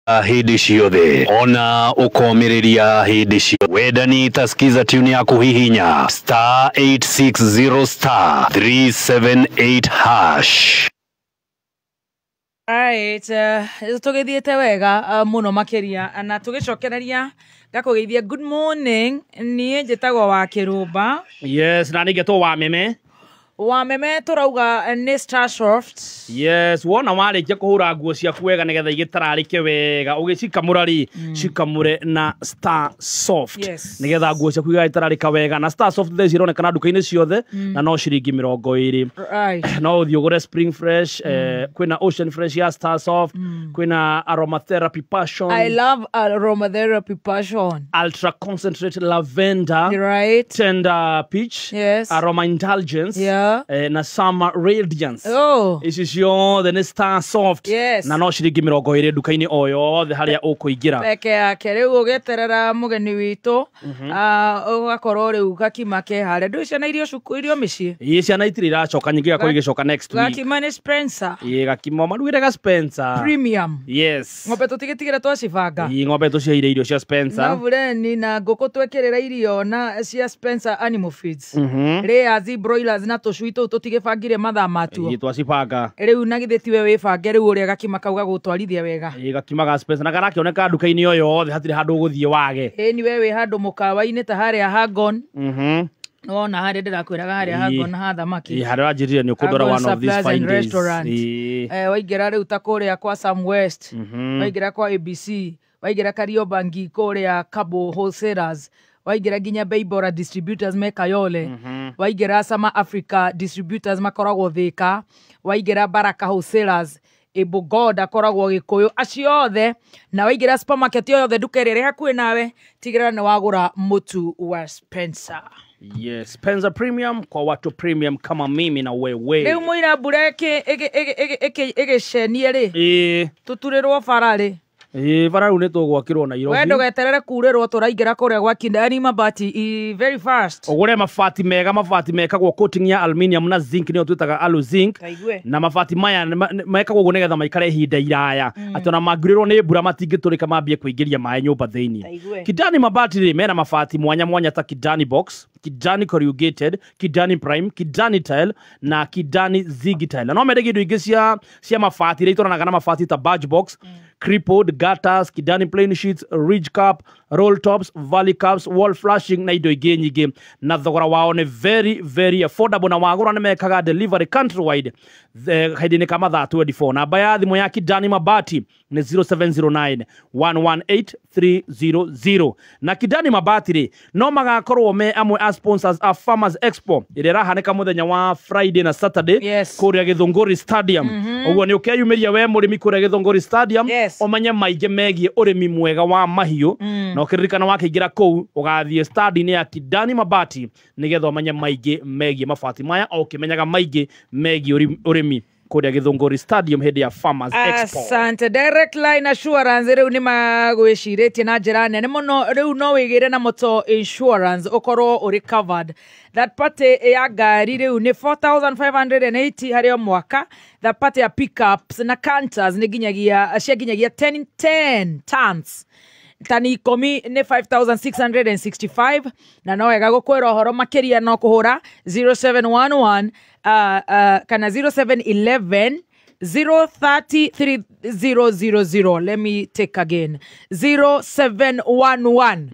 Hĩndĩ ciothe ona ũkomĩrĩria hĩndĩ ciothe wendani ta skiza tune ya kũhihinya *860*378#. Right, tũgĩthiĩte wega mũno makĩria na tũgĩcokereria ngakũgeithia good morning. Niĩ njĩtagwo wa Kĩrũmba. Yes, na nĩngetwo wa meme. Wa meme tũrauga nĩ Starsoft. Yes, wona warĩkia kũhũra nguo ciaku wega nĩgetha igĩtararĩke wega ũgĩcikamũra rĩ, cikamũre na Star Soft. Nĩgetha nguo ciaku igagĩtararĩka wega na Star Soft thaa ici ironekana nduka-inĩ ciothe na no ciringi 20. No ũthiĩ ũgũre Spring Fresh, kwĩna Ocean Fresh ya Star Soft, kwĩna Aromatherapy Passion. I love aromatherapy passion. Ultra Concentrate Lavender. Tender Peach. Aroma Indulgence. Na Summer Radiance. Ici ciothe nĩ Star Soft. Na no ciringi 20 nduka-inĩ o yothe harĩa ũkũingĩra. Peke yake rĩu ũgĩeterera mũgeni witũ, ũgakorwo rĩu gakima ke harĩa. Ndũĩ ciana irio cukuru, irio mĩciĩ? Ĩĩ, ciana itirĩ iracoka, nyingĩ igakorwo igĩcoka next week. Gakima nĩ Spencer. Ĩĩ, gakima marugĩre ga Spencer. Premium. Yes. Ng'ombe tũtigĩtigĩra twacibanga. Ĩĩ, ng'ombe tũciheire irio cia Spencer. Na bureni na ngũkũ twekĩrĩra irio na cia Spencer Animal Feeds. Layers, broilers na tũcui tũu tũtigĩbangire mathaa matuo. Ĩĩ, twacibanga. Rĩu na githĩ tiwe wĩbange rĩu ũrĩa gakima kau gagũtwarithia wega. Ĩĩ, gakima ga Spencer na garakĩoneka nduka-inĩ o yothe, hatirĩ handũ ũgũthiĩ wage. Ĩĩ, ni we wĩ handũ mũkawa-inĩ ta harĩa Hangon. Nĩwona harĩa ndĩrakwĩraga harĩa Hangon ha thamaki. Ĩĩ, harĩa ũranjĩrire nĩ ũkũndwara Hangon one of these Supplies and fine days. Restaurant. Ĩĩ. Waingĩra rĩu ta kũrĩa kwa Sam West, waingĩra kwa ABC, waingĩra Kariobangi kũrĩa Cabo Wholesalers, waingĩra nginya Beibora Distributors me Kayole, waingĩra Sama Africa Distributors makoragwo Thika, waingĩra Baraka Wholesalers Able God akoragwo Gĩkũyũ, acio othe, na waingĩra supermarket o yothe nduka ĩrĩa ĩrĩ hakuhĩ nawe, tigĩrĩra nĩ wagũra mũtu wa Spencer. Yes, Spencer Premium kwa watu premium kama mimi na wewe. Rĩu mũira mbura ĩgĩcenie rĩ, tũturĩrwo bara rĩ. Ĩĩ, bara rĩu nĩ tũgwakĩrwo Nairobi. We ndũgeterere kurĩrwo, tũraingĩra kũrĩa gwa Kindani mabati very fast. Ũgũre mabati mega, mabati mekagwo coating ya aluminium na zinc, nĩyo twĩtaga alu zinc. Taigue. Na mabati maya mekagwo ũguo nĩgetha maikare ihinda iraya. Atĩ ona mangĩurĩrwo nĩ mbura matingĩtũrĩka mambie kũingĩria maĩ nyũmba thĩinĩ. Taigue. Kidani mabati rĩ, mena mabati mwanya mwanya ta Kidani box, Kidani corrugated, Kidani prime, Kidani tile na Kidani zigi tile. Na no mendage indo ingĩ cia mabati iria itwaranaga na mabati ta badge box, crippled gutters, Kidani plain sheets, ridge cap, roll tops, valley caps, wall flashing na indo ingĩ nyingĩ. Na thogora wao nĩ very very affordable, na wagũra nĩ mekaga delivery countrywide kahinda-inĩ ka mathaa 24. Namba ya thimũ ya Kidani Mabati nĩ 0709 118 300. Na Kidani Mabati rĩ, no magakorwo me amwe a sponsors a Farmers Expo ĩrĩa ĩrahanĩka mũthenya wa Friday na Saturday kũrĩa Gĩthũngũri Stadium. Ũguo nĩ ũkeyumĩria we mũrĩmi kũrĩa Gĩthũngũri Stadium, ũmenye maingĩ megiĩ ũrĩmi mwega wa mahiũ. Na ũkĩririkana wakĩingĩra kũu ũgathiĩ stadi-inĩ ya Kidani Mabati nĩgetha ũmenye maingĩ megiĩ mabati maya, o ũkĩmenyaga maingĩ megiĩ ũrĩmi kũrĩa Gĩthũngũri Stadium hĩndĩ ya Farmers Expo. Asante. Direct Line Assurance rĩu nĩ magwĩcirĩtie na njĩra nene mũno. Rĩu no wĩgĩre na motor insurance ũkorwo ũrĩ covered. That party ya ngari rĩu nĩ 4580 harĩ o mwaka. That party ya pickups na canters nĩ nginyagia, cia nginyagia 10 tons. Tani 10 nĩ 5665, na no wega gũkwĩra ũhoro makĩria no kũhũra 0711, kana 0711 030 3000. Let me take again. 0711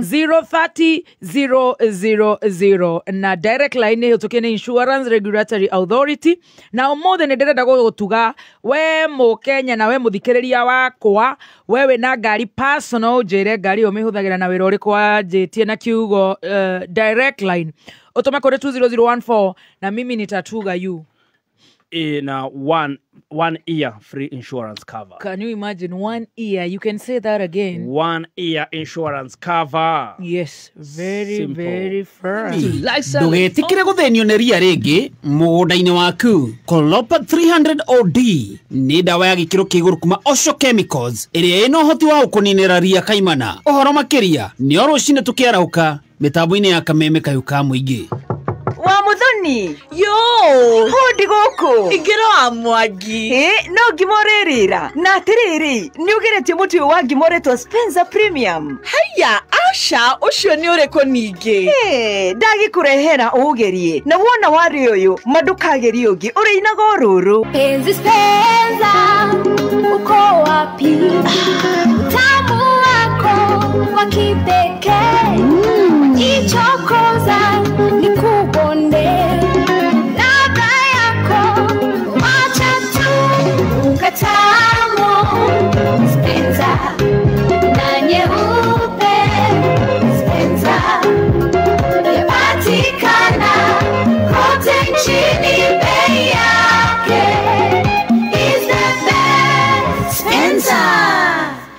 030 000. Na Direct Line nĩ hĩtũkie nĩ Insurance Regulatory Authority. Na ũmũthĩ nĩ ndĩrenda gũgũtuga we mũkenya na we mũthikĩrĩria wakwa, we wĩna ngari personal, ũnjĩre ngari ũmĩhũthagĩra na wĩra ũrĩkũ wanjĩtie na kiugo Direct Line. Ũtũme kũrĩ 20014 na mimi nitatuga you. In a one year free insurance cover. Can you imagine 1 year? You can say that again. 1 year insurance cover. Yes, very, Simple. very firm. Ndũgetikĩre gũthĩnio nĩ ria rĩngĩ mũgũnda-inĩ waku. Colopa 300 OD nĩ ndawa ya gĩkĩro kĩa igũrũ kuma Osho Chemicals ĩrĩa ĩna ũhoti wa gũkũninĩra ria kaimana. Ũhoro makĩria nĩ o rũcinĩ tũkĩarahũka mĩtambo-inĩ ya kameme kayũ ka mũingĩ. Wa Muthoni. Jeni. Yo! Hodi gũkũ. Ingĩra wa Mwangi. Ĩ, no ngima ũrĩrĩra. Na atĩrĩrĩ, nĩ ũgeretie mũtu ũyũ wa ngima ũretwo Spencer Premium? Haiya, aca, ũcio nĩ ũrĩkũ ningĩ? Ĩ, ndagĩkũrehera ũũgerie. Na wona warĩ ũyũ, ma ndũkagerie ũngĩ, ũrĩinaga o rũrũ. Penzi Spenza, uko wapi? Utamu wako wa kipekee. Ichokoza nikubonde. Ladha yako wacha tu ukatamu. Spenza na nyeupe. Spenza yapatikana kote nchini, bei yake is the best. Spenza.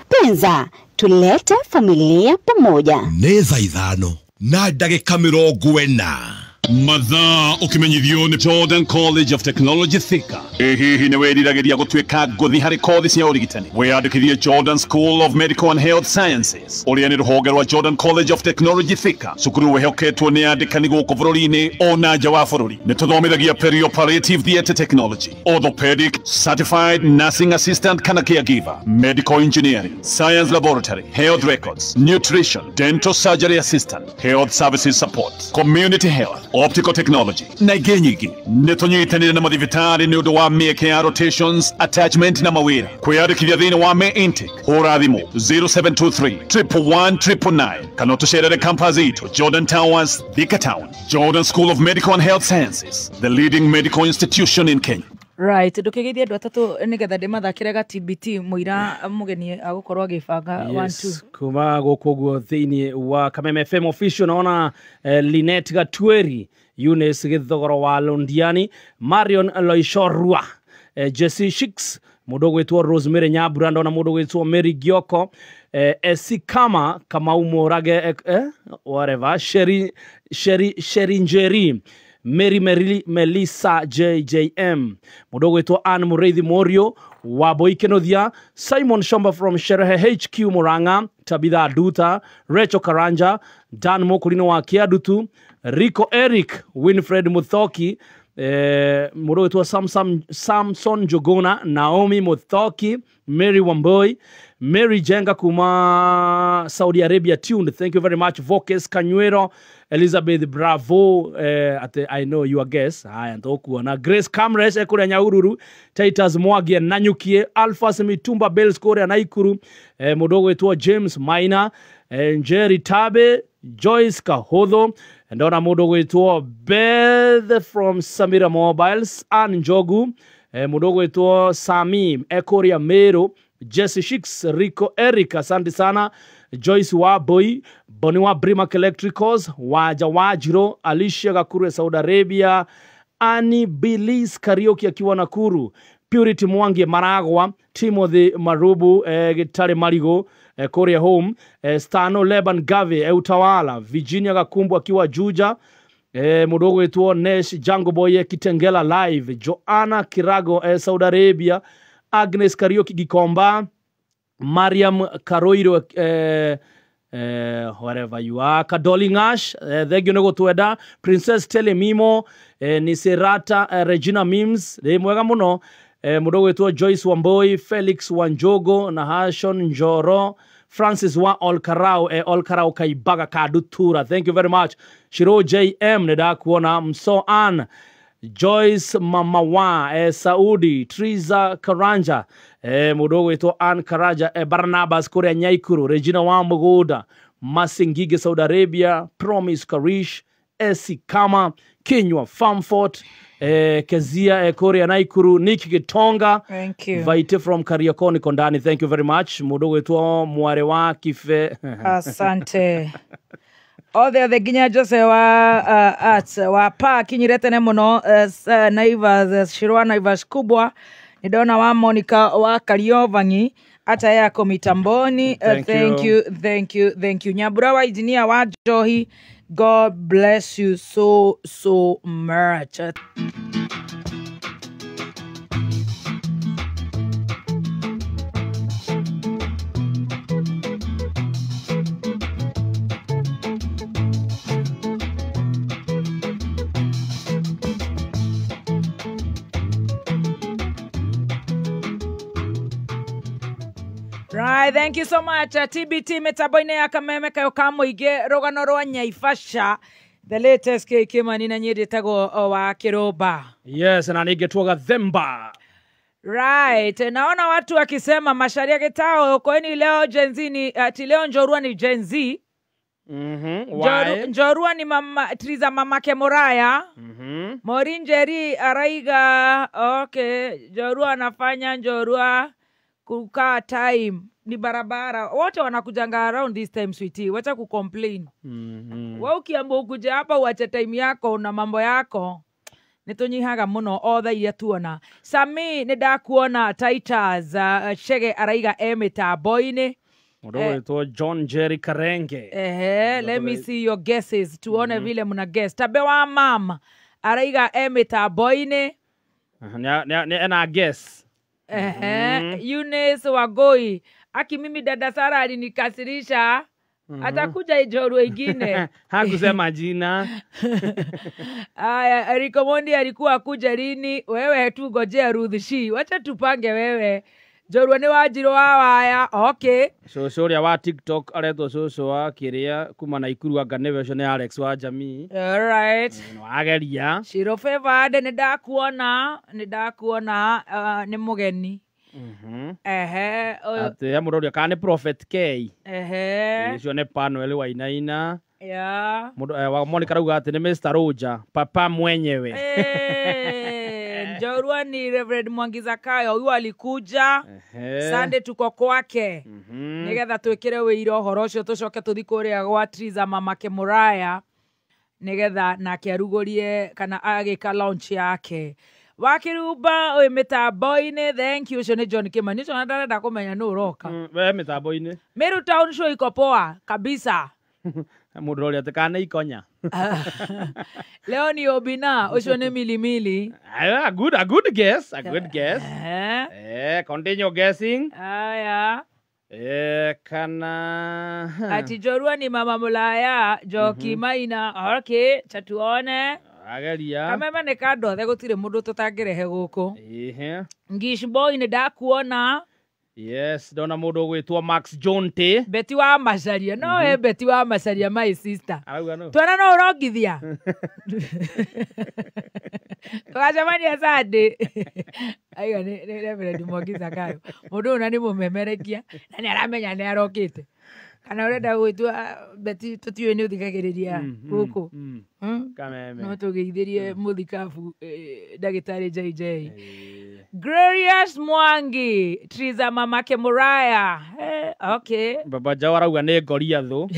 Penza, tulete familia pamoja. Nĩ thaa 5:40. Mathaa ũkĩmenyithio nĩ Jordan College of Technology Thika. Ĩ hihi nĩ wĩriragĩria gũtuĩka ngũthi harĩ kothi cia ũrigitani? Wĩyandĩkithie Jordan School of Medical and Health Sciences ũrĩa nĩ rũhonge rwa Jordan College of Technology Thika, cukuru wĩhoketwo nĩ andĩkani gũkũ bũrũri-inĩ ona nja wa bũrũri. Nĩ tũthomithagia perioperative theatre technology, orthopedic, certified nursing assistant kana caregiver, medical engineering, science laboratory, health records, nutrition, dental surgery assistant, health services support, community health, optical technology na ingĩ nyingĩ. Nĩ tũnyitanĩire na mathibitarĩ nĩ ũndũ wa mĩeke ya rotations, attachment na mawĩra. Kwĩyandĩkithia thĩinĩ wa May intake, hũra thimũ 0723 111 999 kana ũtũcerere campus itũ Jordan Towers, Thika Town. Jordan School of Medical and Health Sciences, the leading medical institution in Kenya. Right, ndũkĩgeithie andũ atatũ nĩgetha ndĩmathakĩre ga TBT mũira mũgeni agũkorwo agĩbanga 1 Yes, 2. Kuma gũkũ ũguo thĩinĩ wa Kameme FM official naona Linet Gatweri, Eunice Gĩthogoro wa Londiani, Marion Loishorua, Jesse Shix, mũndũ ũgwĩtwo Rosemary Nyambura, ndona mũndũ ũgwĩtwo Mary Gioko, Esikama Kamau Mũrage, whatever, Sheri Njeri, Mary Mary Melissa JJM, mũndũ ũgwĩtwo Ann Mũrĩithi Morio wa Boikenothia, Simon Shomba from Sherehe HQ Murang'a, Tabitha Duta, Rachel Karanja, Dan Mokulino wa Kiadutu, Rico Eric, Winfred Muthoki, mũndũ ũgwĩtwo Samson Jogona, Naomi Muthoki, Mary Wamboi, Mary Jenga kuma Saudi Arabia tuned. Thank you very much. Vokes Kanyuero, Elizabeth Bravo, ate, I know your guess. Haya ntokuona. Grace Kamres ekure Nyahururu, Titus Mwagie Nanyukie, Alphas Mitumba Bells kore Naikuru, mũndũ ũgwĩtwo James Maina, Njeri Tabe, Joyce Kahodho, ndona mũndũ ũgwĩtwo Beth from Samira Mobiles, Ann Njogu, mũndũ ũgwĩtwo Sami Ekoria Meru, Jesse Shix, Rico Eric, asante sana, Joyce Waboi, Boni wa Brimac Electricals, Waja Wajiro, Alicia Gakuru ya Saudi Arabia, Annie Bilis Karaoke akiwa Nakuru, Purity Mwangi Maragwa, Timothy Marubu, Gitare Marigo, Korea Home, Stano Leban Gave, Utawala, Virginia Gakumbu akiwa Juja, mũndũ ũgwĩtwo Nesh Jango Boy Kitengela Live, Joanna Kirago, Saudi Arabia, Agnes Karaoke Gikomba, Mariam Karoiro, wherever you are, Kadoli Ngash, thengio nĩ gũtwenda, Princess Telemimo, Niserata, Regina Mims, nĩ mwega mũno, mũndũ ũgwĩtwo Joyce Wamboi, Felix Wanjogo na Hashon Njoro, Francis wa Olkarau, Olkarau Kaibaga Kadutura, thank you very much. Shiro JM nĩ ndakuona, Mso Ann, Joyce Mamawa, Saudi, Triza Karanja, mũndũ ũgwĩtwo Ann Karanja, Barnabas kũrĩa Nyaikuru, Regina wa Mũgũnda, Masingige Saudi Arabia, Promise Karish, Esi Kama, Kinywa Famfort, Kezia, kũrĩa Naikuru, Nick Gitonga. Thank you. Vaite from Kariakoo Kondani, thank you very much. Mũndũ ũgwĩtwo Mware wa Kife. Asante. Othe othe nginya Jose wa Arts wa pa kinyire tene mũno, Naivas, Shirwa Naivas kubwa nĩ ndona wa Monica wa Kariovangi hata yako mitamboni. Thank Thank you. you, thank you, thank you. Nyambura wa engineer wa Johi, God bless you so so much. Right, thank you so much. TBT mitambo-inĩ ya kameme kayo ka mũingĩ rũgano rwa Nyaibasha the latest KK Mani na niĩ ndĩtagwo wa Kĩrũmba. Yes, na ningĩtuaga Themba. Right, naona watu wakisema Macharia Gitao kweni leo Gen Z ni ati leo Njorua ni Gen Z. Why? Njorua ni mama Triza mamake Muraya. Morinjeri araiga okay, Njorua anafanya Njorua kukaa time ni barabara wote wanakujanga around this time sweetie, wacha kucomplain. Wewe ukiamba ukuja hapa uache time yako na mambo yako nitunyihaga muno othe iria tuona. Sami ni ndakuona Titus Chege araiga e mitambo-inĩ. Mũndũ ũgwĩtwo John Jerry Karenge. Ehe, let me see your guesses tuone vile mna guess. Tabe wa mama araiga e mitambo-inĩ. Ena guess. Ehe, Eunice Wagoi aki mimi dada Sara alinikasirisha. Atakuja Njorua ingine. Hakusema jina. Aya, Eriko Mondi alikuwa akuja lini? Wewe tu ngojea Ruth Shi. Wacha tupange wewe. Njorua ni Wanjiru wa waya. Okay. Cũcũ ũrĩa wa TikTok aretwo cũcũ wa kĩrĩa kuma Naikuru anga nĩwe ũcio nĩ Alex wa Jamii. All right. Wageria. Shiro Favored nĩ ndakuona, nĩ ndakuona nĩ mũgeni. Ehe, Atĩ he mũndũ ũrĩa kana nĩ Prophet K. Ehe. Ũcio nĩ Panuel Wainaina. Yeah. Mũndũ wa Monica arauga atĩ nĩ Mr. Roger, papa mwenyewe. Njorua ni Reverend Mwangi Zakayo, huyu alikuja Sunday tuko kwake. Nigetha twikire wĩira ũhoro ũcio tũcoke tũthi kũrĩa gwa Triza mamake Muraya nigetha nake arugũrie kana agĩka launch yake. Wakĩrumba wĩ mĩtambo-inĩ, thank you. Ũcio nĩ John Kimani, ũcio ona ndarenda kũmenya nũ ũroka. We mĩtambo-inĩ. Meru Town show iko poa kabisa. Mũndũ ũrĩa atĩ kana ikonya. Leo ni Obina, ũcio nĩ Milimili. A good guess, a good guess. Continue guessing. Aya. Kana ati Njorua ni mama Mulaya, Njoki Maina. Okay, chatuone. Ageria. Kameme nĩ kandothe gũtirĩ mũndũ tũtangĩrehe gũkũ. Ngish boy nĩ ndakuona. Yes, ndona mũndũ ũgwĩtwo Max Jonte. Beti wa Macharia. No we Beti wa Macharia my sister. Arauga no. Twana no ũrongithia. Tũgacemania Sunday. Aiga nĩ Reverend Mwangi Zakayo. Mũndũ ũyũ na nĩ mũmemerekia na nĩ aramenya nĩ arokĩte. Kana ũrenda gwĩtua Beti tũtiũĩ nĩ ũthikagĩrĩria gũkũ. Kameme. No tũgeithĩrie mũthikabu ndagĩtarĩ JJ. Glorious Mwangi, Triza mamake Muraya. Okay. Baba Jao arauga nĩ Goliathũ.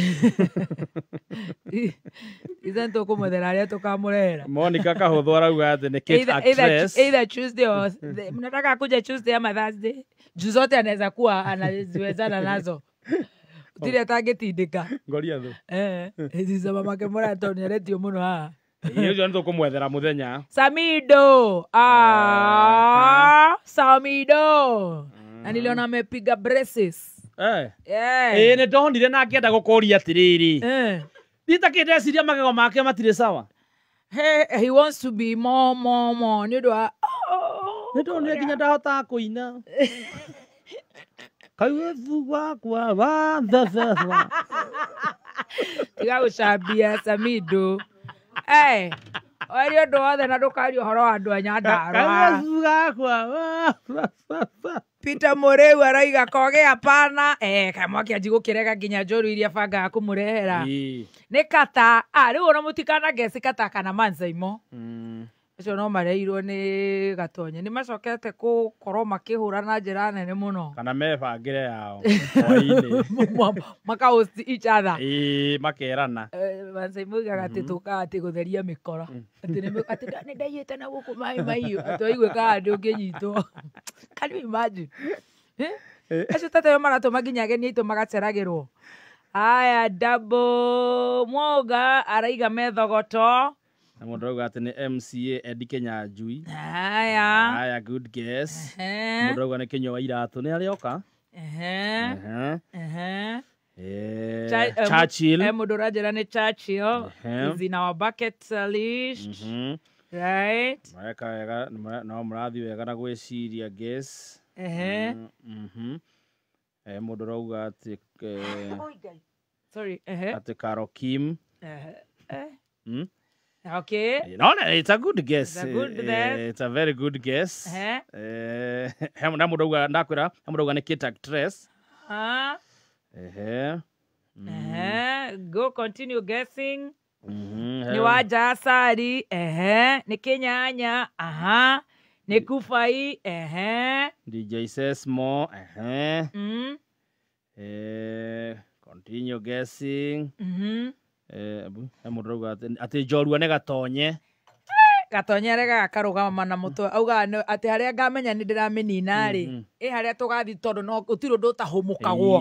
Ithe tũkũmwethera arĩa tũkamũrehera. Monica Kahũthũ arauga atĩ nĩ Kate actress. Either Tuesday or mnataka kuja Tuesday ama Thursday. Juu zote anaweza kuwa anaziwezana nazo. Tiri atangĩtindĩka. Goliathũ. Triza mamake Muraya tondũ nĩaretio mũno haha. Ũcio nĩ tũkũmwethera mũthenya. Samido. Samido. Na niliona amepiga braces. Nĩ ndonire na ngĩenda gũkũria atĩrĩrĩ. Nditakĩ ndeciria magego make matirĩ sawa. He wants to be more. Nĩ ũndũ wa nĩ ndonire nginya ndahotaga kũina. Kaiwethu wakwa wa thethetha. Tiga gũcambia Samido. Waria ũndũ wothe na ndũkaria ũhoro wa andũ a Nyandarua. Peter Mũrĩu araiga koge hapana. Kamwaki anji gũkĩrega nginya njoru iria bangaga kũmũrehera. Nĩ kata. Rĩu ona mũtikana ngeci kata kana Manzaimo. Acio no mareirwo nĩ Gatonye. Nĩ macokete gũkorwo makĩhũra na njĩra nene mũno. Kana mebangĩre yao hwaĩ-inĩ. Maka host each other. Makerana. Manzaimo oigaga atĩ tũkaga atĩ gũtheria mĩkora. Atĩ nĩ ndaiyĩte na gũkũ maĩ mahiũ. Atĩ waigua kaga ndũngĩnyitwo. Can you imagine? Acio tata maratũma nginya ageni aitũ magaceragĩrwo. Aya, Double Mwoga araiga methogoto. Na mũndũ arauga atĩ nĩ MCA Eddie Kenyanjui. Aya. Aya, good guess. Mũndũ arauga nĩ Kĩnyua wa Iratũ nĩ arĩoka. Churchill. Mũndũ ũranjĩra nĩ Churchill. Is in our bucket list. Right. Mareka wega, no mũrathiĩ wega na gwĩciria guess. Mũndũ ũrauga atĩ Sorry. Atĩ Carol Kim. Okay. No, it's a good guess. It's a good guess. It's a very good guess. He mũndũ auga ndakwĩra, he mũndũ auga nĩ Kate actress. Go continue guessing. Nĩ Wanja Asari. Nĩ Kĩnyanya. Nĩ Kubai. DJ Sesmo. Continue guessing. He mũndũ auga atĩ njorua nĩ Gatonye. Gatonye aregaga akarũgama na mũtwe augaga atĩ harĩa ngamenya nĩ ndĩramĩnina rĩ, ĩ harĩa tũgathiĩ tondũ no gũtirĩ ũndũ ũtahũmũkagwo,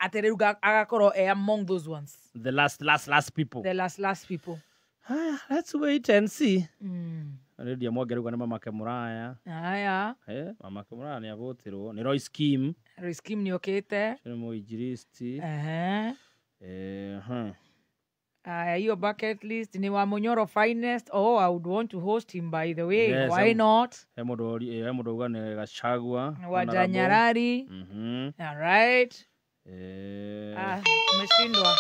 atĩ rĩu agakorwo e among those ones, the last last last people, the last last people. Let's wait and see. Lydia Mwangi rauga nĩ Mamake Mũraya. Aya. Mamake Mũraya nĩ avũtirwo nĩ Royce Kim. Royce Kim nĩ okĩte. Nĩ mũinjilisti. Hiyo bucket list ni wa Munyoro finest. Oh, I would want to host him, by the way. Yes, why not? He mũndũ auga nĩ Gachagua. Wa Janyarari. All right. Umeshindwa.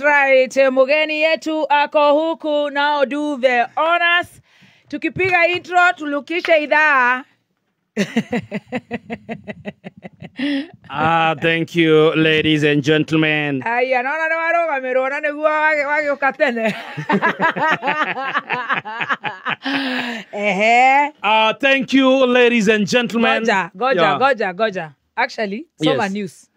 Right. Mugeni yetu ako huku, now do the honors. Tukipiga intro tulukishe idhaa. Thank you, ladies and gentlemen. Aya, naona nĩ warũgamĩrwo na nĩguo wagĩũka tene. Ehe. Thank you, ladies and gentlemen. Goja. Actually, soma news.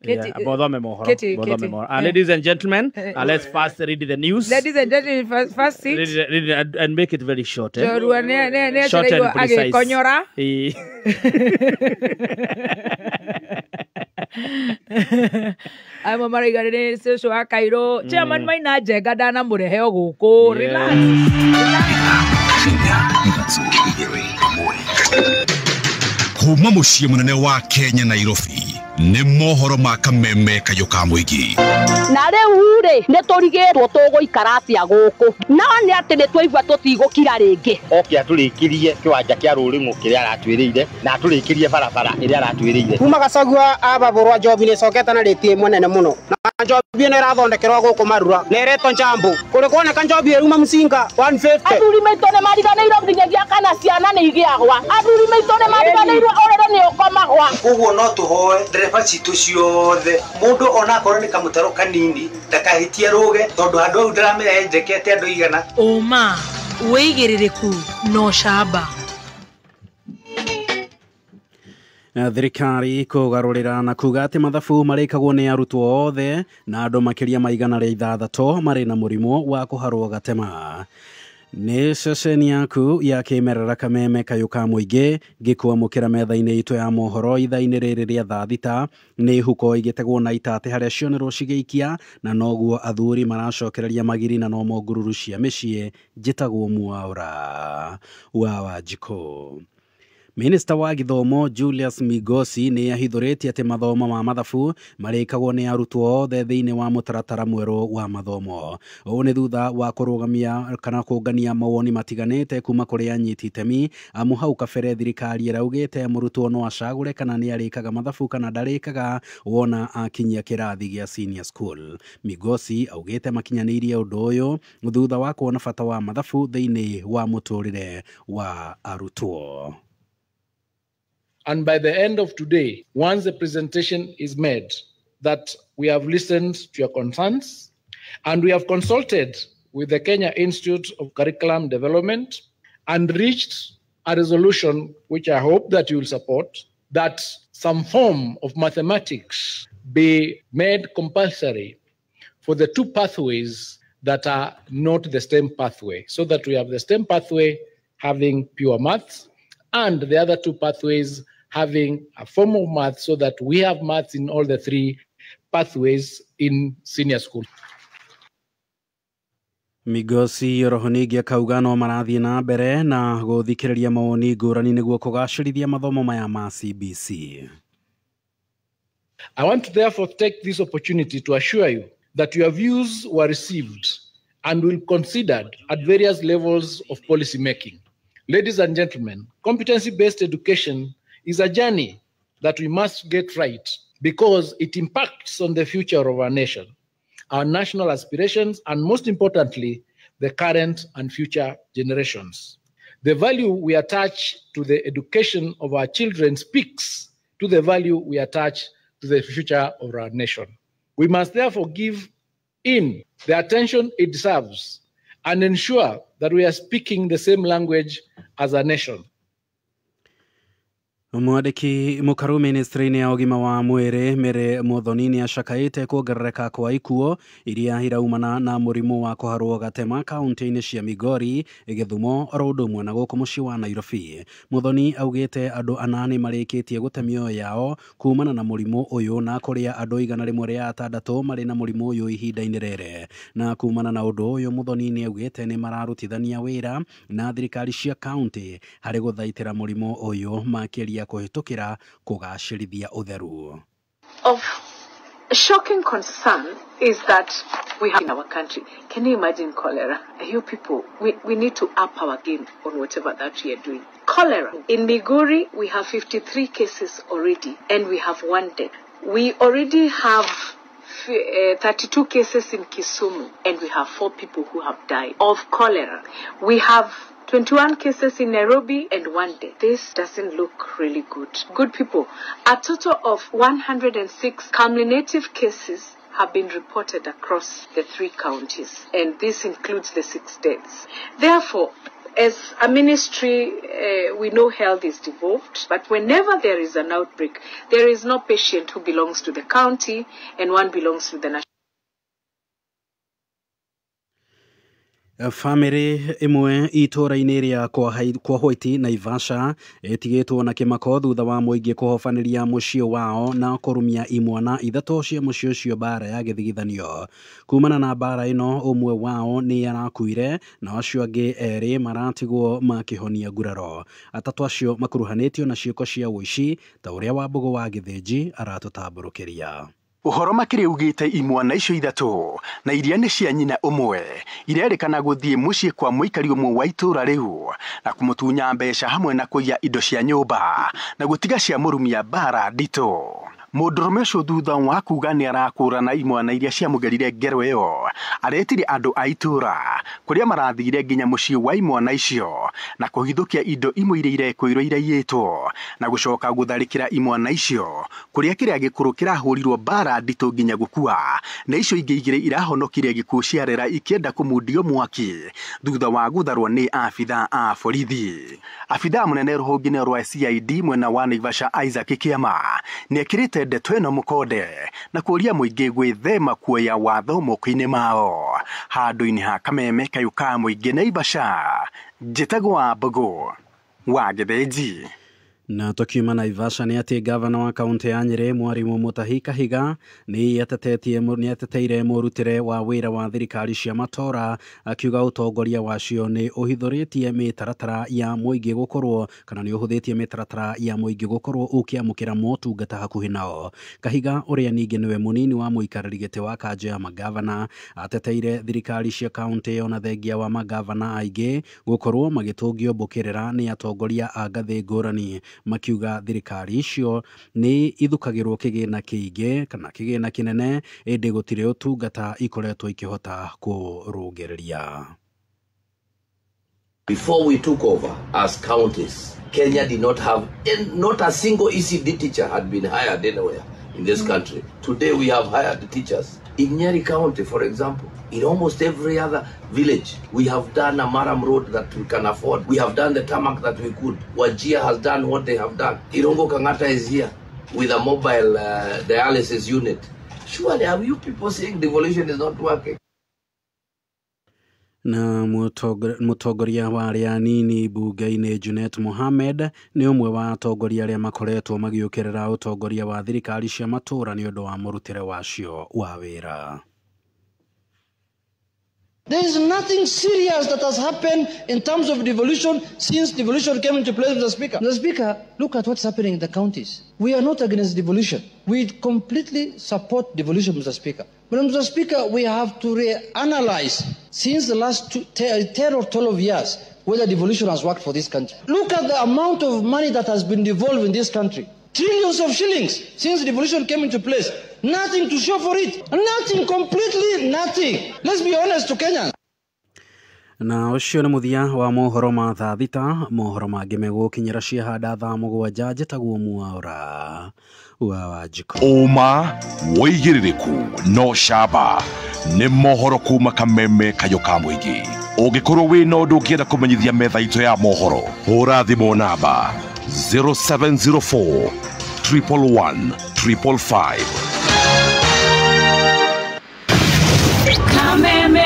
Yeah, bothome mohoro. Katie, Bothome Katie. mohoro. Ladies and gentlemen, let's first read the news. Ladies and gentlemen, first sit. Read it and make it very short. Eh? Njorua nĩ Short and etereirwo precise. agĩkonyora. Amwe maraiga nĩ cũcũ wa Kairũ. Chairman Maina Njenga ndanamũrehe o gũkũ. Relax. Kuma muciĩ mũnene wa Kenya Nairobi nĩ mohoro ma kameme kayũ ka mũingĩ. Na rĩu rĩ nĩ tũrigĩtwo tũgũikara atĩa gũkũ, no nĩ atĩ nĩ twaigua tũtigũkira rĩngĩ. Oke atũrĩkĩrie kĩwanja kĩa rũrĩng'ũ kĩrĩa aratwĩrĩire na atũrĩkĩrie barabara ĩrĩa aratwĩrĩire. Kuma Gachagua ababũrwa njobi nĩ ĩcokete na rĩti ĩmwe nene mũno, na njobi ĩno ĩrathondekerwo gũkũ Marura na ĩretwo Njambu. Kũrĩ kuoneka njobi ĩruma mcinga 150. Athuri maitũ nĩ mariganĩirwo nginyagia kana ciana nĩ igĩagwa. Athuri maitũ nĩ mariganĩirwo ũrĩrĩ nĩ ũkomagwa. Koguo no tũhoe ndereba citũ ciothe, mũndũ onakorwo nĩ kamũtaro kanini ndakahĩtie rũge, tondũ handũ hau ndaramenya enjekete andũ igana. Ũma, wĩigĩrĩrĩku na ũcamba. Thirikari kũgarũrĩra na kuga atĩ mathabu marĩkagwo nĩ arutwo othe na andũ makĩria ma 106 marĩ na mũrimũ wa kũharwo gatema. Nĩ ceceni yaku ya kĩmerera kameme kayũ ka mũingĩ ngĩkwamũkĩra metha-inĩ itũ ya mohoro ithaa-inĩ rĩrĩ rĩa thaa thita. Nĩ huko igĩtegwo na itatĩ harĩa cionerwo cigĩikia, na noguo athuri maracokereria magiri na nomo ngururu cia mĩciĩ. Njĩtagwo Mwaura wa Wanjikũ. Minista wa gĩthomo Julius Migosi nĩ ahithũrĩtie atĩ mathomo ma mathabu marĩkagwo nĩ arutwo othe thĩinĩ wa mũtaratara mwerũ wa mathomo. Ũũ nĩ thutha wa kũrũgamia kana kũngania mawoni matiganĩte kuma kũrĩ anyiti itemi, amu hau kabere thirikari ĩraugĩte mũrutwo no acagũre kana nĩ arĩkaga mathabu kana ndarĩkaga wona akinyia kĩrathi gĩa senior school. Migosi augĩte makinyanĩirie ũndũ ũyũ thutha wa kuona bata wa mathabu thĩinĩ wa mũtũrĩre wa arutwo. And by the end of today, once the presentation is made, that we have listened to your concerns and we have consulted with the Kenya Institute of Curriculum Development and reached a resolution, which I hope that you will support, that some form of mathematics be made compulsory for the two pathways that are not the STEM pathway, so that we have the STEM pathway having pure maths and the other two pathways having a form of math, so that we have maths in all the three pathways in senior school. Migosi oroho ningĩ akauga no marathiĩ na mbere na gũthikĩrĩria mawoni ngũrani nĩguo kũgacĩrithia mathomo maya ma CBC. I want to therefore take this opportunity to assure you that your views were received and will be considered at various levels of policy making. Ladies and gentlemen, competency-based education is a journey that we must get right because it impacts on the future of our nation, our national aspirations, and most importantly, the current and future generations. The value we attach to the education of our children speaks to the value we attach to the future of our nation. We must therefore give in the attention it deserves and ensure that we are speaking the same language as a nation. Mwandĩki mũkaru ministry-inĩ ya ũgima wa mwĩrĩ Mary Muthoni nĩ acakaĩte kuongerereka kwa ikuũ iria iraumana na mũrimũ wa kũharwo gatema kaunti-inĩ cia Migori, Gĩthumo oro ũndũ ũmwe na gũkũ mũciĩ wa Nairobi. Muthoni augĩte andũ ana nĩ marĩkĩtie gũte mĩoyo yao kumana na mũrimũ ũyũ na kũrĩa andũ 106 marĩ na mũrimũ ũyũ ihinda-inĩ rĩrĩ. Na kumana na ũndũ ũyũ Muthoni nĩ augĩte nĩ mararutithania wĩra na thirikari cia kaunti harĩ gũthaitĩra mũrimũ ũyũ makĩria kũhĩtũkĩra kũgacĩrithia ũtheru. Of shocking concern is that we have in our country. Can you imagine cholera? You people, we need to up our game on whatever that we are doing. Cholera. In Migori, we have 53 cases already, and we have one death. We already have 32 cases in Kisumu, and we have 4 people who have died of cholera. We have 21 cases in Nairobi and 1 death. This doesn't look really good. Good people, a total of 106 cumulative cases have been reported across the 3 counties, and this includes the 6 deaths. Therefore, As a ministry, we know health is devolved, but whenever there is an outbreak, there is no patient who belongs to the county and one belongs to the national. Bamĩrĩ ĩmwe itũũra-inĩ rĩa kwa Hwaiti Naivasha ĩtigĩtwo na kĩmako thutha wa mũingĩ kũhobanĩria mũciĩ wao na kũrumia imwana ithatũ cia mũciĩ ũcio mbara ya gĩthigithanio. Kumana na mbara ĩno ũmwe wao nĩ arakuire na acio angĩ erĩ maratigwo makĩhonia nguraro. Atatũ acio makuruhanĩtio na ciĩko cia ũici ta ũrĩa Wambũgũ wa Gĩthĩnji aratũtambũrũkĩria. Ũhoro makĩria ugĩte imwana icio ithatũ na iria nĩ cia nyina ũmwe irerĩkana gũthiĩ mũciĩ kwa mũikari ũmwe wa itũũra rĩu na kũmũtunya mbeca hamwe na kũiya indo cia nyũmba na gũtiga cia mũrumia mbara nditũ. Mũndũrũme ũcio thutha wa kuga nĩ arakũrana imwana iria ciamũgerire ngero ĩyo aretire andũ a itũũra kũrĩa marathire nginya mũciĩ wa imwana icio na kũhithũkia indo imwe iria irekũirwo iraiyĩtwo na gũcoka gũtharĩkĩra imwana icio kũrĩa kĩrĩa gĩkũrũ kĩrahũrirwo mbara nditũ nginya gũkua na icio ingĩ igĩrĩ irahonokire gĩkuũ ciarera ikĩenda kũmundio mwaki thutha wa gũtharwo nĩ abithaa a borithi. Abithaa mũnene rũhonge-inĩ rwa CID mwena wa Naivasha Isaac Kĩama nĩekĩrĩte ndeto ĩno mũkonde na kũria mũingĩ gwĩthema kuoya watho moko-inĩ mao. Handũ-inĩ ha kameme kayũ ka mũingĩ Naivasha, njĩtagwo Wambũgũ wa Gĩthĩnji. Na tukiuma Naivasha nĩ atĩ gavana wa kaunti ya Nyĩrĩ Mwarimũ Mutahi Kahiga nĩ ateteire mũrutĩre wa wĩra wa thirikari cia matũũra akiuga ũtongoria wacio nĩ ũhithũrĩtie mĩtaratara ya mũingĩ gũkorwo kana nĩ ũhũthĩtie mĩtaratara ya mũingĩ gũkorwo ũkĩamũkĩra motungata hakuhĩ nao. Kahiga ũrĩa ningĩ nĩwe mũnini wa mũikarĩri gĩtĩ wa kanjũ ya magavana ateteire thirikari cia kaunti ĩyo na thengia wa magavana aingĩ gũkorwo magĩtũngio mbũkĩrĩra nĩ atongoria a ngathĩ ngũrani makiuga thirikari icio nĩ ithukagĩrwo kĩgĩna kĩingĩ kana kĩgĩna kĩnene ĩndĩ gũtirĩ ũtungata ikoretwo ikĩhota kũrũngĩrĩria. Before we took over as counties, Kenya did not have, not a single ECD teacher had been hired anywhere in this country. Today we have hired teachers. In Nyeri County, for example, in almost every other village, we have done a Maram road that we can afford. We have done the tarmac that we could. Wajir has done what they have done. Irongo Kangata is here with a mobile dialysis unit. Surely, are you people saying devolution is not working? Na mũtongoria wa arĩa anini mbunge-inĩ Junet Mohamed nĩ ũmwe wa atongoria arĩa makoretwo magĩũkĩrĩra ũtongoria wa thirikari cia matũũra nĩ ũndũ wa mũrutĩre wacio wa wĩra. There is nothing serious that has happened in terms of devolution since devolution came into place, Mr. Speaker. Mr. Speaker, look at what's happening in the counties. We are not against devolution. We completely support devolution, Mr. Speaker. But, Mr. Speaker, we have to reanalyze since the last 10 or 12 years whether devolution has worked for this country. Look at the amount of money that has been devolved in this country. Trillions of shillings since devolution came into place. Nothing to show for it. Nothing, completely nothing. Let's be honest to Kenyans. Na ũcio nĩ mũthia wa mohoro ma thaa thita. Mohoro mangĩ megũkinyĩra ciahanda thaa mũgwanja. Njĩtagwo Mwaura wa Wanjikũ. Ũma wĩigĩrĩrĩku no camba nĩ mohoro kuma kameme kayũ ka mũingĩ. Ũngĩkorwo wĩna ũndũ ũngĩenda kũmenyithia metha itũ ya mohoro, hũra thimũ namba 0704 111 555. Kameme.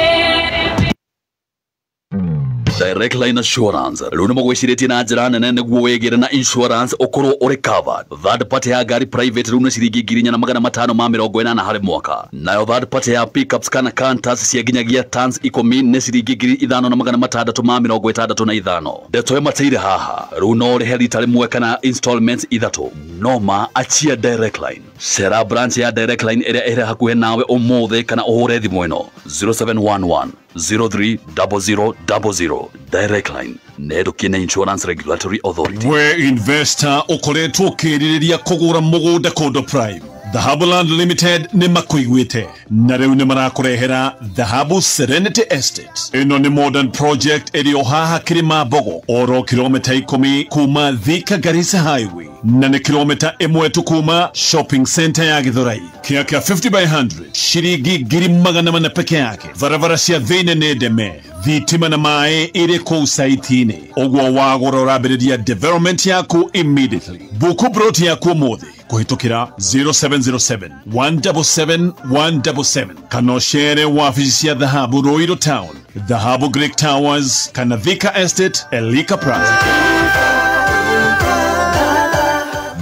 Direct Line Assurance rĩu nĩmagwĩcirĩtie na njĩra nene nĩguo wĩgĩre na insurance ũkorwo ũrĩ covered. Third party ya ngari private rĩu nĩ ciringi 4,580 harĩ mwaka, nayo third party ya pickups kana canters cia nginyagia tons 10 nĩ ciringi 5,665. Ndeto ĩmatĩire haha, rĩu no ũrĩhe rita rĩmwe kana installments ithatũ. Noma achia Direct Line. Cera branch ya Direct Line ĩrĩa ĩrĩ hakuhĩ nawe ũmũthĩ kana ũhũre thimũ ĩno 0711 030000. Direct Line nĩ Insurance Regulatory Authority. We investor ũkoretwo ũkĩrirĩria kũgũra mũgũnda kũndũ prime, Dhahabu Land Limited nĩ makũiguĩte na rĩu nĩ marakũrehera Dhahabu Serenity Estate. Ĩno nĩ modern project ĩrĩ o haha Kĩrĩma Mbogo, oro kilomita 10 kuma Thika Garissa Highway, na nĩ kilomita 1 tu kuma shopping center ya Githurai. Kĩa kĩa 50 by 100 shiringi 400,000 peke yake. Barabara cia thĩinĩ nĩ ndeme, thitima na maĩ irĩ kũu saiti-inĩ. Ũguo wagũra ũrambĩrĩria development yaku immediately. Buku broti yaku ũmũthĩ kũhĩtũkĩra 0707 177 177 kana ũcere wabici cia Dhahabu Ruiru Town, Dhahabu Greek Towers kana Thika Estate Elika Plaza.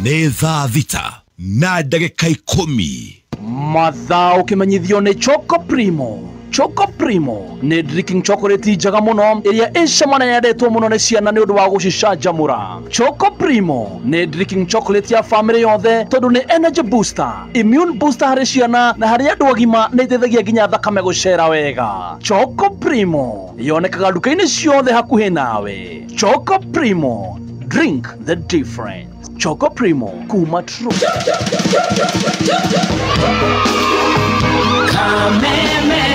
Nĩ thaa 6:10. Mathaa ũkĩmenyithio nĩ Choco Primo. Choco Primo nĩ drinking chocolate njega mũno ĩrĩa ĩ cama na yendetwo mũno nĩ ciana nĩ ũndũ wa gũcicanjamũra. Choco Primo nĩ drinking chocolate ya family yothe tondũ nĩ energy booster, immune booster harĩ ciana na harĩ andũ agima, nĩ ĩteithagia nginya thakame gũcera wega. Choco Primo yonekaga nduka-inĩ ciothe hakuhĩ nawe. Choco Primo, drink the difference. Choco Primo kuma True. Kameme.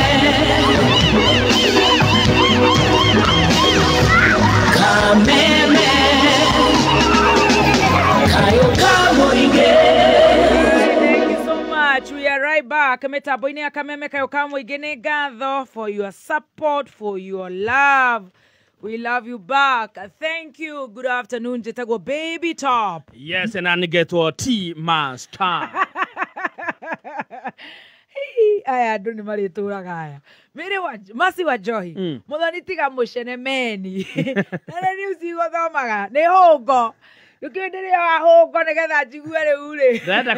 Kameme. Kayo Kamuinge. Thank you so much. We are right back. Mitambo-inĩ ya Kameme Kayo Kamuinge nĩ ngatho for your support, for your love. We love you back. Thank you. Good afternoon. Njĩtagwo Baby Top. Yes, na nĩngetwo T Master. Aya andũ nĩ marĩtũraga aya. Mĩrĩ wa Masi wa Njohi. Mũthoni tiga mũcene meni. Na rĩu cigũthomaga nĩ hũngo. Gĩkĩndĩ ndĩrĩa wa hũngo nĩgetha njigue rĩu rĩ. Ndĩrenda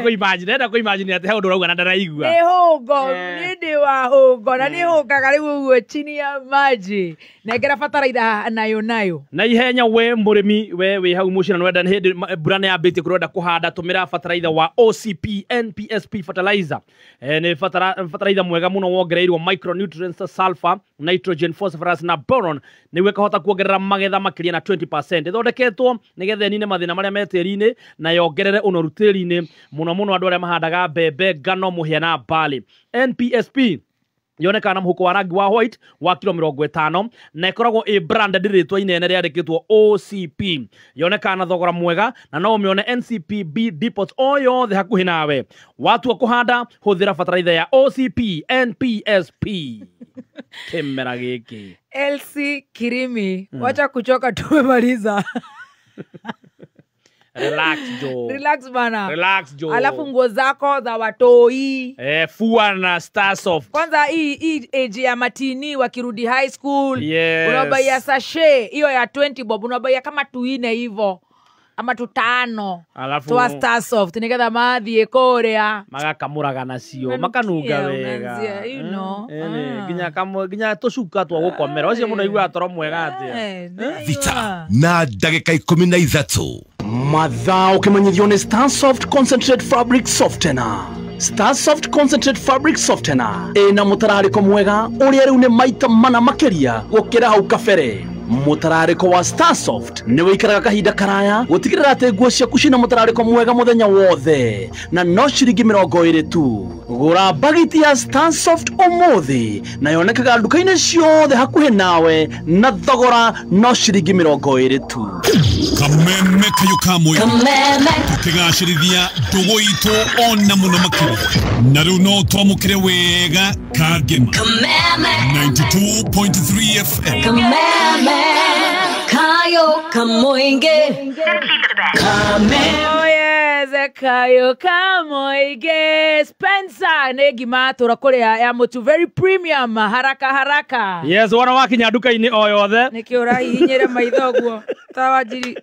kũ imagine atĩ he ũndũ ũrauga na ndaraigua. Nĩ hũngo, niĩ ndĩ wa hũngo na nĩ hũngaga rĩu ũguo chini ya maji. Nengera bataraitha nayo nayo. Na ihenya we mũrĩmi we wĩ hau mũciĩ na nĩwenda hĩndĩ mbura nĩ yambĩtie kũrenda kũhanda, tũmĩra bataraitha wa OCP NPSP fertilizer. Nĩ bataraitha mwega mũno wongereirwo micronutrients ta sulfur, nitrogen, phosphorus na boron nĩguo ĩkahota kuongerera magetha makĩria na 20%. Ĩthondeketwo nĩgetha ĩnine mathĩna marĩa me tĩri-inĩ na yongerere ũnoru tĩri-inĩ, mũno mũno andũ arĩa mahandaga mbembe, ngano, mũhĩa na barley. NPSP yonekaga na mũhuko wa rangi wa white wa kilo 50 na ĩkoragwo ĩ branded rĩtwa inene rĩandĩkĩtwo OCP. Yonekaga na thogora mwega na no ũmĩone NCPB depots o yothe hakuhĩ nawe. Watua kũhanda hũthĩra bataraitha ya OCP NPSP. Kĩmera gĩkĩ. LC Kirimi, wacha kuchoka tumemaliza. Relax Joe. Relax bana. Relax Joe. Alafu nguo zako za watoi. Fua na Starsoft. Kwanza hii age ya matini wakirudi high school. Yes. Unabaia sachet hiyo ya 20 bob, unabaia kama 4 hivyo ama 5. Alafu twa Starsoft nigetha mathie kuria. Magakamuraga nacio, makanunga wega. You know. Nginya tũcuka twa gũkomera. Ũcio mũno iguaga toro mwega atia. 6:13. Mathaa ũkĩmenyithio nĩ Starsoft Concentrate Fabric Softener. Starsoft Concentrate Fabric Softener ĩna mũtararĩko mwega ũrĩa rĩu nĩ maita mana makĩria gũkĩra hau kabere. Mũtararĩko wa Starsoft nĩ wĩikaraga kahinda karaya gũtigĩrĩra atĩ nguo ciaku cina mũtararĩko mwega mũthenya wothe na no ciringi 20 tu. Gũra bagiti ya Starsoft ũmũthĩ na yonekaga nduka-inĩ ciothe hakuhĩ nawe na thogora no ciringi 20 tu. Kameme Kayo Kamuinge. Tũkĩgacĩrithia ndũgũ itũ ona mũno makĩria. Na rĩu no twamũkĩre wega Kangema. 92.3 FM. Kameme Kayo Kamuinge. Kameme. Oh yes, Kayo Kamuinge. Spencer nĩ ngima tũra kũrĩa ya mũtu very premium haraka haraka. Yes, wona wakinya nduka-inĩ o yothe. Nĩkĩ ũrahihinyĩra maitho ũguo? Ta wanjiri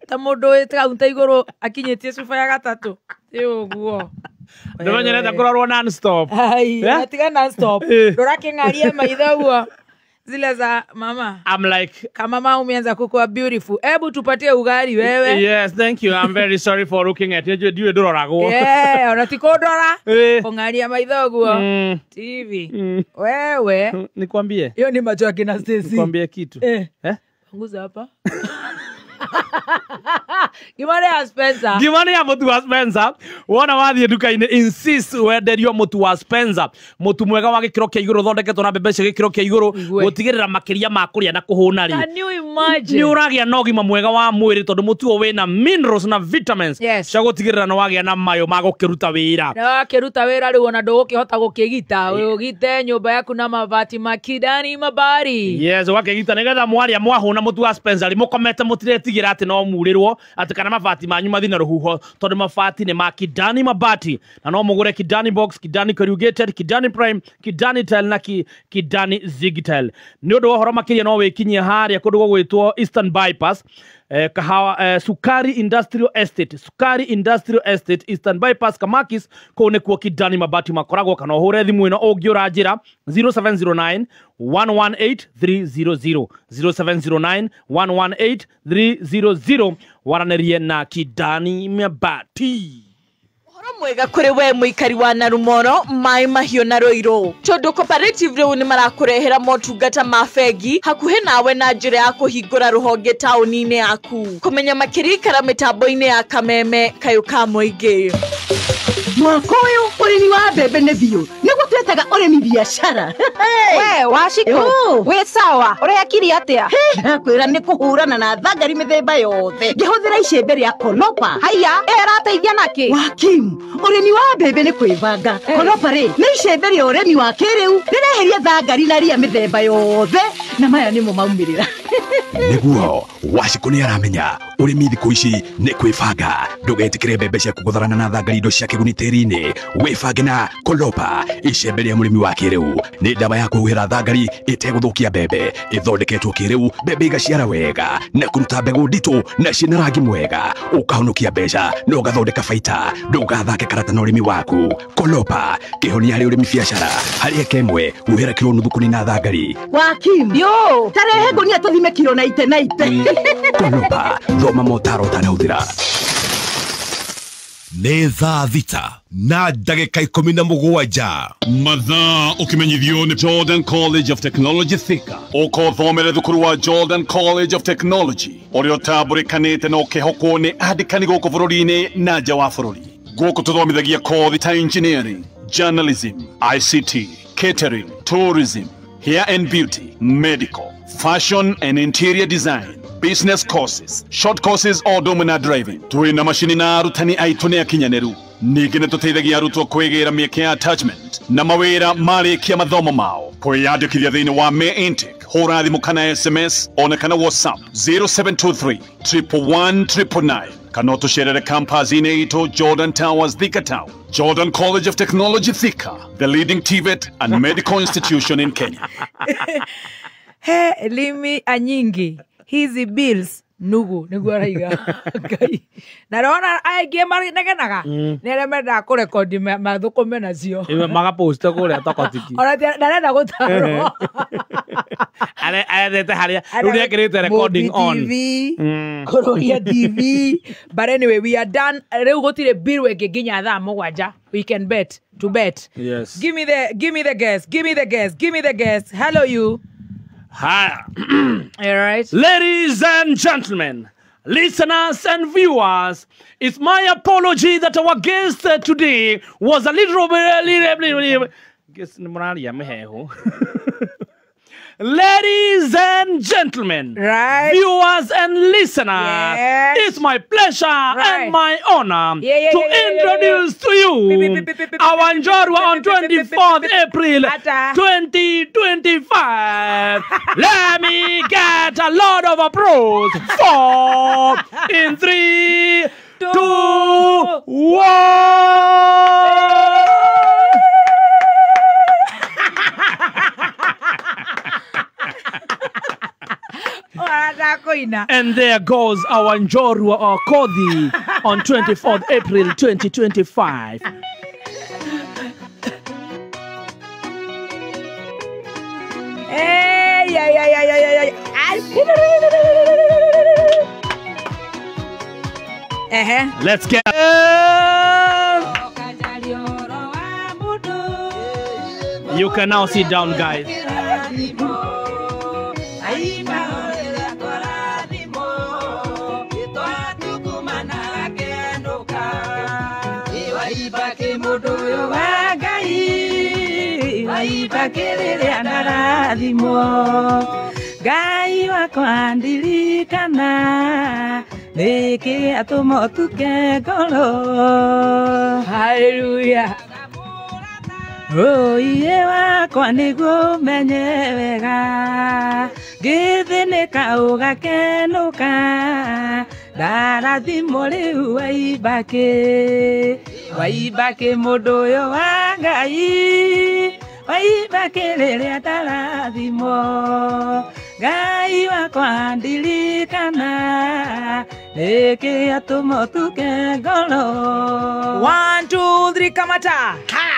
ta mũndũ wĩ kaunta igũrũ akinyĩtie cuba ya gatatũ. Ti ũguo. Ndũmenyerete kũrorwo non-stop. Ai, tiga non-stop. Ndũrakĩng'aria maitho ũguo. Zile za mama. I'm like, kama mama umeanza kukua beautiful. Hebu tupatie ugali wewe. Yes, thank you. I'm very sorry for looking at you. Ndiwe ndũroragwo. Yeah, ona ti kũndora. Kũng'aria maitho ũguo. TV. Wewe. Nikwambie. Hiyo ni macho ya kina Stacy. Nikwambie kitu. Panguza hapa. Ngima nĩ ya Spencer. Ngima nĩ ya mũtu wa Spencer. Wona wathiĩ nduka-inĩ, insist wenderio mũtu wa Spencer, mũtu mwega wa gĩkĩro kĩa igũrũ, ũthondeketwo na mbembe cia gĩkĩro kĩa igũrũ, gũtigĩrĩra makĩria ma kũrĩa na kũhũna rĩ, Can you imagine? nĩ ũragĩa na ũgima mwega wa mwĩrĩ, tondũ mũtu ũyũ wĩna minerals na vitamins cia gũtigĩrĩra nĩ wagĩa na mayũ ma gũkĩruta wĩra. Na wakĩruta wĩra rĩu ona ndũgũkĩhota gũkĩgita, ũgite nyũmba yaku na mabati makidani mabari. Yes, ũgakĩgita nĩgetha mwarĩa mwahũna mũtu wa Spencer rĩ, mũkomete mũtiretigĩra atĩ no murĩrwo atĩ kana mabati manyu mathiĩ na rũhuho, tondũ mabati nĩ ma Kidani Mabati, na no mũgũre Kidani Box, Kidani Corrugated, Kidani Prime, Kidani Tile na Kidani Zig Tile. Nĩ ũndũ wa ũhoro makĩria no wĩkinyie harĩa kũndũ gũgwĩtwo Eastern Bypass, Kahawa, Sukari Industrial Estate, Sukari Industrial Estate, Eastern Bypass, Kamakis, kũu nĩkuo Kidani Mabati makoragwo, kana ũhũre thimũ ĩno ũngĩũra njĩra 0709 118 300, 0709 118 300, waranĩrie na Kidani Mabati. Mwega kũrĩ we mũikari wa Narumoro, Maĩ Mahiũ na Rũirũ, tondũ Cooperative rĩu nĩ marakũrehera motungata ma bengi hakuhĩ nawe na njĩra ya kũhingũra rũhonge taũni-inĩ yaku. Kũmenya makĩria ikara mĩtambo-inĩ ya Kameme kayũ ka mũingĩ. Mwaka ũyũ ũrĩmi wa mbembe nĩ biũ, nĩguo twetaga ũrĩmi biacara. We Waciko, wĩ sawa? Ũrekire atĩa? Ndakwĩra nĩ kũhũrana na thangari mĩthemba yothe ngĩhũthĩra icembe rĩa Kolopa. Haiya, ĩrateithia nakĩ? Wakimu, ũrĩmi wa mbembe nĩ kwĩbanga. Kolopa rĩ nĩ icembe rĩa ũrĩmi wa kĩrĩu rĩreheria thangari na ria mĩthemba yothe, na maya nĩmo maumĩrĩra. Nĩguo Wacikũ nĩ aramenya ũrĩmi thikũ ici nĩ kwĩbanga. Ndũgetĩkĩre mbembe ciaku gũtharana na thangari indo cia kĩguni tĩri-inĩ. Wĩbange na Kolopa, icembe rĩa mũrĩmi wa kĩrĩu. Nĩ ndawa ya kũhuhĩra thangari ĩtegũthũkia mbembe, ĩthondeketwo kĩrĩu, mbembe igaciara wega na kũruta mbegũ nditũ na ciĩna rangi mwega. Ũkahonokia mbeca na ũgathondeka baita. Ndũgathake karata na ũrĩmi waku. Kolopa, kĩhonia harĩ ũrĩmi biacara. Harĩ eka ĩmwe huhĩra kiro nuthu kũnina thangari. Wakimu, yo tarehe ngũnia tũthime kiro na ite na ite. Kolopa, thoma motaro ũtanahũthĩra. Nĩ thaa 6:17. Mathaa ũkĩmenyithio nĩ Jordan College of Technology Thika. Ũkothomere thukuru wa Jordan College of Technology ũrĩa ũtambũrĩkanĩte na ũkĩhokwo nĩ andĩkani gũkũ bũrũri-inĩ na nja wa bũrũri. Gũkũ tũthomithagia kothi ta engineering, journalism, ICT, catering, tourism, hair and beauty, medical, fashion and interior design, business courses, short courses o ũndũ ũmwe na driving. Twĩna macini na arutani aitũ nĩ akinyanĩru. Ningĩ nĩ tũteithagia arutwo kwĩgĩra mĩeke ya attachment na mawĩra marĩkia mathomo mao. Kwĩyandĩkithia thĩinĩ wa May intake, hũra thimũ kana SMS ona kana WhatsApp 0723 111 999, kana ũtũcerere campus-inĩ itũ Jordan Towers, Thika Town. Jordan College of Technology Thika, the leading TVET and medical institution in Kenya. He limi anyingi hizi bills nugu niguo araiga Ngai, na rona aingĩ manegenaga nĩ arĩa mendaga kũrekondi mathũkũme nacio. Magaposta kũrĩa tokotiki. Ona ndarenda gũtarwo. Arethete harĩa rĩu nĩekĩrĩte recording on. TV, kũrũria TV. But anyway, we are done. Rĩu gũtirĩ bill ĩngĩ nginya thaa 7. We can bet to bet. Yes. Give me the guess. Give me the guess. Give me the guess. Hello you. Hi. All right. Ladies and gentlemen, listeners and viewers, it's my apology that our guest today was a little bit. Ladies and gentlemen, right, viewers and listeners, yes, it's my pleasure right and my honor to introduce to you our Njorua on 24th April 2025. Let me get a lot of applause for in 3, 2, 1. And there goes our Njorua or Kothi on 24th April 2025. Hey, yeah, yeah, yeah, yeah, yeah. Let's get. You can now sit down, guys. Waibaki rĩrĩa ndarathimwo Ngai wakwa ndirikana nĩkĩ atũma ũtuke ngoro. Haleluya. Oiye wakwa nĩguo menye wega ngĩthĩnĩka ũgakenũka ndarathimwo rĩu Waibaki. Waibaki mũndũ ũyũ wa Ngai Waibaki rĩrĩa ndarathimwo Ngai wakwa ndirikana nĩkĩ atũma ũtuke ngoro. 1 2 3 kamata. Ha!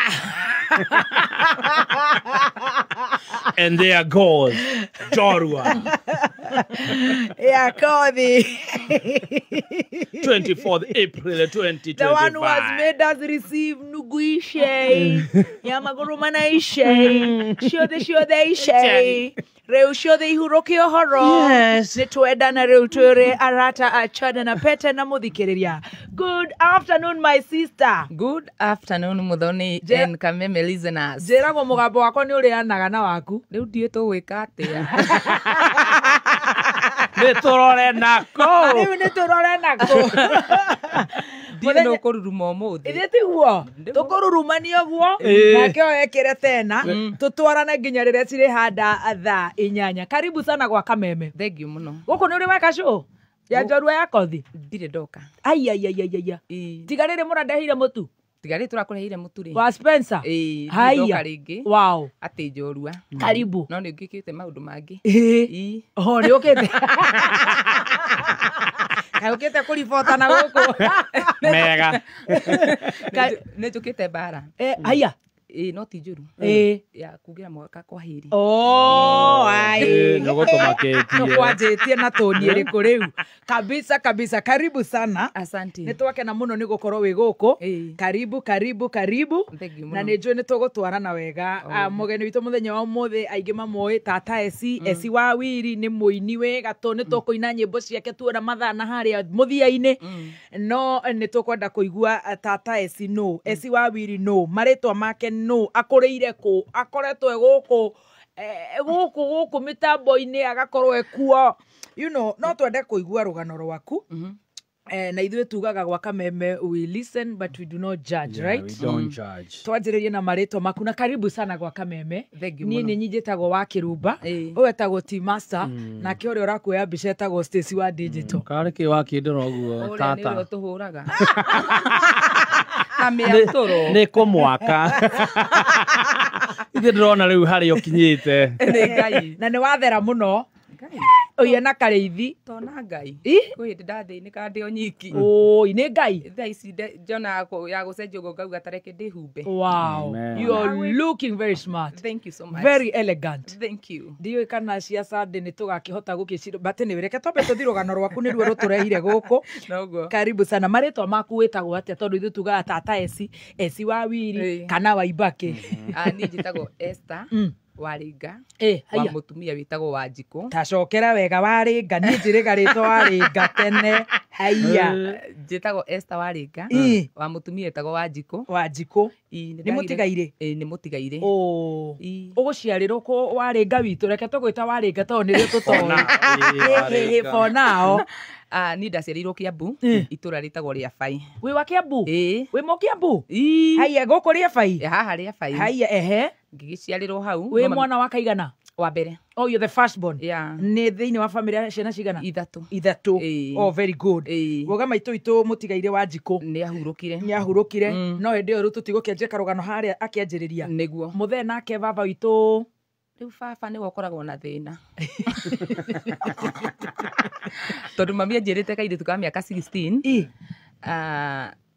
And there goes Jorua. Yeah, Kothi. 24th April 2025. The one who has made us receive nuguishe, yamagurumanaishe, shiothe shiothe ishe. Reu ciothe ihuruki uhoro. Yes. Nĩ twendana rĩu twĩrĩ arata achana na pete na mũthikĩrĩria. Good afternoon my sister. Good afternoon Muthoni and Kameme listeners. Njĩragwo mũgambo wakwa nĩ ũrĩanaga na waku. Rĩu ndiũĩ tũgwĩka atĩa. Nĩ tũrore nako. Rĩu nĩ tũrore nako. Ndiũĩ nĩ ũkũruruma ũmũthĩ. Ithĩ tiguo tũkũrurumania ũguo nake oyo ekĩre tena tũtwarane nginya rĩrĩa cirĩhanda thaa 8. Karibu sana gwa Kameme. Thank you mũno. Gũkũ nĩ ũrĩ weka show ya Njorua ya Kothi? Ndirĩ ndoka. Ai ai ai ai ai. Tiga rĩrĩ mũrandeheire mũtu. Tiga rĩrĩ tũrakũreheire mũtu rĩ. Wa Spencer? Ĩĩ. Haiya. Ndoka rĩngĩ. Wow. Atĩ Njorua. Karibu. No nĩ ngĩkĩte maũndũ mangĩ. Ĩĩ. Oho nĩ ũkĩte. Kaĩ ũkĩte kũribota na gũkũ. Mega. Nĩ njũkĩte mbara. Haiya. No ti njũru. Ya kugira mwaka kwa heri. Oh, ai. Nĩgũtũmakĩtie. Tũkwanjĩtie na tũni ĩrĩkũ rĩu. Kabisa kabisa. Karibu sana. Asante. Nĩ twakena mũno nĩ gũkorwo wĩ gũkũ. Karibu karibu karibu. Na nĩ njũĩ nĩ tũgũtwarana wega. Mũgeni witũ mũthenya wa ũmũthĩ aingĩ mamũĩ tata Esi, Esi wa Wiri nĩ mũini wĩ gatũ. Nĩ tũkũina nyĩmbo ciake tuona mathaa na harĩa mũthia-inĩ. No nĩ tũkwenda kũigua tata Esi no, Esi wa Wiri no, marĩtwa make no, akũrĩire kũ, akoretwo e gũkũ gũkũ gũkũ mĩtambo-inĩ agakorwo ekuo. You know, no twende kũigua rũgano rwaku. Na ithuĩ tugaga gwa Kameme we listen but we do not judge, right? We don't judge. Twanjĩrĩrie na marĩtwa maku na karibu sana gwa Kameme. Niĩ nĩ njĩtagwo wa Kĩrumba, ũyũ etagwo T Master, nake ũrĩa ũrakuoya mbica etagwo Stacy wa Digital. Karĩ kĩ wakĩndĩra ũguo tata. Ũrĩa nĩ ũtũhũraga. Nĩ kũmwaka. Ithe ndĩrona rĩu harĩa ũkinyĩte. Nĩ Ngai. Na nĩ wathera mũno. Oye na karĩithi. Tona Ngai. Kwĩ hĩndĩ ndathĩnĩka ndĩ o nyiki. Oi nĩ Ngai. Thaa ici njonaga ya gũcenjia ũguo ngauga ta reke ndĩhumbe. Wow. You are looking very smart. Thank you so much. Very elegant. Thank you. Ndiũĩ kana cia Sunday nĩ tũgakĩhota gũkĩcira but anyway reke twambe tũthiĩ rũgano rwaku nĩruo rũtũrehire gũkũ. Noguo. Karibu sana. Marĩtwa maku wĩtagwo atĩa tondũ ithuĩ tugaga tata Esi, Esi wa Wiri kana Waibaki. Niĩ njĩtagwo Esther. Waringa. Wa mũtumia wĩtagwo Wanjikũ. Tacokera wega Waringa, niĩ njĩrĩga rĩtwa Waringa tene. Haiya. Njĩtagwo Esther Waringa. Wa mũtumia wĩtagwo Wanjikũ. Wanjikũ. Nĩ mũtigairĩ? Nĩ mũtigairĩ. Ũgũciarĩrwo kũ Waringa witũ? Reke tũgwĩta Waringa tondũ nĩrĩo tũtoĩ. For now. Niĩ ndaciarĩirwo Kĩambu, itũra rĩtagwo Rĩabai. Wĩ wa Kĩambu? Ĩĩ. Wĩ mũkĩambu? Haiya gũkũ Rĩabai? Haha Rĩabai. Haiya ehe. Ngĩgĩciarĩrwo hau. Wĩ mwana wa kaigana? Wa mbere. Oh, you're the first born. Yeah. Nĩ thĩinĩ wa family ya ciana cigana? Ithatũ. Ithatũ. Oh, very good. Woga maitũ witũ mũtigaire Wanjikũ. Nĩ ahurũkire. Nĩ ahurũkire. No hĩndĩ ĩyo rĩu tũtigũkĩanjia karũgano harĩa akĩanjĩrĩria. Nĩguo. Mũthee nake baba witũ. Rĩu baba nĩwe ũkoragwo na thĩna. Tondũ mami anjĩrĩte kairĩtu ka mĩaka 16.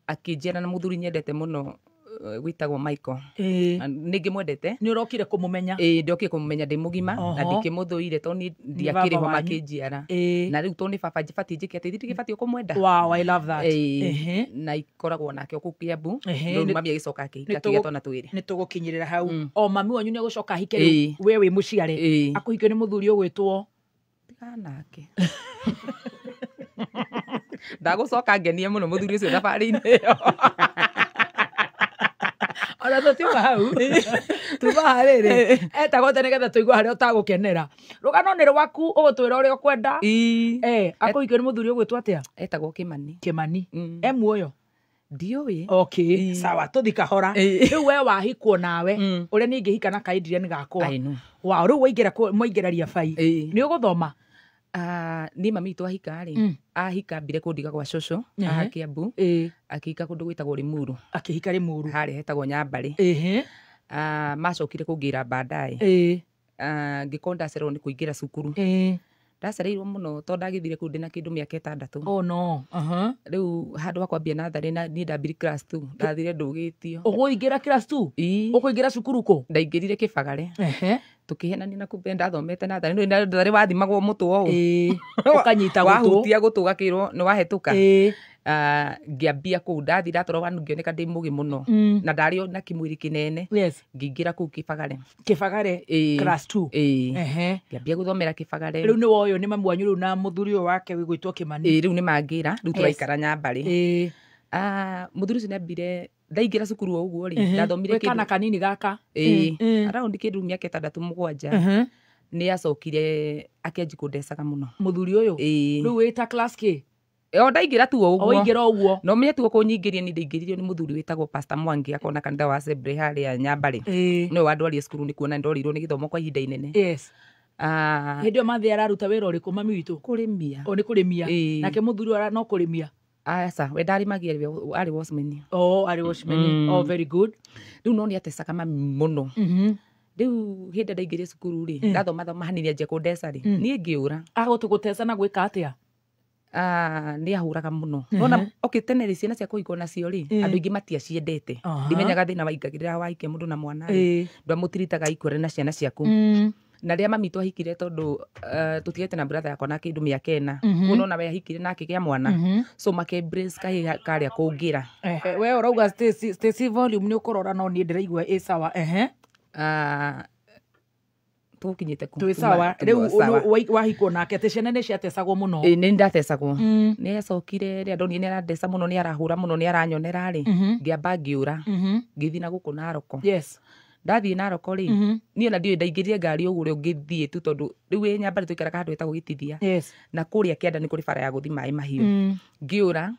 Akĩnjiara na mũthuri nyendete mũno wĩtagwo Michael. Nĩ ngĩmwendete. Nĩ ũrokire kũmũmenya? Ĩĩ, ndokire kũmũmenya ndĩ mũgima na ndikĩmũthũire tondũ niĩ ndiakĩrĩ ho makĩnjiara. Na rĩu tondũ nĩ baba batiĩ njĩke atĩ ndikĩbatiĩ kũmwenda. Wow, I love that. Na ikoragwo nake o kũu Kĩambu. Rĩu mami agĩcoka akĩhika akĩgĩa twana twĩrĩ. Nĩ tũgũkinyĩrĩra hau. O mami wanyu nĩ agũcoka ahike rĩu we wĩ mũciare. Akũhikio nĩ mũthuri ũgwĩtwo Tigana nake. Ndagũcoka ngenie mũno mũthuri ũcio thabarĩ-inĩ ĩyo. Ona tũtiuma hau tuma harĩrĩ etagwo atĩa nĩgetha tũigue harĩa ũtagũkenera. Rũgano nĩ rwaku, ũgũtwĩra ũrĩa ũkwenda. Akũhikio nĩ mũthuri ũgwĩtwo atĩa? Etagwo Kimani. Kimani e muoyo? Ndiũĩ. Okay, sawa, tũthi kahora. Rĩu we wahikwo nawe ũrĩa niĩ ingĩhika na kaindiria gakwa. I know. Wow, rĩu waingĩra mwaingĩra ria bai nĩ ũgũthoma? Niĩ mami witũ ahika rĩ, ahika ambire kũndiga gwa cũcũ haha Kiambu, akĩhika kũndũ gwĩtagwo Limuru. Akĩhika Limuru. Harĩa hetagwo Nyambarĩ. Macokire kũngĩra baadaye. Ngĩkorwo ndacererwo nĩ kũingĩra cukuru. Ndacereirwo mũno tondũ ndagĩthire kũu ndĩna kĩndũ mĩaka 6. Oh no. Rĩu handũ ha kwambia natharĩ na niĩ ndambire class 2, ndathire ndũgĩtio. Ũgũingĩra class 2? Ũkũingĩra cukuru kũ? Ndaingĩrire Kĩbagare. Tũkĩhenania na kumbe ndathomete natharĩ, nĩ natharĩ wathimagwo mũtwe ũũ. Ũkanyita gũtũ. Wahutia gũtũ ũgakĩrwo nĩ wahĩtũka. Ngĩambia kũu ndathi ndatwarwo wanu ngĩoneka ndĩ mũgĩ mũno. Na ndarĩ o na kĩmwĩrĩ kĩnene. Ngĩingĩra kũu Kĩbagare. Kĩbagare class 2. Ngĩambia gũthomera Kĩbagare. Rĩu nĩ woywo nĩ mamu wanyu rĩu na mũthuri ũyũ wake wĩgwĩtwo Kimani. Rĩu nĩ mangĩra, rĩu tũraikara Nyambarĩ. Mũthuri ũcio nĩambire ndaingĩra cukuru o ũguo rĩ, ndathomire Wĩ kana kanini gaka. Around kĩndũ mĩaka 6 7. Nĩ acokire akĩanjia kũndecaga mũno. Mũthuri ũyũ? Rĩu wĩ ta class K? O ndaingĩra tu o ũguo. Waingĩra o ũguo. No menye tu kũnyingĩria ni ndaingĩririo nĩ mũthuri wĩtagwo Pastor Mwangi akona kanitha wa Assembly harĩa Nyambarĩ. Nĩwe wandwarire cukuru nĩ kuona ndorirwo nĩ gĩthomo kwa ihinda inene. Hĩndĩ ĩyo mathĩ araruta wĩra ũrĩkũ mami witũ? Kũrĩmia. O nĩ kũrĩmia. Nake mũthuri ũyũ no kũrĩmia? Aca, we ndarĩmagia, arĩ watchman. Oh, arĩ watchman. Oh, very good. Rĩu no nĩ atecaga mami mũno. Rĩu hĩndĩ ndaingĩrire cukuru rĩ, ndathomathoma hanini anjia kũndeca rĩ, niĩ ngĩũra. Agũtũgũteca na gwĩka atĩa? Nĩ ahũraga mũno. Nona okay, tene rĩ ciana cia kũhikwo nacio rĩ, andũ aingĩ matiaciendete. Ndimenyaga thĩna waingagĩrĩra wahikia mũndũ na mwana rĩ, ndwamũtiritaga ikwere na ciana ciaku. Na rĩrĩa mami twahikire tondũ tũtigĩte na brother yakwa na kĩndũ mĩaka 4. Koguo nona we ahikire na akĩgĩa mwana. So make embrace kahĩ karĩa kũngĩra. We ũrauga Stacy volume nĩ ũkũrora no niĩ ndĩraigua ĩ sawa. Tũkinyĩte kũ? Twĩ sawa. Rĩu wahikwo nake atĩ ciana nĩ ciatecagwo mũno. Nĩ ndatecagwo. Nĩ acokire rĩrĩa ndonire nĩ arandeca mũno, nĩ arahũra mũno, nĩ aranyonera rĩ, ngĩamba ngĩũra. Ngĩthiĩ na gũkũ Naroko. Ndathiĩ Naroko rĩ, niĩ ona ndiũĩ ndaingĩrire ngari ũguo ũrĩa ũngĩthiĩ tu tondũ rĩu wĩ Nyambarĩ tũikaraga handũ hetagwo Gĩtithia. Na kũrĩa kĩanda nĩ kũrĩ bara ya gũthiĩ maĩ mahiũ. Ngĩũra,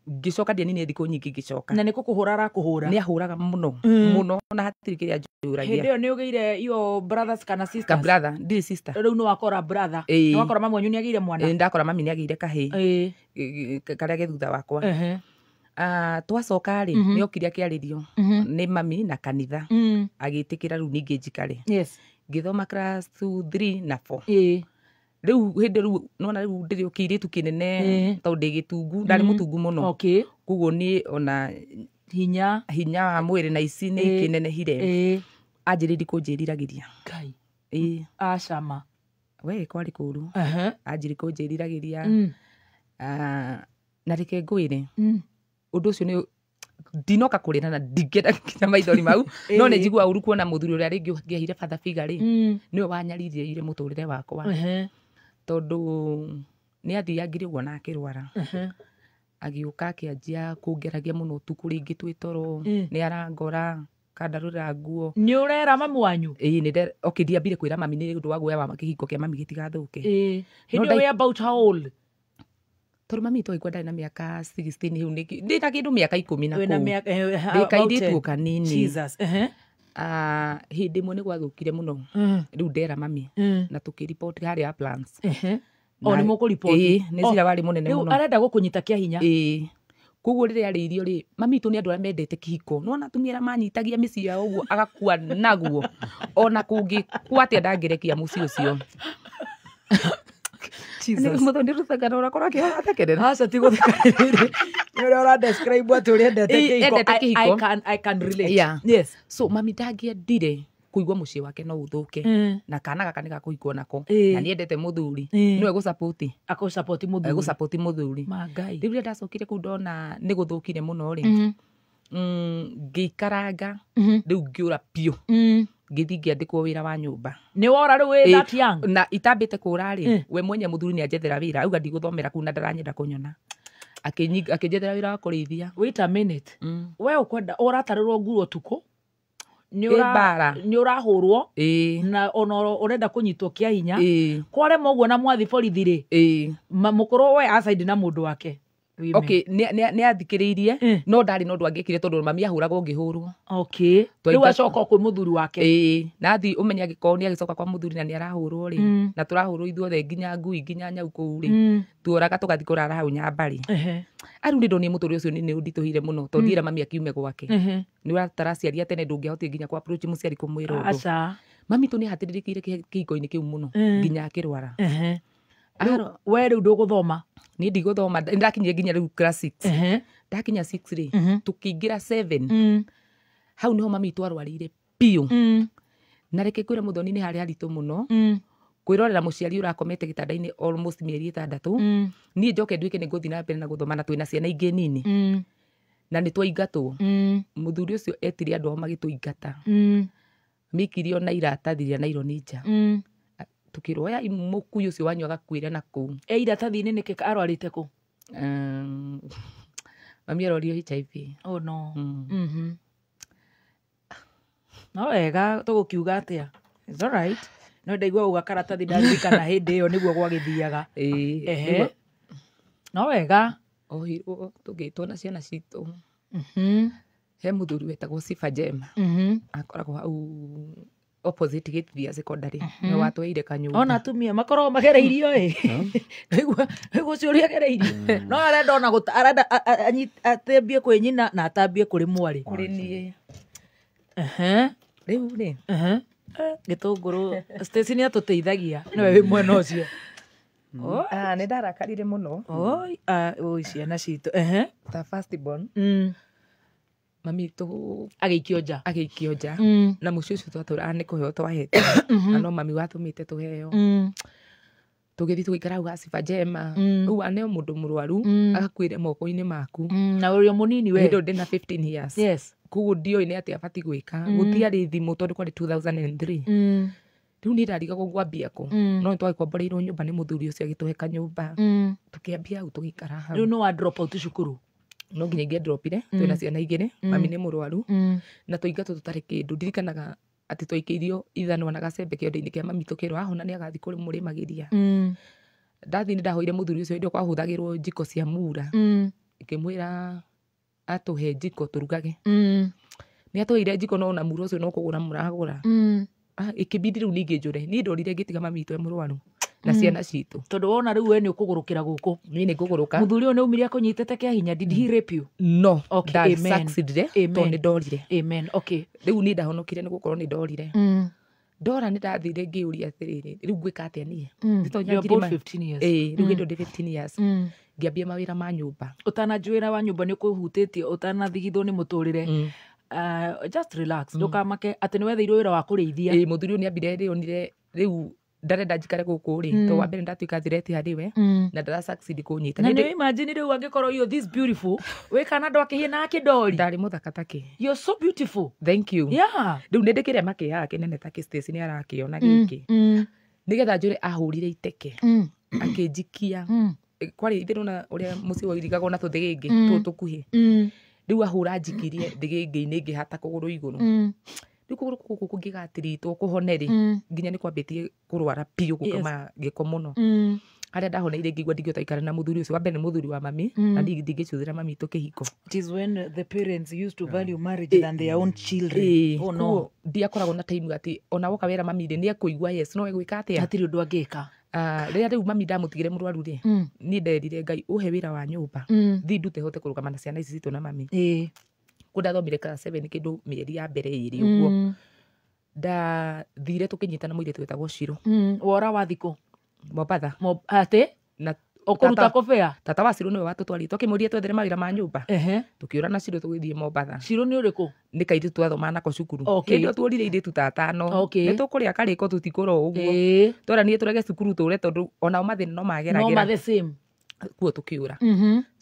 ngĩcoka ndianinire thikũ nyingĩ ngĩcoka. Na nĩ kũkũhũra arakũhũra? Nĩ ahũraga mũno, mũno na hatirĩ kĩrĩa anjũragia. Hĩndĩ ĩyo nĩ ũgĩire iyo brothers kana sisters? Ka brother, ndirĩ sister. Rĩu nĩ wakora brother. Nĩ wakora mamu wanyu nĩ agĩire mwana? Ndakora mami nĩ agĩire kahĩĩ. Karĩa ge thutha wakwa. Twacoka rĩ, nĩ okire akĩarĩrio nĩ mami na kanitha. Agĩtĩkĩra rĩu ningĩ njikare. Ngĩthoma class 2, 3 na 4. Rĩu hĩndĩ rĩu nona rĩu ndĩrĩ o kĩirĩtu kĩnene tondũ ndĩ gĩtungu, ndarĩ mũtungu mũno. Koguo niĩ ona hinya wa mwĩrĩ na ici nĩ ikĩnenehire. Anjĩrĩirie kũnjĩriragĩria. Ngai. Acama. We kwarĩ kũũru. Anjĩrĩirie kũnjĩriragĩria. Na reke ngwĩre, ũndũ ũcio nĩ ndinoka kũrĩra na ndingĩenda nginya maithori mau, no nĩ njiguaga ũru kuona mũthuri ũrĩa rĩngĩ ũngĩaheire father figure rĩ, nĩwe wanyaririe mũtũrĩre wakwa. Tondũ nĩ athiangire ũguo na akĩrwara. Agĩũka akĩanjia kũngeragia mũno ũtukũ rĩngĩ twĩ toro, nĩ arangora, kandarũrĩra nguo. Nĩ ũrera mamu wanyu? Ĩĩ, okay, ndiambire kwĩra mami nĩ ũndũ wa guoya wa kĩhiko kĩa mami gĩtigathũke. Hĩndĩ ĩyo wĩ about how old? Tondũ mami twaigua ndarĩ na mĩaka 16 hau ndĩ na kĩndũ mĩaka 10 na Wĩna kũu. mĩaka, Ndĩ about kairĩtu 10. o kanini. Jesus. Hĩndĩ ĩmwe nĩ gwathũkire mũno. Rĩu ndera mami na tũkĩripoti harĩa plans. O nĩ mũkũripoti? Ĩĩ, nĩ cira warĩ mũnene Rĩu mũno. arenda gũkũnyita kĩa hinya? Ĩĩ. Koguo rĩrĩa arĩirio rĩ, mami witũ nĩ andũ arĩa mendete kĩhiko. Nĩwona atumia arĩa manyitagia mĩciĩ yao ũguo agakua naguo. Ona kũngĩkua atĩa ndangĩrekia mũciĩ ũcio. Jesus. Mũthoni rũtheka na ũrakora akĩhathekerera. Aca ti gũthekerera. Nĩ ũrĩa ũra describe atĩ ũrĩa endete kĩhiko. Endete kĩhiko. I can relate. Yeah. Yes. So mami ndangĩendire kũigua mũciĩ wake no ũthũke. Na kana gaka nĩ gakũhikwo nako. Na nĩ endete mũthuri. Nĩwe gũsapoti. Akũsapoti mũthuri. Gũsapoti mũthuri. Ma Ngai. Rĩu rĩrĩa ndacokire kũu ndona nĩ gũthũkire mũno rĩ. Ngĩikaranga. Rĩu ngĩũra biũ. Ngĩthiĩ ngĩandĩkwo wĩra wa nyũmba. Nĩ wora rĩu wĩ that young? Na itambĩte kũra rĩ, we mwenye mũthuri nĩ anjethera wĩra. Auga ndigũthomera kũu na ndaranyenda kũnyona. Akĩnjethera wĩra wa kũrĩithia. Wait a minute. We ũkwenda ũratarĩrwo nguo ũtukũ? Nĩ Mbara. Nĩ ũrahũrwo na ona ũrenda kũnyitwo kĩa hinya kwarema ũguo na mwathi borithi rĩ, mũkũrũ we acaidi na mũndũ wake. Women. Okay, nĩ athikĩrĩirie no ndarĩ na ũndũ angĩkire tondũ mami ahũragwo ngĩhũrwo. Okay, rĩu acoka kwĩ mũthuri wake. Ĩĩ, na athi ũmenye angĩkorwo nĩ agĩcoka kwa mũthuri na nĩ arahũrwo rĩ, na tũrahũrwo ithuothe nginya ngui nginya nyau kũu rĩ, tuoraga tũgathiĩ kũrara hau nyambarĩ. Arĩu nĩ ndonire mũtũrĩre ũcio nĩ ũnditũhire mũno tondũ ndiĩra mami akiume gwake. Nĩ ũrataraciaria tene ndũngĩahotire nginya kũ approach mũciari kũmwĩra ũndũ. Aca. Mami tũ nĩ ahatĩrĩrĩkĩire kĩhiko-inĩ kĩu mũno nginya akĩrwara. We rĩu ndũgũthoma? Niĩ ndigũthoma, ndakinyire nginya rĩu class 6. Ndakinya 6 rĩ, tũkĩingĩra 7. Hau niho mami witũ arwarĩire biũ. Na reke ngwĩre Mũthoni nĩ harĩ haritũ mũno kwĩrorera mũciari ũrakomete gĩtanda-inĩ almost mĩeri 6. Niĩ njoke nduĩke nĩ ngũthiĩ na mbere na gũthoma na twĩna ciana ingĩ nini. Na nĩ twaingatwo. Mũthuri ũcio etire andũ ao magĩtũingata. Mĩkirio na iratathi rĩa naironi nja. Tukĩrwo oya mũkui ũcio wanyu agakuĩra na kũu. E iratathi-inĩ nĩkĩ arwarĩte kũ? Mami arorio HIV. Oh no. No wega tũgũkiuga atĩa? It's all right. No ndaigua uga karatathi ndaririkana hĩndĩ ĩyo nĩguo gwagĩthiaga. Ehe. No wega. Ohirwo tũgĩtwo na ciana citũ. He mũthuri wetagwo Sifa Jema. Akoragwo hau opposite gate via secondary. Nĩ watweire kanyũmba. Ona atumia makoragwo magereirio ĩ. Nĩguo ũcio ũrĩa agereirio. No arenda ona arenda atambie kwĩ nyina na atambie kũrĩ mwarĩ. Kũrĩ niĩ. Rĩu rĩ. Gĩtũngũrũ Stacy nĩ atũteithagia nĩwe wĩ mwena ũcio. Nĩ ndarakarire mũno. Oi ciana citũ. Ta first born. Mami tũ agĩikio nja. Agĩikio nja. Na mũciĩ ũcio twatũraga nĩ kũheo twahete. Na no mami watũmĩte tũheo. Tũgĩthiĩ tũgĩikara hau ga Sifa Jema. Rĩu aneo mũndũ mũrwaru agakuĩre moko-inĩ maku. Na ũrĩ o mũnini we. Hĩndĩ ĩyo ndĩna 15 years. Yes. Koguo ndioĩ nĩ atĩa abatiĩ gwĩka. Gũtiarĩ thimũ tondũ kwarĩ 2003. Rĩu niĩ ndarigagwo ngwambia kũ. No nĩ twagĩkomboreirwo nyũmba nĩ mũthuri ũcio agĩtũhe kanyũmba. Tũkĩambia hau tũgĩikara hau. Rĩu nĩ wa drop out cukuru? No nginya ingĩandropire, twĩna ciana igĩrĩ, mami nĩ mũrwaru, na twaingatwo tũtarĩ kĩndũ. Ndirikanaga atĩ twaikĩirio ithanwa na gacembe kĩondo-inĩ kĩa mami tũkĩrwo ahona nĩ agathiĩ kũrĩ mũrĩmagĩria. Ndathiĩ nĩ ndahoire mũthuri ũcio hĩndĩ ĩyo kwahũthagĩrwo njiko cia mura. Ngĩmwĩra atũhe njiko tũrugage. Nĩ atũheire njiko no ona mura ũcio no kũgũra mũragũra. Ĩkĩbidi rĩu ningĩ njũre. Niĩ ndorire ngĩtiga mami witũ e mũrwaru na ciana citũ. Tondũ wona rĩu we nĩ ũkũgũrũkĩra gũkũ. Niĩ nĩ ngũgũrũka. Mũthuri ũyũ nĩ aumire akũnyitĩte kĩa hinya. Did he rape you? No. Okay, amen. Succeeded tondũ nĩ ndorire. Amen. Okay. Rĩu niĩ ndahonokire nĩ gũkorwo nĩ ndorire. Ndora nĩ ndathire ngĩũria atĩrĩrĩ, rĩu ngwĩka atĩa niĩ? You're about 15 years. Ĩĩ, rĩu hĩndĩ ĩyo ndĩ 15 years. Ngĩambia mawĩra ma nyũmba. Ũtananjia wĩra wa nyũmba nĩ ũkũhutĩtie, ũtanathigithwo nĩ mũtũrĩre. Just relax, ndũkamake atĩ nĩ wetheirwo wĩra wa kũrĩithia. Ĩĩ, mũthuri ũyũ nĩ ambire rĩ onire rĩu ndarenda njikare gũkũ rĩ, tondũ wa mbere ndatuĩka threat harĩ we, na ndara succeed kũnyita. Na nĩ imagine rĩu angĩkorwo you're this beautiful, wĩ kana andũ akĩhie na akĩndori. Ndarĩ mũthaka take. You're so beautiful. Thank you. Yeah. Rĩu nĩ ndĩkĩrema kĩhaha kĩnene take Stacy nĩ arakĩona gĩkĩ. Nĩgetha njũre ahũrire iteke. Akĩnjikia. Kwarĩ itherũ na ũrĩa mũciĩ wairigagwo na tũthĩgĩngĩ tũtũ tũkuhĩ. Rĩu ahũra njikirie thĩgĩngĩ-inĩ ngĩhata kũgũrũ igũrũ. Rĩu kũgũrũ gũkũ kũngĩgatiritwo kũhone rĩ, nginya nĩ kwambĩtie kũrwara biũ gũkama gĩko mũno. Harĩa ndahoneire ngĩigua ndingĩhota gũikara na mũthuri ũcio. Wa mbere nĩ mũthuri wa mami, na ndingĩcuthĩra mami witũ kĩhiko. It is when the parents used to value marriage than their own children. Oh no. Ndiakoragwo na time atĩ ona woka wera mami rĩ, nĩ ekũigua yes, no egwĩka atĩa? Hatirĩ ũndũ angĩka. Rĩrĩa rĩu mami ndamũtigire mũrwaru rĩ, niĩ nderire Ngai ũhe wĩra wa nyũmba, thiĩ ndute hote kũrũgama na ciana ici citũ na mami. Kũ ndathomire class 7 kĩndũ mĩeri ya mbere ĩrĩ ũguo. Ndathire tũkĩnyitana mũirĩtu wetagwo Shiro. Wora wathi kũ? Mombatha. Atĩ? Na Ũkũruta kũbĩa? Tata wa Shiro nĩwe watũtwarire. Twakĩmũria twethere mawĩra ma nyũmba. Tũkĩũra na Shiro tũgĩthiĩ Mombatha. Shiro nĩ ũrĩkũ? Nĩ kairĩtu twathomaga nako cukuru. Okay. Hĩndĩ ĩyo tuorire airĩtu ta atano. Okay. Nĩ tũkũrĩa karĩko tũtikũra o ũguo. Tweranirie tũrege cukuru tũre tondũ onao mathĩna no mageragĩra. No ma the same. Kuo tũkĩũra.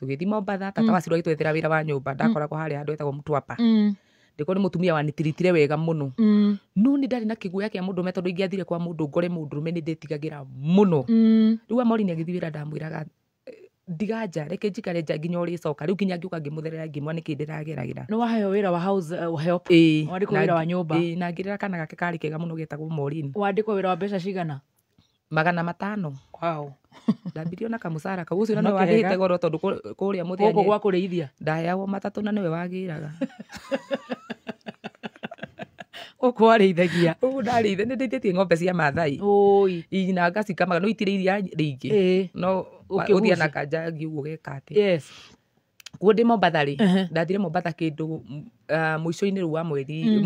Tũgĩthiĩ Mombatha, tata wa Shiro agĩtwethera wĩra wa nyũmba. Ndakoragwo harĩa handũ hetagwo Mtwapa. Ndĩkorwo nĩ mũtumia wanitiritire wega mũno. No nĩ ndarĩ na kĩguoya kĩa mũndũrũme tondũ ingĩathire kwa mũndũ ngore mũndũrũme nĩ ndĩtigagĩra mũno. Rĩu Amori nĩ agĩthiĩ wĩra ndamwĩraga Ndiganja reke njikare nja nginya ũrĩcoka. Rĩu nginya ngĩũka ngĩmũtherera ngĩmwa nĩkĩ ndĩrageragĩra. Nĩ waheo wĩra wa house help? Ĩĩ. Wandĩkwo wĩra wa nyũmba? Ĩĩ, na ngĩrera kana gake karĩ kega mũno getagwo Maureen. Wandĩkwo wĩra wa mbeca cigana? 500. Wow. Ndambirie na kamũcara kau ũcio na No nĩwe kega. wandĩhĩte goro tondũ kũrĩa mũthenya Gũkũ gwa kũrĩithia ndaheagwo matatũ na nĩwe wagĩraga. Gũkũ warĩithagia? Ũguo ndarĩitha nĩ ndĩithĩtie ng'ombe cia Maathai. Ũi. Ii, na ngacikamaga no itirĩ iria rĩingĩ. Ĩĩ. No Ũkĩgucia. ũthiĩ na kanjangi ũguo geka atĩ. Yes. Kuo ndĩ Mombatha rĩ, ndathire Mombatha kĩndũ mũico-inĩ rĩu wa mweri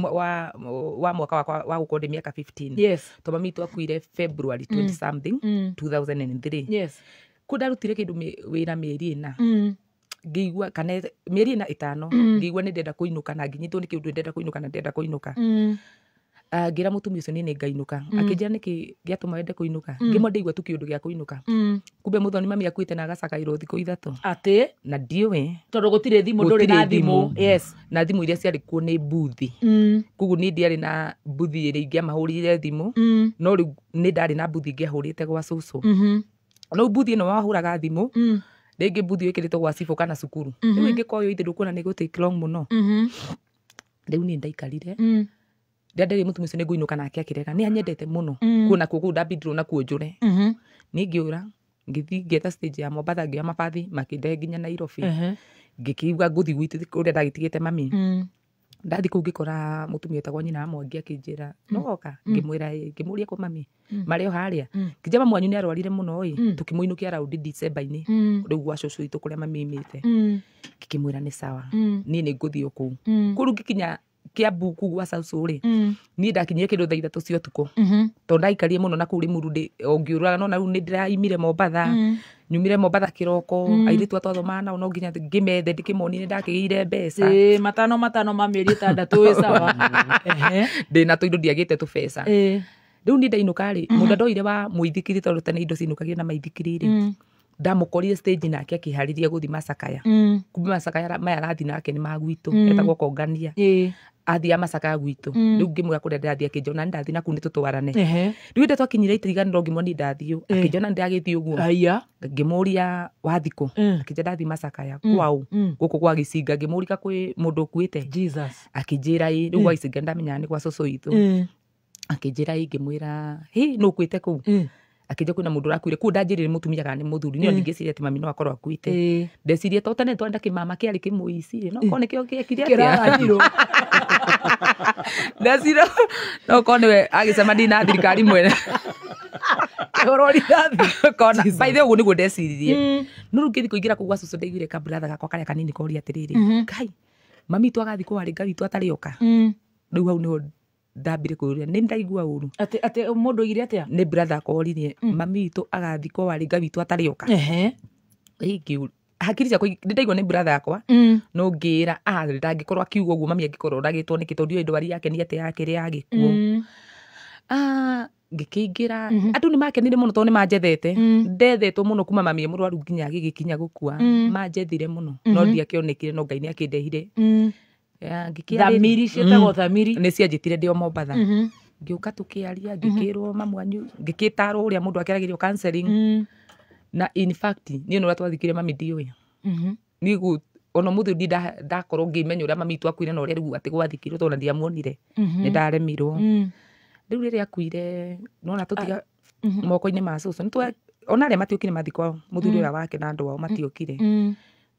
wa mwaka wakwa wa gũkorwo ndĩ mĩaka 15. Yes. Tondũ mami witũ akuire February 20 something 2003. Yes. Kuo ndarutire kĩndũ wĩra mĩeri 4. Ngĩigua kana mĩeri 4 5 ngĩigua nĩ ndenda kũinũka na nginyitwo nĩ kĩũndũ ndenda kũinũka na ndenda kũinũka. Ngĩra mũtumia ũcio niĩ nĩ ngainũka. Akĩnjĩra nĩkĩ gĩatũma wende kũinũka. Ngĩmwe ndaigua tu kĩũndũ gĩa kũinũka. Kumbe mũthoni mami akuĩte na agacakairwo thikũ 3. Atĩ? Na ndiũĩ. Tondũ gũtirĩ thimũ, ndũrĩ na Gũtirĩ thimũ. Yes. Na thimũ iria ciarĩ kuo nĩ mbuthi. Koguo niĩ ndiarĩ na mbuthi ĩrĩa ingĩamahũrĩire thimũ. No rĩu nĩ ndarĩ na mbuthi ingĩahũrĩte gwa cũcũ. No mbuthi ĩno wahũraga thimũ, rĩngĩ mbuthi ĩkĩrĩtwo gwa cibũ kana cukuru. Rĩu ĩngĩkorwo ĩthĩ ndũkuona nĩ gũ take long mũno. Rĩu niĩ ndaikarire. Ndĩra mũtumia ũcio nĩ ngũinũka nake akĩrega. Nĩ anyendete mũno. Kuo nakuo kũu ndambindirwo nakuo njũre. Niĩ ngĩũra, ngĩthiĩ ngĩetha stage ya Mombatha ngĩoya mabathi makĩndehe nginya Nairobi. Ngĩkĩigua ngũthiĩ gwitũ kũrĩa ndagĩtigĩte mami. Ndathi kũu ngĩkora mũtumia wetagwo nyina wa Mwangi akĩnjĩra, "Nĩwoka?" Ngĩmwĩra ĩĩ. Ngĩmũria kũ mami, marĩ o harĩa. Ngĩnjĩra mami wanyu nĩ arwarire mũno ĩ, tũkĩmũinũkia raundi December-inĩ. Rĩu gwa cũcũ witũ kũrĩa mami aimĩte. Ngĩkĩmwĩra nĩ sawa. Niĩ nĩ ngũthiĩ o kũu. Kũu rĩu ngĩkinya Kiambu kũu gwa cũcũ rĩ, niĩ ndakinyire kĩndũ thaa 3 cia ũtukũ. Tondũ ndaikarire mũno na kũu Rĩmuru o ngĩũraga no na rĩu nĩ ndĩraimire Mombatha. Nyumire Mombatha kĩroko, airĩtu atwathomaga nao no nginya ngĩmethe ndĩkĩmonie nĩ ndakĩgĩire mbeca. Ĩĩ, 5 5 ma mĩeri 6 wĩ sawa. Ndĩna tũindo ndiagĩte tũbeca. Rĩu niĩ ndainũka rĩ, mũndũ ndoire wa mũithikiri tondũ tene indo cinũkagio na maithikiri rĩ, ndamũkorire stage nake akĩharĩria gũthiĩ macakaya. Kumbe macakaya maya arathiĩ nake nĩ ma gwitũ, etagwo Kongania. Athiaga macakaya gwitũ. Rĩu ngĩmwĩra kũrĩa ndĩrathiĩ akĩnjona nĩ ndathiĩ na kũu nĩ tũtwarane. Rĩu hĩndĩ twakinyire itiganĩro ngĩmwona niĩ ndathiĩ ũ. Akĩnjona nĩ ndagĩthiĩ ũguo. Aya. Ngĩmũria wathiĩ kũ? Akĩnjĩra ndathiĩ macakaya kwaũ gũkũ gwa Gĩcinga. Ngĩmũria kwĩ mũndũ ũkuĩte. Jesus. Akĩnjĩra ĩ, rĩu gwa Gĩcinga nĩndamenyaga nĩ gwa cũcũ witũ. Akĩnjĩra ĩ, ngĩmwĩra hĩ nũ ũkuĩte kũu? Akĩnjĩra kwĩna mũndũ ũrakuire kũu ndanjĩrire mũtumia kana nĩ mũthuri. Niĩ ndingĩciria atĩ mami no akorwo akuĩte. Ndeciria to tene twenda kĩmama kĩarĩ kĩmũici no korwo nĩkĩo gĩekire atĩa. Kĩraragirwo. Ndeciria no korwo nĩwe agĩcemania na thirikari mwene. Kĩhũrwo rithathi. Kona by the way ũguo nĩguo ndeciririe. No rĩu ngĩthiĩ kũingĩra kũu gwa cũcũ ndaiguire ka brother gakwa karĩa kanini koria atĩrĩrĩ, Ngai, mami witũ agathiĩ kũ warĩ Ngai witũ atarĩ oka. Rĩu hau nĩho ndambire kwĩyũria nĩ ndaigua ũru. Atĩ atĩ mũndũ oigire atĩa? Nĩ brother akwa oririe mami witũ agathiĩ kũ warĩ Ngai witũ atarĩ oka. Ĩ, hakiri ciakwa nĩ ndaigua nĩ brother yakwa no ngĩra ah ndangĩkorwo akiuga ũguo mami angĩkorwo oragĩtwo nĩkĩ tondũ ndiũĩ ndwari yake nĩ atĩ yakĩrĩ ya gĩkuũ. Ah, ngĩkĩingĩra andũ nĩ makenire mũno tondũ nĩ manjethete. Ndethetwo mũno kuma mami e mũrwaru nginya agĩgĩkinya gũkua. Manjethire mũno no ndiakĩonekire no Ngai nĩ akĩndehire. Ya, ngĩkĩarĩria. Thamiri ciĩtagwo thamiri. Nĩ cianjĩtire ndĩ o Mombatha. Ngĩũka tũkĩaria ngĩkĩrwo mamu wanyu ngĩkĩtarwo ũrĩa mũndũ akĩaragĩrio counseling. Na in fact niĩ nĩ ũrĩa twathikire mami ndiũĩ. Niĩ ona mũthĩ ndi ndakorwo ngĩmenya ũrĩa mami witũ akuire na ũrĩa rĩu atĩ gwathikirwo tondũ ona ndiamuonire. Nĩ ndaremirwo. Rĩu rĩrĩa akuire nona tũtiga moko-inĩ ma cũcũ. Ona arĩa matiokire mathiko mũthuri ũrĩa wake na andũ ao matiokire.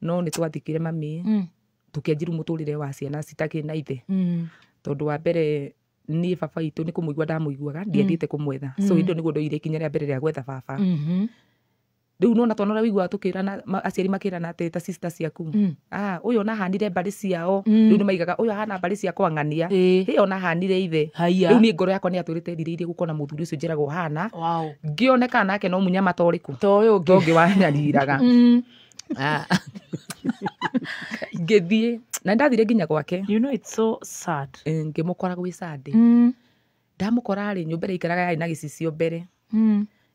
No nĩ twathikire mami tũkĩanjia rĩu mũtũrĩre wa ciana citakĩrĩ na ithe. Tondũ wa mbere niĩ baba witũ nĩ kũmũigua ndamũiguaga ndiathiĩte kũmwetha. So hĩndĩ ĩyo nĩguo ndoire ikinya rĩa mbere rĩa gwetha baba. Rĩu nona twana ũrĩa ũiguaga tũkĩrana aciari makĩrana atĩ ta sister ciaku. Ah, ũyũ ona ahanire mbarĩ ciao. Rĩu nĩ maigaga ũyũ ahana mbarĩ cia kwang'ania. Ĩ ona ahanire ithe. Rĩu niĩ ngoro yakwa nĩ yatũrĩte ĩrirĩirie gũkona mũthuri ũcio njĩragwo ũhana. Ngĩonekana nake no mũnyama ta ũrĩkũ. Ta ũyũ ũngĩ. Ta ũngĩ wanyariraga. Ah. Ngĩthiĩ na nĩndathire nginya gwake. You know it's so sad. Ngĩmũkora gwĩ Sunday. Ndamũkora rĩ nyũmba ĩrĩa aikaraga yarĩ na gĩcicio mbere.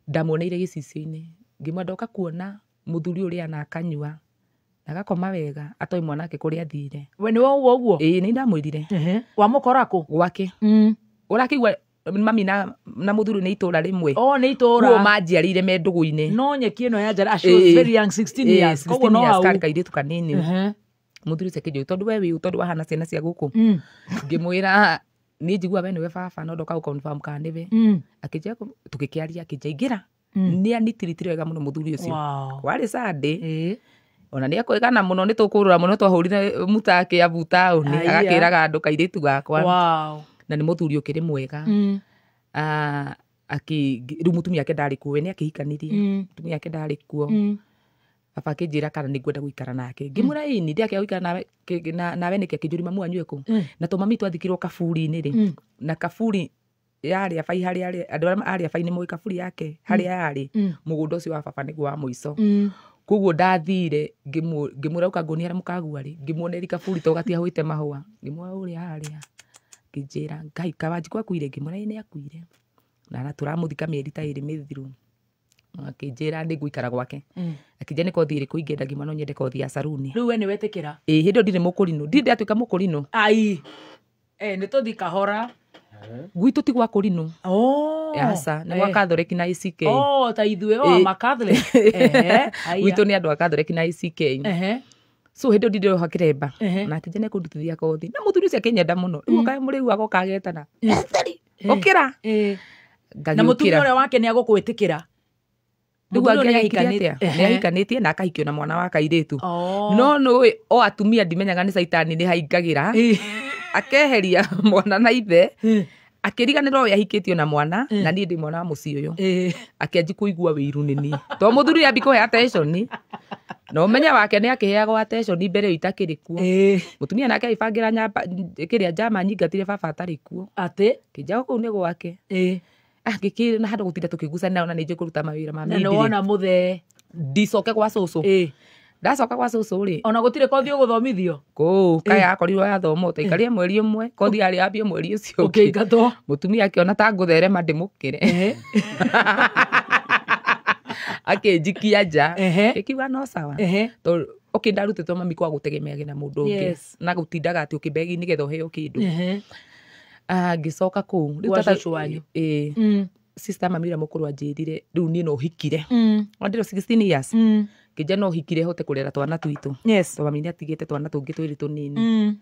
Ndamuoneire gĩcicio-inĩ. Ngĩmwĩra ndoka kuona mũthuri ũrĩa na akanyua na agakoma wega atoĩ mwana wake kũrĩa athire. We nĩwe ũguo ũguo? Ĩĩ nĩ ndamwĩrire. Wamũkora kũ? Gwake. Ũrakĩigua Mami na muthuri nĩ itũra rĩmwe. Oh, nĩ itũra. Kuo manjiarĩire me ndũgũ-inĩ. No nyeki ĩno ya njara, she was very young, 16 years. Koguo no hau. Karĩ kairĩtu kanini. Muthuri ũcio akĩnjũria tondũ we wĩ ũ, tondũ wahana ciana cia gũkũ. Ngĩmwĩra niĩ njiguaga we nĩwe baba no ndoka gũ-confirm kana nĩwe. Akĩnjĩra tũgĩkĩaria akĩnjĩra ingĩra. Nĩ anitiritire wega mũno mũthuri ũcio. Kwarĩ Sunday. Ona nĩ akwĩgana mũno nĩ tũkũrũra mũno twahũrire mũtake Abu taũni agakĩraga andũ kairĩtu gakwa. Na nĩ mũthuri ũkĩrĩ mwega. Rĩu mũtumia ake ndarĩ kuo, we nĩ akĩhikanirie. Mũtumia ake ndarĩ kuo. Baba akĩnjĩra kana nĩ ngwenda gũikara nake. Ngĩmwĩra ĩni ndĩakĩaga gũikara nawe nĩkĩ? Akĩnjũria mamu wanyu ekũ? Na to mami twathikirwo kaburi-inĩ rĩ. Na kaburi yarĩ abai harĩa andũ arĩa arĩ abai nĩ moĩ kaburi yake harĩa yarĩ. Mũgũnda ũcio wa baba nĩguo wa mũico. Koguo ndathire ngĩmwĩra ũka nguonie harĩa mũkagua rĩ. Ngĩmuoneria kaburi to gatiahũĩte mahũa. Ngĩmwĩra ũrĩa harĩa. Ngĩnjĩra Ngai Kawanjikũ akuire? Ngĩmwĩra ĩĩ nĩ akuire. Na tũramũthika mĩeri ta ĩrĩ mĩthiru. Akĩnjĩra nĩ ngũikara gwake. Akĩnjĩra nĩ kothi ĩrĩkũ ingĩenda? Ngĩmwĩra no nyende kothi ya saruni. Rĩu we nĩ wetĩkĩra? Ĩĩ, hĩndĩ ĩyo ndirĩ mũkũrinũ. Ndirĩ ndatuĩka mũkũrinũ. Ai. Nĩ tũthiĩ kahora. Gwitũ ti gwa kũrinũ. Aca, nĩ gwa Catholic na ACK. Oh, ta ithuĩ o ma Catholic. Gwitũ nĩ andũ a Catholic na ACK. So hĩndĩ ĩyo ndirĩ ndĩroha kĩremba. Na akĩnjĩra nĩ ekũndutithia kothi. Na mũthuri ũcio akĩnyenda mũno. Rĩu okae mũrĩu agoka agetana. Ũkĩra. Na mũtumia ũrĩa wake nĩ agũkwĩtĩkĩra. Rĩu angĩahikanĩtie nĩahikanĩtie na akahikio na mwana wa kairĩtu. No nĩũĩ o atumia ndimenyaga nĩ caitani nĩ haingagĩra. Akeheria mwana na ithe. Akĩriganĩrwo we ahikĩtio na mwana na niĩ ndĩ mwana wa mũciĩ ũyũ. Akĩanji kũigua wĩiru nĩ niĩ. To mũthuri ambi kũhe attention. Na ũmenye wake nĩ akĩheagwo attention mbere ĩyo itakĩrĩ kuo. Mũtumia nake agĩbangĩra nyamba kĩrĩa njama nyingatire baba atarĩ kuo. Atĩ? Kĩnjago kũu nĩ gwake. Ngĩkĩrĩ na handũ gũtinda tũkĩgucania ona nĩ njũĩ kũruta mawĩra ma Na nĩ wona mũthee. Ndicoke gwa cũcũ. Ndacoka gwa cũcũ rĩ. Ona gũtirĩ kothi ũgũthomithio? Kũu kaĩ akorirwo yathoma taikarire mweri ũmwe kothi yarĩ yambie mweri ũcio ũngĩ. Ũkĩingatwo. Mũtumia akĩona ta ngũtherema ndĩmũkĩre. Akĩnjikia nja. Ĩkiuga no sawa. Tondũ okay ndarutĩtwo mami kwa gũtegemeage na mũndũ ũngĩ. Na gũtindaga atĩ ũkĩbegi nĩgetha ũheo kĩndũ. Ngĩcoka kũu. Gwa cũcũ wanyu. Sister mami ũrĩa mũkũrũ anjĩrire rĩu niĩ no hikire. Ndĩrĩ 16 years. Ngĩnjĩra no hikire hote kũrera twana twitũ. Tondũ mami nĩ atigĩte twana tũngĩ twĩrĩ tũnini.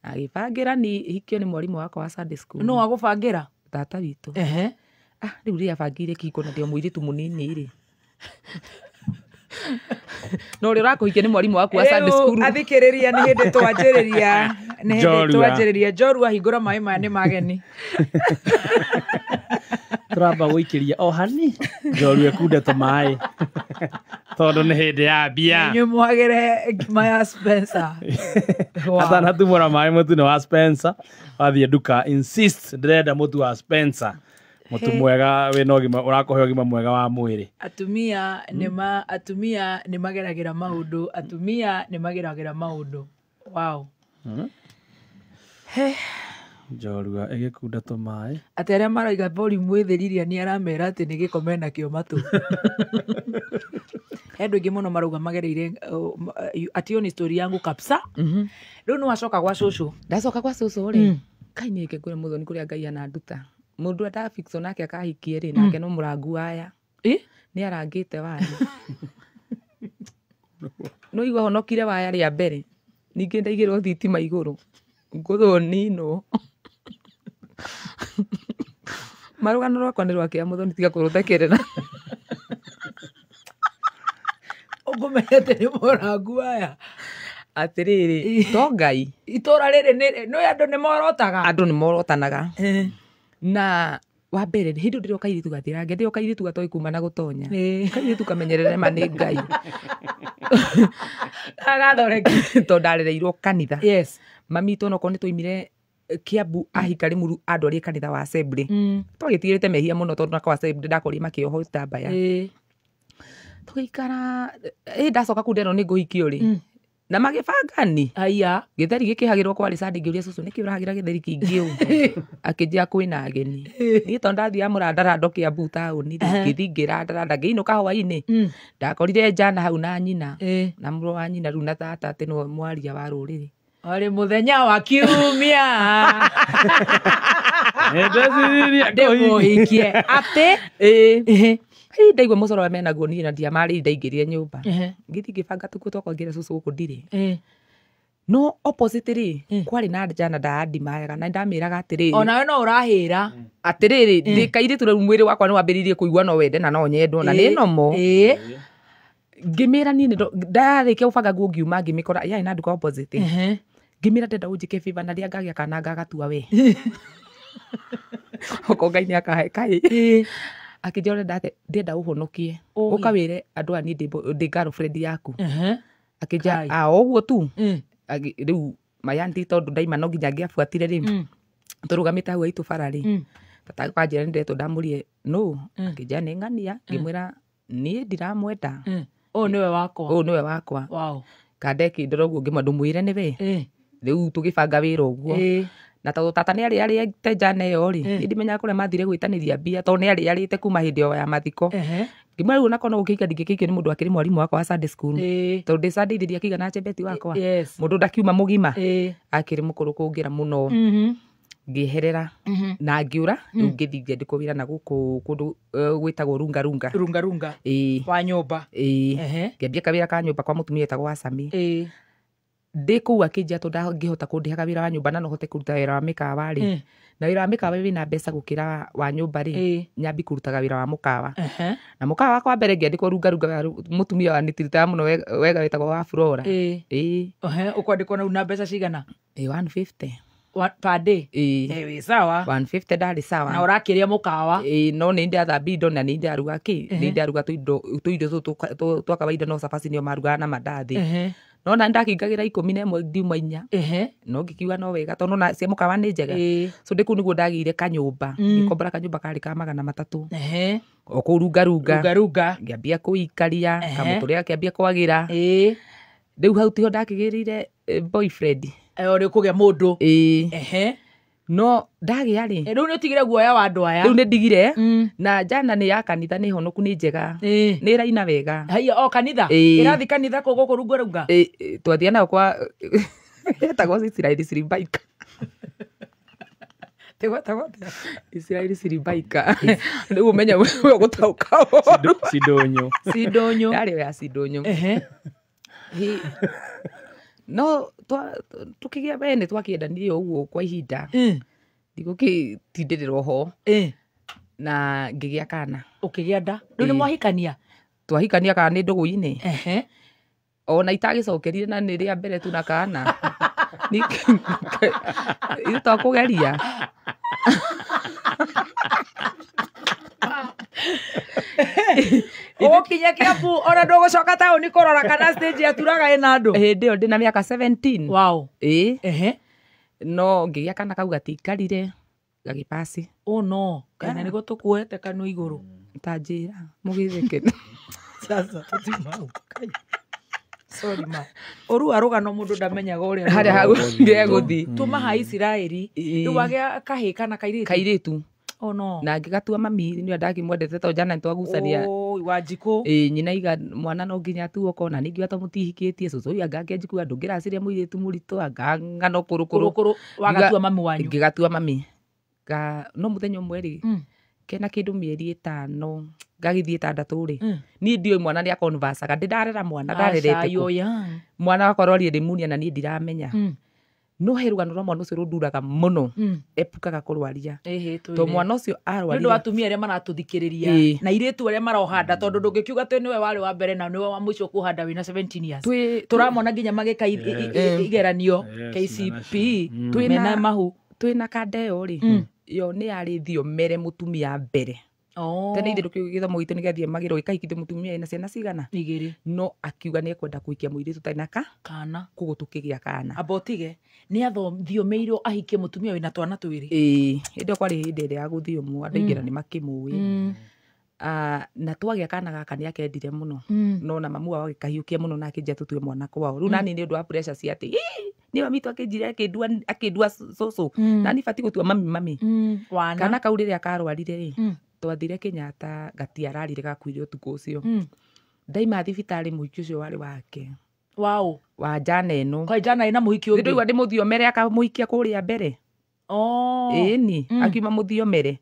Agĩbangĩra ni hikio nĩ mwarimũ wakwa wa Sunday school. Nũ agũbangĩra? Tata witũ. Rĩu rĩrĩa abangĩire kĩhiko na ndĩ o mũirĩtu mũnini rĩ. No ũrĩa ũrakũhikia nĩ mwarimũ waku wa Sunday school. Rĩu athikĩrĩria nĩ hĩndĩ twanjĩrĩria. Nĩ hĩndĩ twanjĩrĩria. Njorua hingũra maĩ maya nĩ mageni. Tũramba gũikĩria o hani njorua ĩkunde tũmaĩ tondũ nĩ hĩndĩ ya mbia. Inyuĩ mwagĩre ngima ya Spencer. Atanatumũra maĩ mũtu nĩ wa Spencer. Wathiĩ nduka insist ndĩrenda mũtu wa Spencer. Mũtu mwega wĩna ũgima ũrakũhe ũgima mwega wa mwĩrĩ. Atumia atumia nĩ mageragĩra maũndũ. Atumia nĩ mageragĩra maũndũ. Wow. Njorua ĩgĩkunda tũmaĩ. Atĩ arĩa marauga volume ĩthĩ Lilian nĩ aramera atĩ nĩ gĩko menakĩo matũ. He andũ aingĩ mũno marauga magereire atĩ ĩyo nĩ story yangu kabisa. Rĩu nĩ wacoka gwa cũcũ. Ndacoka gwa cũcũ rĩ. Kai nĩ ngwĩre mũthoni kũrĩa Ngai ananduta. Mũndũ ndafixwo nake akahikie rĩ nake no mũrangu waya. Nĩ arangĩte waya. No igua honokire waya rĩa mbere. Ningĩ ndaigĩrwo thitima igũrũ. Ngũthwo ninwo. Marũgano rwakwa nĩ rwakĩa mũthoni tiga kũrũthekerera. Ũngũmenya atĩ nĩ mũrangu waya. Atĩrĩrĩ, to Ngai. Itũra rĩrĩ nĩ andũ nĩ morotaga. Andũ nĩ morotanaga. Na wa mbere hĩndĩ ndĩro kairĩtu gathirange ndĩro kairĩtu gatoĩ kuma na gũtonya. Kairĩtu kamenyerere ma nĩ Ngai. Agathoreki. Tondũ ndarereirwo kanitha. Mami witũ onokorwo nĩ twaimire Kiambu ahika Limuru andwarie kanitha wa Assembly. Twagĩtigĩrĩte mehia mũno tondũ nako Assembly ndakorire makĩohwo itambaya. Tũgĩikara ndacoka kũu nderwo nĩ ngũhikio rĩ. Na magĩbanga ni. Aya. Gĩtheri gĩkĩhagĩrwo kwarĩ Sunday ngĩũria cũcũ nĩkĩ ũrahagĩra gĩtheri kĩingĩ ũũ. Akĩnjĩra kwĩna ageni. Niĩ tondũ ndathiaga mũrandarando Kiambu taũni rĩ, ngĩthiĩ ngĩrandaranda ngĩinũka hwainĩ. Ndakorire njana hau na nyina. Na mũrũ wa nyina rĩu na tata atĩ nĩwe mwaria wa rũrĩrĩ. Arĩ mũthenya wa kiumia. Ndeciririe Ndĩmũhikie. Atĩ? Ĩĩ. Hĩ, ndaigua mũcoro wa menaguo niĩ na ndiamarĩire ndaingĩrire nyũmba. Ngĩthiĩ ngĩbanga tũkuo twakwa ngĩra cũcũ gũkũ ndirĩ. No opposite rĩ, kwarĩ na njana ndaandimayaga na ndamĩraga atĩrĩrĩ. Onawe no ũrahĩra. Atĩrĩrĩ, ndĩ kairĩtu rĩu mwĩrĩ wakwa nĩ wambĩrĩirie kũigua no wende na no nyendwo na nĩ nomo. Ngĩmĩra niĩ ndarĩkia gũbanga nguo ngiuma ngĩmĩkora yarĩ na nduka opposite. Ngĩmĩra ndenda ũnjĩke favor na rĩrĩa ngagĩa kana ngagatua we. Okorwo Ngai nĩ akahe kaĩ. Akĩnjĩra ũrenda atĩa? Ndĩrenda ũhonokie. Ũka wĩre andũ aya niĩ ndĩ girlfriend yaku. Akĩnjĩra a ũguo tu. Rĩu my auntie tondũ ndaima no nginya angĩabuatire rĩ. Tũrũgamĩte hau haitũ bara rĩ. Tata akanjĩra nĩ ndetwo ndamũrie no. Akĩnjĩra nĩ ng'ania. Ngĩmwĩra niĩ ndiramwenda. Ũyũ nĩwe wakwa. Ũyũ nĩwe wakwa. Wow. Kandekĩndora ũguo ngĩmwenda ndũmwĩre nĩwe. Rĩu tũgĩbanga wĩra ũguo. Na tondũ tata nĩ arĩarĩte njana ĩyo rĩ, niĩ ndimenyaga kũrĩa mathire gwĩtanĩria mbia tondũ nĩ arĩarĩte kuma hĩndĩ ĩyo ya mathiko. Ngĩmwĩra rĩu onakorwo no gũkĩika ndingĩkĩikio nĩ mũndũ akĩrĩ mwarimũ wakwa wa Sunday school. Tondũ ndĩ Sunday ndiakĩiga na Chebeti wakwa. Mũndũ ndakiuma mũgima. Akĩrĩ mũkũrũ kũngĩra mũno. Ngĩeherera na ngĩũra rĩu ngĩthiĩ ngĩandĩkwo wĩra na gũkũ kũndũ gwĩtagwo Runga Runga. Runga Runga. Wa nyũmba. Ngĩambia kawĩra ka nyũmba kwa mũtumia wetagwo Asami. Ndĩ kũu akĩnjĩra tondũ ndangĩhota kũndĩhaga wĩra wa nyũmba na no hote kũruta wĩra wa mĩkawa rĩ. Na wĩra wa mĩkawa wĩna mbeca gũkĩra wa nyũmba rĩ, nyambi kũrutaga wĩra wa mũkawa. Na mũkawa wakwa wa mbere ngĩandĩkwo Runga Runga mũtumia wanitiritaga mũno wega wetagwo wa Flora. Ũkwandĩkwo na mbeca cigana? 150. Per day? Wĩ sawa. 150 ndarĩ sawa. Na ũrakĩrĩa mũkawa. No nĩ ndathambia indo na nĩ ndaruga kĩ? Nĩ ndaruga tũindo tũtũ twa kawaida no cabaci nĩo marugaga na mandathi. No na ndakĩingagĩra 11 ndiuma 4. No ngĩkiuga no wega tondũ na cia mũkawa nĩ njega. So ndĩ kũu nĩguo ndagĩire kanyũmba. Ngĩkombora kanyũmba karĩ ka 300. O kũu Runga Runga. Runga Runga. Ngĩambia kũikaria, kamũtũrĩre gakĩambia kwagĩra. Rĩu hau tiho ndakĩgĩrĩire boyfriend. Ũrĩ kũgĩa mũndũ. No ndagĩa rĩ. Rĩu nĩ ũtigire guoya wa andũ aya. Rĩu nĩ ndigire. Na njana nĩ ya kanitha nĩ honoku nĩ njega. Nĩ ĩraina wega. Haiya o kanitha. Ĩrathiĩ kanitha kũ gũkũ Runga Runga? Twathiĩ nayo kwa etagwo Israeli Siribaika. Tegwatagwo atĩa? Israeli Siribaika. Rĩu ũmenye we ũgũtaũka ũru. Sidonyo. Sidonyo. Yarĩ ya Sidonyo. No tukĩgĩa wene twakĩendanire ũguo kwa ihinda. Ndigũkĩtindĩrĩrwo ho. Na ngĩgĩa kana. Ũkĩgĩa nda. Rĩu nĩ mwahikania? Twahikania kana nĩ ndũgũ-inĩ. Ona itagĩcokerire na nĩ rĩa mbere tu na kana. Ithuĩ twakũgeria. Ũgũkinya Kĩambu ona ndũgũcoka taũni kũrora kana stage yaturaga ĩna andũ. Hĩndĩ ĩyo ndĩna mĩaka 17. Wow. No ngĩgĩa kana kau gatiikarire gagĩpasi. Oh no, kana nĩguo tũkuoete kanua igũrũ. Ta njĩra mũgĩtheke. Sasa tũtiuma hau. Sorry ma. Ũrua rũgano mũndũ ndamenyaga ũrĩa harĩa hau ngegũthiĩ. Tuma ha Isiraeli. Rĩu wagĩa kahĩĩ kana kairĩtu? Kairĩtu. Oh no. Na ngĩgatua mami nĩ ndakĩmwendete tondũ njana nĩtwagucania. Wanjikũ. Nyina iga mwana no nginya atuo kona ningĩ ata mũtihikĩtie cũcũ ũyũ anga akĩnjikua ndũngĩraciria mũirĩtu mũritũ anga ng'ano kũrũkũrũ. Kũrũkũrũ wagatua mami wanyu. Ngĩgatua mami. No mũthenya ũmwe rĩ, kena kĩndũ mĩeri 5 gagĩthiĩ 6 rĩ. Niĩ ndiũĩ mwana nĩ akonvacaga ndĩ ndarera mwana ndarerete kũ. Mwana wakwa arwarire pneumonia na niĩ ndiramenya. No he rũgano rwa mwana ũcio rũnduraga mũno. Epukaga kũrwaria. Tondũ mwana ũcio arwarire. Nĩ ũndũ wa atumia arĩa maratũthikĩrĩria na airĩtu arĩa marohanda tondũ ndũngĩkiuga atĩ nĩwe warĩ wa mbere na nĩwe wa mũico kũhanda wĩna 17 years. Tũramona nginya magĩka igeranio KCPE mena mahu. Twĩna kanda ĩyo rĩ, yo nĩ yarĩ thiomere mũtumia mbere. Tene ithe gĩthomo gitũ nĩgĩathiĩ magĩro gĩkahikithio mũtumia ena ciana cigana? 2. No akiuga nĩ ekwenda kũhikia mũirĩtu ũtarĩ na kana. Koguo tũkĩgĩa kana. Amba ũtige nĩ athiomeirwo ahikie mũtumia wĩna twana 2. Hĩndĩ ĩyo kwarĩ hĩndĩ ĩrĩa ya gũthiomwo andũ aingĩ na nĩ makĩmũĩ. Na twagĩa kana gaka nĩ akendire mũno. No na mamu wao agĩkahiũkia mũno na akĩnjĩra tũtue mwana kwao. Rĩu nani nĩ ũndũ wa pressure cia atĩ nĩ mami tu akĩnjĩra akĩndua cũcũ. Na niĩ batiĩ gũtua mami mami. Kana kau rĩrĩa karwarire rĩ, twathire Kenyatta gatiararire gakuire ũtukũ ũcio. Ndaima thibitarĩ mũhiki ũcio warĩ wake. Wao. Wa njana ĩno. Kwa njana ĩna mũhiki ũngĩ. Nĩndĩraigua ndĩmũthiomere akamũhikia kũrĩa mbere. Oh. Ĩni akiuma mũthiomere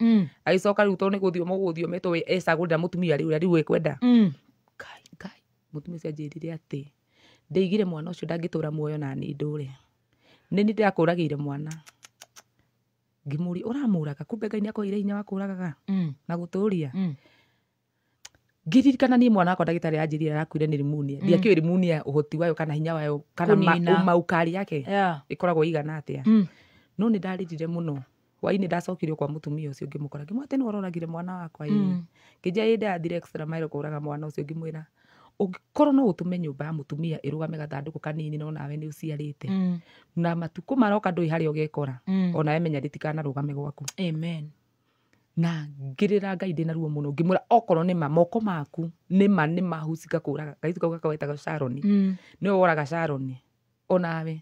agĩcoka rĩu tondũ nĩ gũthioma gũthiometwo ecagũrĩra mũtumia rĩu ũrĩa rĩu ekwenda. Ngai Ngai, mũtumia ũcio anjĩrire atĩ ndeigire mwana ũcio ndangĩtũra muoyo na niĩ ndũre, nĩ niĩ ndĩrakũragĩire mwana. Ngĩmũria ũramũraga, kumbe Ngai nĩakũheire hinya wa kũragaga na gũtũria. Ngĩririkana niĩ mwana wakwa ndagĩtarĩ anjĩrire arakuire nĩ pneumonia. Ndiakĩũĩ pneumonia ũhoti wayo kana hinya wayo kana maukari yake ĩkoragwo ĩigana atĩa. No nĩ ndarĩrire mũno. Hwainĩ ndacokirio kwa mũtumia ũcio ngĩmũkora, ngĩmwĩra atĩ nĩwe ũroragire mwana wakwa ĩĩ. Ngĩnjĩra ĩĩ ndathire extra mile kũraga mwana ũcio. Ngĩmwĩra ũngĩkorwo no ũtũme nyũmba ya mũtumia ĩrũgame gathandũkũ kanini no nawe nĩ ũciarĩte, na matukũ maroka ndũĩ harĩa ũgekora, onawe menya rĩtikanarũgame gwaku. Amen. Na ngĩrĩra Ngai ndĩna ruo mũno, ngĩmwĩra okorwo nĩ ma moko maku nĩ ma nĩ mahusika kũraga kairĩtu kau gakwa Sharon, nĩwe woraga Sharon, onawe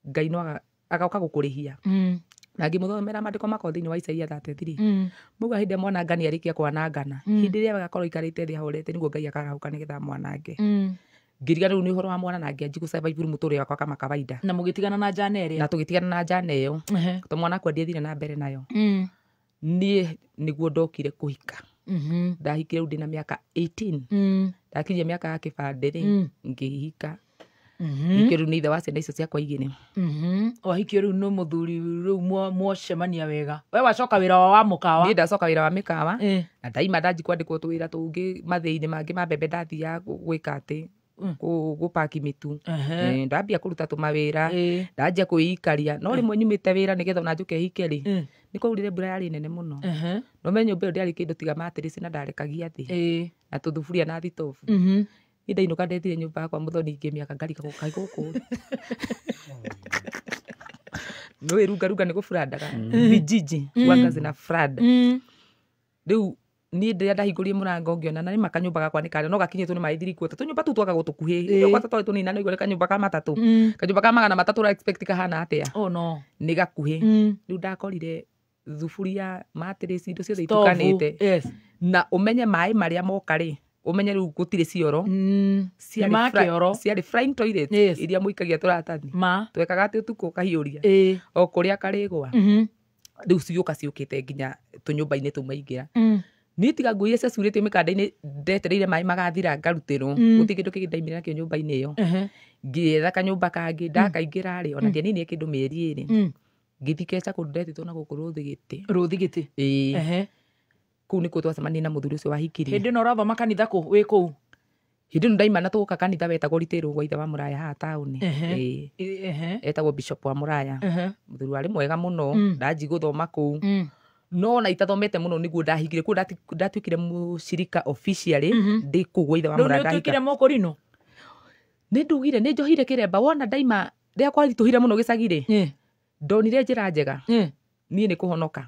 Ngai no agoka gũkũrĩhia. Na ngĩmũthomera maandĩko makwa thĩinĩ wa Isaia 33. Mauga hĩndĩ ĩrĩa mwanangani arĩkia kwanangana, hĩndĩ ĩrĩa agakorwo aikarĩte thĩ ahorete nĩguo Ngai akarahũka nĩgetha mwanange. Ngĩriga rĩu nĩ ũhoro wa mwana na ngĩanjia gũ-survive mũtũrĩre wakwa kama kawaida. Na mũgĩtigana na njana ĩrĩa? Na tũgĩtigana na njana ĩyo. Tondũ mwana wakwa ndiathire na mbere nayo. Niĩ nĩguo ndokire kũhika. Ndahikire rĩu ndĩna mĩaka 18. Ndakinyia mĩaka ya kĩbandĩ rĩ, ngĩhika. Hikio rĩu nĩ ithe wa ciana icio ciakwa igĩrĩ. Wahikio rĩu nĩ mũthuri rĩu mwacemania wega. We wacoka wĩra wa mũkawa? Niĩ ndacoka wĩra wa mĩkawa. Na ndaima ndanji kwandĩkwo tũwĩra tũngĩ mathĩinĩ mangĩ ma mbembe, ndathiaga gwĩka atĩ gũpaki mĩtu. Ndambia kũruta tũmawĩra, ndanjia kwĩikaria. No rĩmwe nyumĩte wĩra nĩgetha ona njũke hike rĩ, nĩ kwaurire mbura yarĩ nene mũno. No me nyũmba ĩyo ndĩarĩ kĩndũ tiga matirĩci na ndarekagia thĩ na tũthuburia na thitobu. Niĩ ndainũka ndethire nyũmba yakwa mũthoni ngĩmĩaka ngarika gũkai gũkũ. Nĩũĩ runga runga nĩ gũburandaga vijiji wanga zina flood. Rĩu niĩ rĩrĩa ndahingũrire mũrango ngĩona na nĩma kanyũmba gakwa nĩ karĩa no gakinyĩtwo nĩ maĩ thirikuota. Tũnyũmba tũu twakagwo tũkuhĩ, gwata twarĩ tũnini na nĩũigua nĩ kanyũmba ka matatũ. Kanyũmba ka 300 ũra expect kahana atĩa? Oh no. Nĩ gakuhĩ. Rĩu ndakorire thuburia, matirĩci, indo ciothe itukanĩte. Na ũmenye maĩ marĩa moka rĩ, ũmenye rĩu gũtirĩ cioro. Ciarĩ flying toilet iria mũikagia tũratathi. Twekaga atĩ ũtukũ ũkahiũria o kũrĩa karĩgwa. Rĩu cigũka ciũkĩte nginya tũnyũmba-inĩ tũu maingĩra. Niĩ tiga nguo iria ciacurĩtio mĩkanda-inĩ ndetereire maĩ magathira ngarutĩrwo, gũtirĩ kĩndũ kĩngĩ ndaimire nakĩo nyũmba-inĩ ĩyo. Ngĩetha kanyũmba kangĩ, ndakaingĩra rĩ, ona ndianinire kĩndũ mĩeri 2. Ngĩthiĩ keca kũndũ ndetĩtwo na gũkũ Rũthigĩtĩ. Rũthigĩtĩ? Ĩĩ. Kũu nĩkuo twacemanirie na mũthuri ũcio wahikirie. Hĩndĩ ĩno ũrathoma kanitha kũ wĩ kũu? Hĩndĩ ĩno ndaima na tũgũka kanitha wetagwo Ritĩrwo gwa ithe wa Mũraya haha taũni. Ĩĩ. Etagwo Bishop wa Mũraya. Mũthuri warĩ mwega mũno, ndanji gũthoma kũu. No ona itathomete mũno nĩguo ndahikire kũu, ndatuĩkire mũcirika officially ndĩ kũu gwa ithe wa Mũraya. Rĩu nĩ ũtuĩkire mũkũrinũ? Nĩ ndugire nĩ njohire kĩremba, wona ndaima rĩrĩa kwaritũhire mũno gĩcagi rĩ, ndonire njĩra njega niĩ nĩ kũhonoka.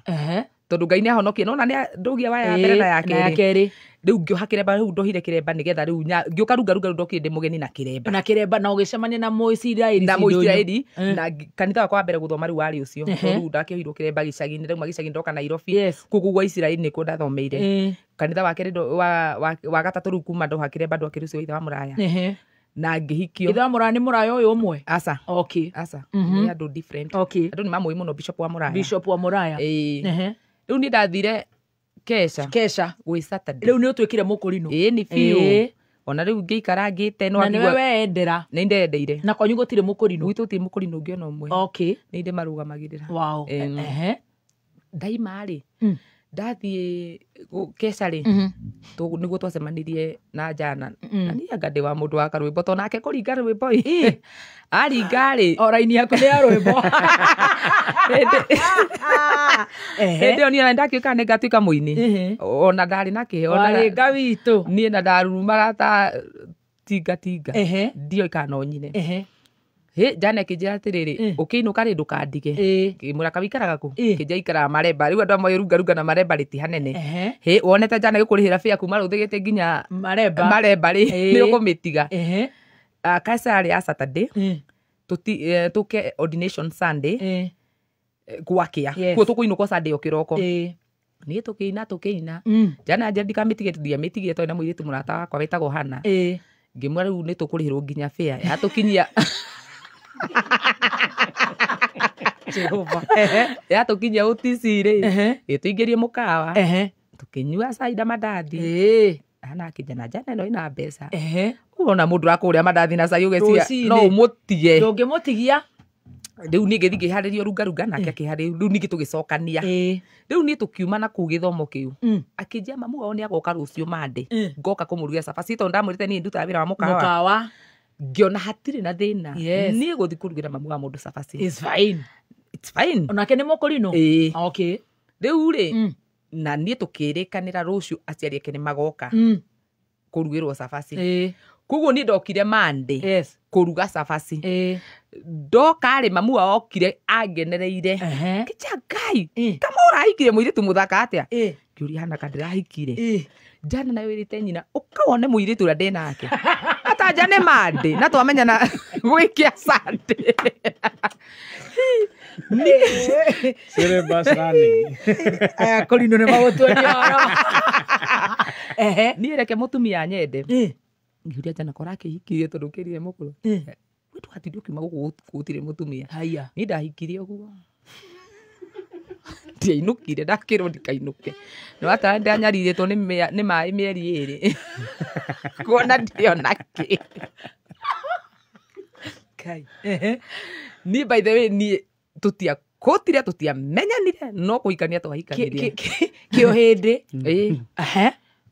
Tondũ Ngai nĩ ahonokie, nona nĩ ndũgia wa ya mbere na ya kerĩ. Rĩu ngĩoha kĩremba, rĩu ndohire kĩremba nĩgetha rĩu ngĩũka runga runga rĩu ndokire ndĩ mũgeni na kĩremba. Na kĩremba na ũgĩcemania na Mũisiraeli. Na Mũisiraeli, na kanitha wakwa wa mbere gũthoma rĩu warĩ ũcio. Tondũ rĩu ndakĩohirwo kĩremba gĩcagi-inĩ, ndauma gĩcagi ndoka Nairobi. Kũu gwa Isiraeli nĩkuo ndathomeire. Kanitha wa kerĩ wa gatatũ rĩu kuma ndoha kĩremba ndwakĩrĩ ũcio wa ithe wa Mũraya. Na ngĩhikio. Ithe wa Mũraya nĩ Mũraya ũyũ ũmwe? Aca. Okay. Aca. Nĩ andũ different. Okay. Andũ nĩ mamũĩ mũno Bishop wa Mũraya. Bishop wa Mũraya. Ĩĩ. Rĩu niĩ ndathire Kesha. Kesha. Gwĩ Saturday. Rĩu nĩ ũtuĩkire mũkũrinũ. Ĩĩ nĩ biũ. Ona rĩu ngĩikara ngĩte no Na nĩwe weyendera. Nĩ ndendeire. Na kwanyu gũtirĩ mũkũrinũ? Gwitũ gũtirĩ mũkũrinũ ũngĩ ona ũmwe. Okay. Nĩ ndĩ marũgamagĩrĩra. Wow. Ndaima rĩ, ndathiĩ Kesha rĩ, nĩguo twacemanirie na njana. Na niĩ anga ndĩ wa mũndũ wa karwĩmbo to nake kũringa rwĩmbo ĩ. Aringa rĩ. O raini yaku nĩ ya rwĩmbo. Hĩndĩ ĩyo niĩ ona nĩndakĩũĩ kana nĩngatuĩka mũini. Ona ndarĩ na kĩheo. Warĩ nga witũ. Niĩ na ndarurumaga ta tinga tinga. Ndioĩ kana no nyine. Hĩ, njana ĩkĩnjĩra atĩrĩrĩ, ũkĩinũka rĩ ndũkandige. Ngĩmwĩra kaũikaraga kũ? Kĩnjĩra ikaraga Maremba. Rĩu andũ amwe runga runga na Maremba rĩti hanene. Hĩ, wonete njana ĩgĩkũrĩhĩra bĩa kuma Rũthigĩtĩ nginya Maremba. Maremba rĩ, nĩ ũkũmĩtiga. Kaisa yarĩ ya Saturday, tũke ordination Sunday, gwakĩa. Kuo tũkũinũka Sunday o kĩroko. Niĩ tũkĩina tũkĩina. Njana anjĩra ndikamĩtige, ndiamĩtigire twarĩ na mũirĩtu mũrata wakwa wetagwo Hannah. Ngĩmwĩra rĩu nĩ tũkũrĩhĩrwo nginya bĩa. Yatũkinyia Jehova. Yatũkinyia OTC rĩ, ĩtũingĩrie mũkawa, tũkĩnyua cai na mandathi. Ana akĩnjana njana ĩno ĩna mbeca. Ũrona mũndũ akũrĩa mandathi na cai ũgeciria no ũmũtige. Ndũngĩmũtigia. Rĩu niĩ ngĩthiĩ ngĩharĩria ũrungarunga nake akĩharĩria, rĩu ningĩ tũgĩcokania. Rĩu niĩ tũkiuma na kũu gĩthomo kĩu. Akĩnjia mamu wao nĩ agoka rũciũ Monday. Ngoka kũmũrugĩra cabaci tondũ ndamwĩrĩte niĩ ndutaga wĩra wa mũkawa. Ngĩona hatirĩ na thĩna. Niĩ gũthiĩ kũrugĩra mamu wa mũndũ cabaci. It's fine. It's fine. Onake nĩ mũkũrinũ? Okay. Rĩu rĩ, na niĩ tũkĩrĩkanĩra rũciũ aciari ake nĩ magoka kũrugĩrwo cabaci. Koguo niĩ ndokire Monday kũruga cabaci. Ndoka rĩ, mamu wao okire angenereire. Kĩnjia Ngai, kama ũrahikire mũirĩtu mũthaka atĩa? Ngĩũria hana ka ndĩrahikire. Njana nayo ĩrĩte nyina, ũka wone mũirĩtu ũrĩa ndĩ nake. Atanja nĩ Monday, na twamenyana gwĩkia Sunday. Syllabus running. Aya kũrinũ nĩ magũtuonia ũhoro. Niĩ reke mũtumia nyende. Ngĩũria njana ko ũrakĩhikirie tondũ ũkĩrire mũkũrũ. We ndũgatinde ũkiuma gũkũ gũtirĩ mũtumia. Niĩ ndahikirie ũguo. Ndiainũkire, ndakĩrwo ndikainũke. Nĩwatara ndanyarirĩtwo nĩ maĩ mĩeri ĩrĩ. Kuona ndĩona kĩ. Ngai. Niĩ by the way niĩ tũtiakũtire, tũtiamenyanire, no kũhikania twahikanirie. Kĩo hĩndĩ.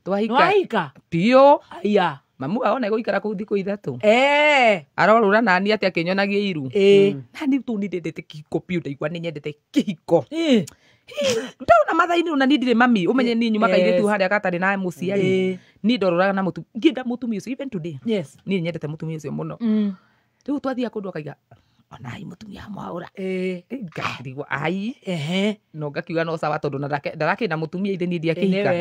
Twahika. Nĩwahika? Biũ. Haya. Mamu wao nĩ gũikara kũu thikũ 3. Arorũra nani atĩ akĩnyonagia iru. Nani tu niĩ ndendete kĩhiko biũ, ndaigua nĩ nyendete kĩhiko. Ndona mathaa-inĩ ona niĩ ndirĩ mami, ũmenye niĩ nyuma kairĩtu harĩa gatarĩ na mũciari. Niĩ ndorũraga na ngĩenda mũtumia ũcio even today. Niĩ nyendete mũtumia ũcio mũno. Rĩu twathiaga kũndũ akaiga ona ai mũtumia mwaũra. Ngarigwo ai. No ngakiuga no sawa tondũ ndarakĩrĩ na mũtumia ithe niĩ ndiakĩhika.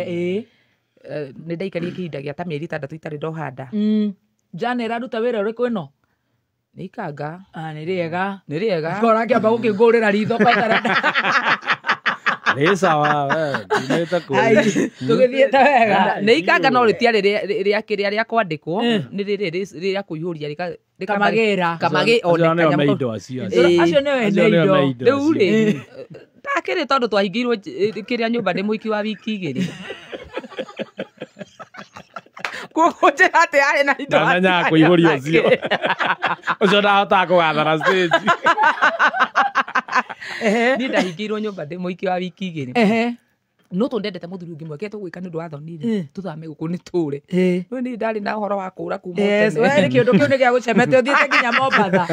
Nĩ ndaikarire kĩhinda gĩa ta mĩeri 6 itarĩ ndoha nda. Jana ĩraruta wĩra ũrĩkũ ĩno? Nĩ ikanga. Nĩ rĩega. Nĩ rĩega. Ngora kĩamba gũkĩngũrĩra ritho kwa itarenda. Nĩ sawa, we, ndimĩte kũu. Tũgĩthiĩte wega. Nĩ ikanga no rĩtiarĩ rĩa kĩrĩa rĩa kwandĩkwo, nĩ rĩrĩ rĩa kũihũria Kamagĩra. Acio nĩo me indo acio. Acio nĩo ene indo. Rĩu rĩ, ndakĩrĩ tondũ twahingĩirwo kĩrĩa nyũmba nĩ mũiki wa wiki 2. Koguo njĩra atĩ arĩ na indo Ndamenyaga kũihũria ũcio. Ũcio ndahotaga kũgathana stage. Niĩ ndahingĩirwo nyũmba ndĩ mũiki wa wiki 2. No tondũ ndendete mũthuri ũngĩ mweke tũgwĩka nĩ ũndũ wa thoni rĩ, tũthame gũkũ nĩ tũre. No niĩ ndarĩ na ũhoro wa kũũra kuma o tene. We nĩ kĩũndũ kĩu nĩ gĩa gũcemete ũthiĩte nginya Mombatha.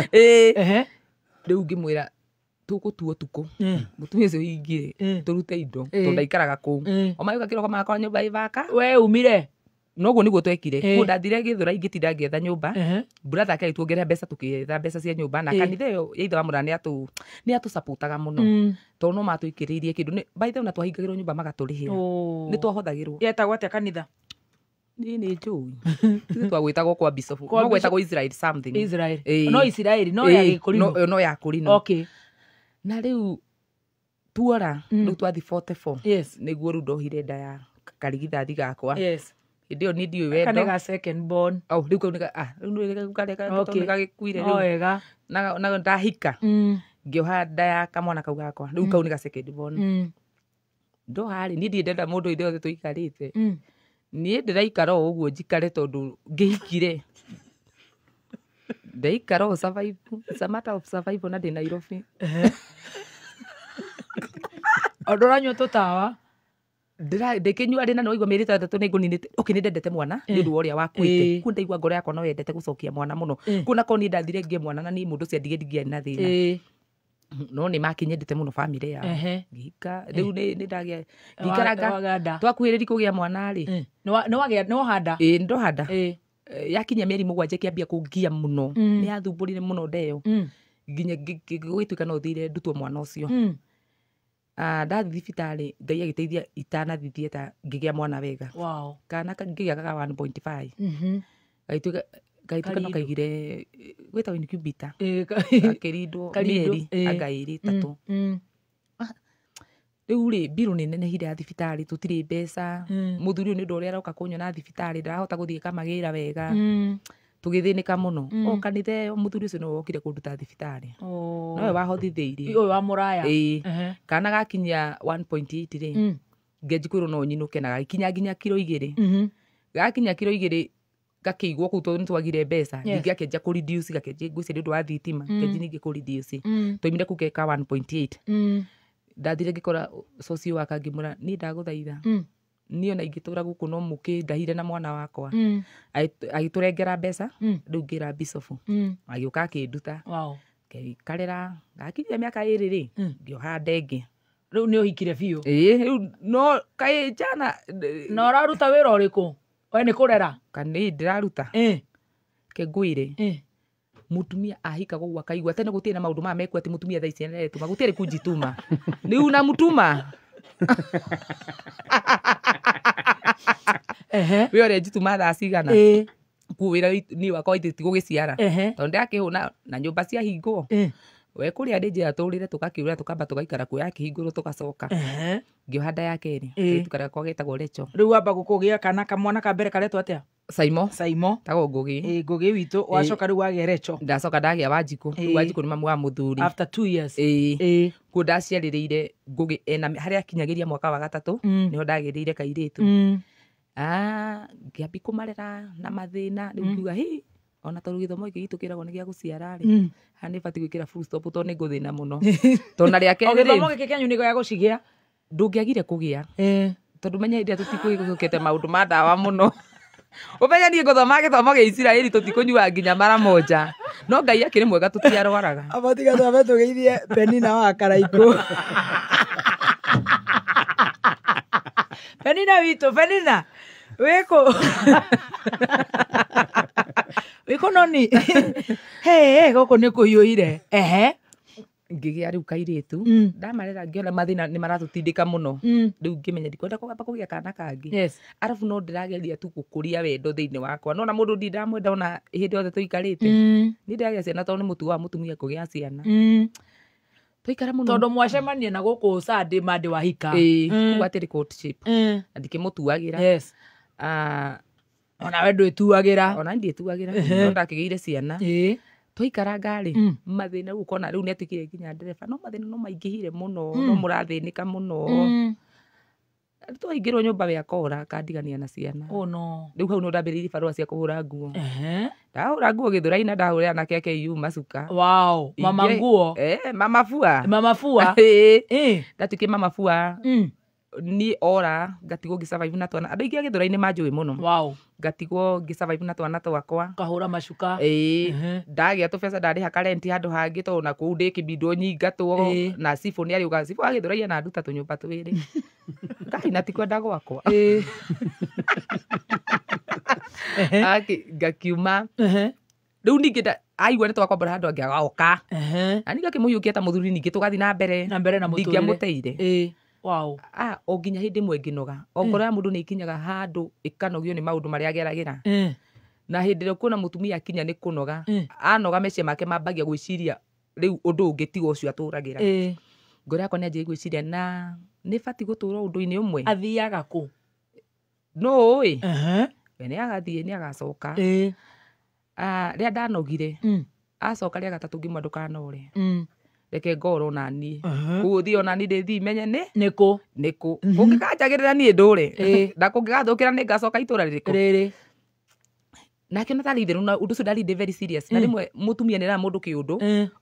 Rĩu ngĩmwĩra tũgũtua ũtukũ. Mũtumia ũcio hingire, tũrute indo, tondũ ndaikaraga kũu. O magĩũka kĩroko magakora nyũmba ĩthaka. We umire? Noguo nĩguo twekire. Koguo ndathire Gĩthũrai ngĩtinda ngĩetha nyũmba. Brother ake agĩtuongerera mbeca tũkĩetha mbeca cia nyũmba na kanitha ĩyo ya ithe wa Mũraya nĩ atũcapotaga mũno. Tondũ no matũikĩrĩirie kĩndũ. By the way ona twahingagĩrwo nyũmba magatũrĩhĩra. Nĩ twahothagĩrwo. Yetagwo atĩa kanitha? Niĩ nĩ njũĩ. Ithuĩ twagwĩtagwo kwa Bishop. No gwetagwo Israel something. Israel. No Israel, no ya Gĩkũrinũ. No ya Kũrinũ. Okay. Na rĩu tuora, rĩu twathi 44. Nĩguo rĩu ndohire nda ya karigithathi gakwa. Hĩndĩ ĩyo niĩ ndiũĩ wendo. Kana ga second born. Oh, rĩu kau nĩ rĩu karĩa nĩ gagĩkuire rĩu. Wega. Na ndahika. Ngĩoha nda ya kamwana kau gakwa. Rĩu kau nĩ ga second born. Ndoha rĩ, niĩ ndirĩ ndenda mũndũ hĩndĩ yothe tũikarĩte. Niĩ ndĩraikara o ũguo njikare tondũ ngĩhikire. Ndaikara o survive. It's a matter of survival na ndĩ Nairobi. Ũndũ ũranyua tũtawa? Ndĩkĩnyua rĩ na nĩwaigua mĩeri 6 nĩ ngũninĩte. Okay, nĩ ndendete mwana nĩ ũndũ wa ũrĩa wakuĩte. Kuo ndaigua ngoro yakwa no yendete gũcokia mwana mũno. Kuo na korwo niĩ ndathire ngĩe mwana na niĩ mũndũ ũcio andige ndingĩarĩ na thĩna. No nĩ makinyendete mũno bamĩrĩ yao. Ngĩhika rĩu nĩ ndagĩa ngĩikaranga twakuhĩrĩria kũgĩa mwana rĩ. Nĩ wohanda? Ĩĩ nĩ ndohanda. Yakinya mĩeri 7 ĩkĩambia kũngia mũno. Nĩ yathumbũrire mũno nda ĩyo. Nginya gũgĩtuĩka no thire ndutwo mwana ũcio. Ndathiĩ thibitarĩ Ngai agĩteithia itanathiĩ theatre ngĩgĩa mwana wega. Kana ngĩgĩa gaga 1.5. Gagĩtuĩka no kaigire gwĩtagwo incubator. Gakĩrindwo mĩeri anga 2 3. Rĩu rĩ mbirũ nĩ nenehire ya thibitarĩ tũtirĩ mbeca. Mũthuri ũyũ nĩ ũndũ ũrĩa aroka kũnyona thibitarĩ ndarahota gũthiĩ kamagĩra wega. Tũgĩthĩnĩka mũno. O kanitha ĩyo mũthuri ũcio nĩwe wokire kũnduta thibitarĩ. Nowe wahothithĩirie. Ũyũ wa mũraya. Ĩĩ. Kana gakinyia 1.8 rĩ, ngĩanji kwĩrwo no nyinũke na gagĩkinya nginya kiro 2. Gakinya kiro 2 gakĩigwo kũu tondũ nĩtwagire mbeca. Ningĩ akĩanjia kũ reduce, gakĩanjia ngwĩciria nĩ ũndũ wa thitima, kĩanji ningĩ kũ reduce. Twaimire kũu geka 1.8. Ndathire ngĩkora cocio waka ngĩmwĩra niĩ ndagũthaitha niĩ ona ingĩtũra gũkũ no mũkĩndahire na mwana wakwa. Agĩtũrengera mbeca, rĩu ngĩra bicobu agĩũka akĩnduta. Ngĩikarĩra gakinyia mĩaka 2 rĩ, ngĩoha ndenge. Rĩu nĩ ũhikire biũ? Ĩĩ, rĩu no kaĩ njana. Na ũraruta wĩra ũrĩkũ? We nĩ kũrera? Kana ĩ ndĩraruta. Ke ngwĩre mutumia ahika gũguo akaigua tene gũtirĩ na maũndũ maya mekuo atĩ mutumia thaa ici nĩaretũma, gũtirĩ kunjituma. Nĩ una mutuma. We ũrĩa njituma thaa cigana? Kuo wĩra niĩ wakwa ithe ti gũgĩciara. Tondũ ndĩrakĩhũna na nyũmba ciahingwo. We kũrĩa ndĩ njĩra tũrĩre tũgakĩũra tũkamba tũgaikara kuo yakĩhingũrwo tũgacoka. Ngĩoha nda ya kerĩ. Kairĩtu gakwa getagwo Recho. Rĩu wamba gũkũgĩa kana kamwana ka mbere karetwo atĩa? Saimo. Saimo. Tagwo Ngũgĩ. Ĩĩ, Ngũgĩ witũ. Wacoka rĩu wagĩa Recho. Ndacoka ndagĩa Wanjikũ. Rĩu Wanjikũ nĩ mamu wa mũthuri. After 2 years. Ĩĩ. Kuo ndaciarĩrĩire Ngũgĩ ena harĩa akinyagĩria mwaka wa 3 nĩho ndagĩrĩire kairĩtu. Ngĩambi kũmarera na mathĩna rĩu ngiuga hi ona tondũ gĩthomo gĩkĩ gitũ kĩragwo nĩ gĩa gũciara rĩ, haha nĩ batiĩ gwĩkĩra full stop tondũ nĩ ngũthĩna mũno. Tondũ na rĩa kerĩ rĩ, gĩthomo gĩkĩ kĩanyu nĩ gĩa gũcigĩa? Ndũngĩagire kũgĩa. Tondũ menya hĩndĩ ĩrĩa tũtikũgĩkĩte maũndũ ma ndawa mũno. Ũmenye niĩ ngũthoma gĩthomo gĩa Isiraeli tũtikũnyua nginya mara moja. No Ngai akĩrĩ mwega tũtiarwaraga. Aba tiga twambe tũgeithie Penina wa Karaikũ. Penina witũ, Penina wĩkũ? Wĩkũ noni? Hey, gũkũ nĩ kũhiũhire. Ehe. Ngĩgĩa rĩu kairĩtu, ndamarera ngĩona mathĩna nĩ maratũtindĩka mũno. Rĩu ngĩmenya ndikwenda kũgamba kũgĩa kana kangĩ. Arabu no ndĩrageria tu gũkũria wendo thĩinĩ wakwa. Nona mũndũ ndi ndamwenda ona hĩndĩ yothe tũikarĩte. Niĩ ndĩragĩa ciana tondũ nĩ mũtugo wa mũtumia kũgĩa ciana. Twaikara mũno. Tondũ mwacemania na gũkũ Sunday Monday wahika. Ĩĩ, kuga atĩrĩ courtship. Na ndikĩmũtuagĩra. Yes. Ona we ndwĩtuagĩra. Ona ndiĩtuagĩra. No ndakĩgĩire ciana. Twaikaraga rĩ, mathĩna rĩu ũkona rĩu nĩatuĩkire nginya ndereba, no mathĩna no maingĩhire mũno, no mũrathĩnĩka mũno. Twaingĩrwo nyũmba we akora akandigania na ciana. Oh no. Rĩu hau no ndambĩrĩirie barũa cia kũhũra nguo. Ndahũra nguo Gĩthũrai na ndahũrĩra anake a KU macuka. Wow, mama nguo. Mama fua. Mama fua. Ndatuĩkire mama fua. Niĩ ora ngatigwo ngĩ survive na twana. Andũ aingĩ a Gĩthũrai nĩ manjũĩ mũno. Wow. Ngatigwo ngĩ survive na twana twakwa. Kahũra macuka. Ĩĩ. Ndagĩa tũbeca ndarĩha karenti handũ hangĩ tondũ na kũu ndĩkĩbindwo nyingatwo na cibũ nĩ arĩũka cibũ wa Gĩthũrai na nduta tũnyũmba twĩrĩ. Ngai na ti kwenda gwakwa. Ngakiuma. Rĩu ningĩ aigua nĩ twakombora handũ angĩ agoka. Na ningĩ akĩmũhiũkia ta mũthuri ningĩ tũgathiĩ na mbere. Na mbere na mũtũrĩre. Ndingĩamũteire. Wow. O nginya hĩndĩ ĩmwe ngĩnoga. O ngoro ya mũndũ nĩ ikinyaga handũ ĩkanogio nĩ maũndũ marĩa ageragĩra. Na hĩndĩ ĩrĩa ũkuona mũtumia akinya nĩ kũnoga, anoga meciria make mambagia gwĩciria rĩu ũndũ ũngĩ tiga ũcio atũragĩra. Ngoro yakwa nĩ yanjirie gwĩciria na nĩ batiĩ gũtũra ũndũ-inĩ ũmwe. Athiaga kũ? No ũĩ. We nĩ agathiĩ nĩ agacoka. Rĩrĩa ndanogire, acoka rĩa gatatũ ngĩmwĩra ndũkanore. Reke ngorwo na niĩ. Koguo thiĩ ona niĩ ndĩthiĩ menye nĩ nĩkũ nĩkũ. Kũngĩkanjagĩrĩra niĩ ndũre. Na kũngĩgathũkĩra nĩ ngacoka itũra rĩrĩkũ. Rĩrĩ. Nake ona tarĩ itherũ na ũndũ ũcio ndarĩ ndĩ very serious. Na rĩmwe mũtumia nĩ eraga mũndũ kĩũndũ.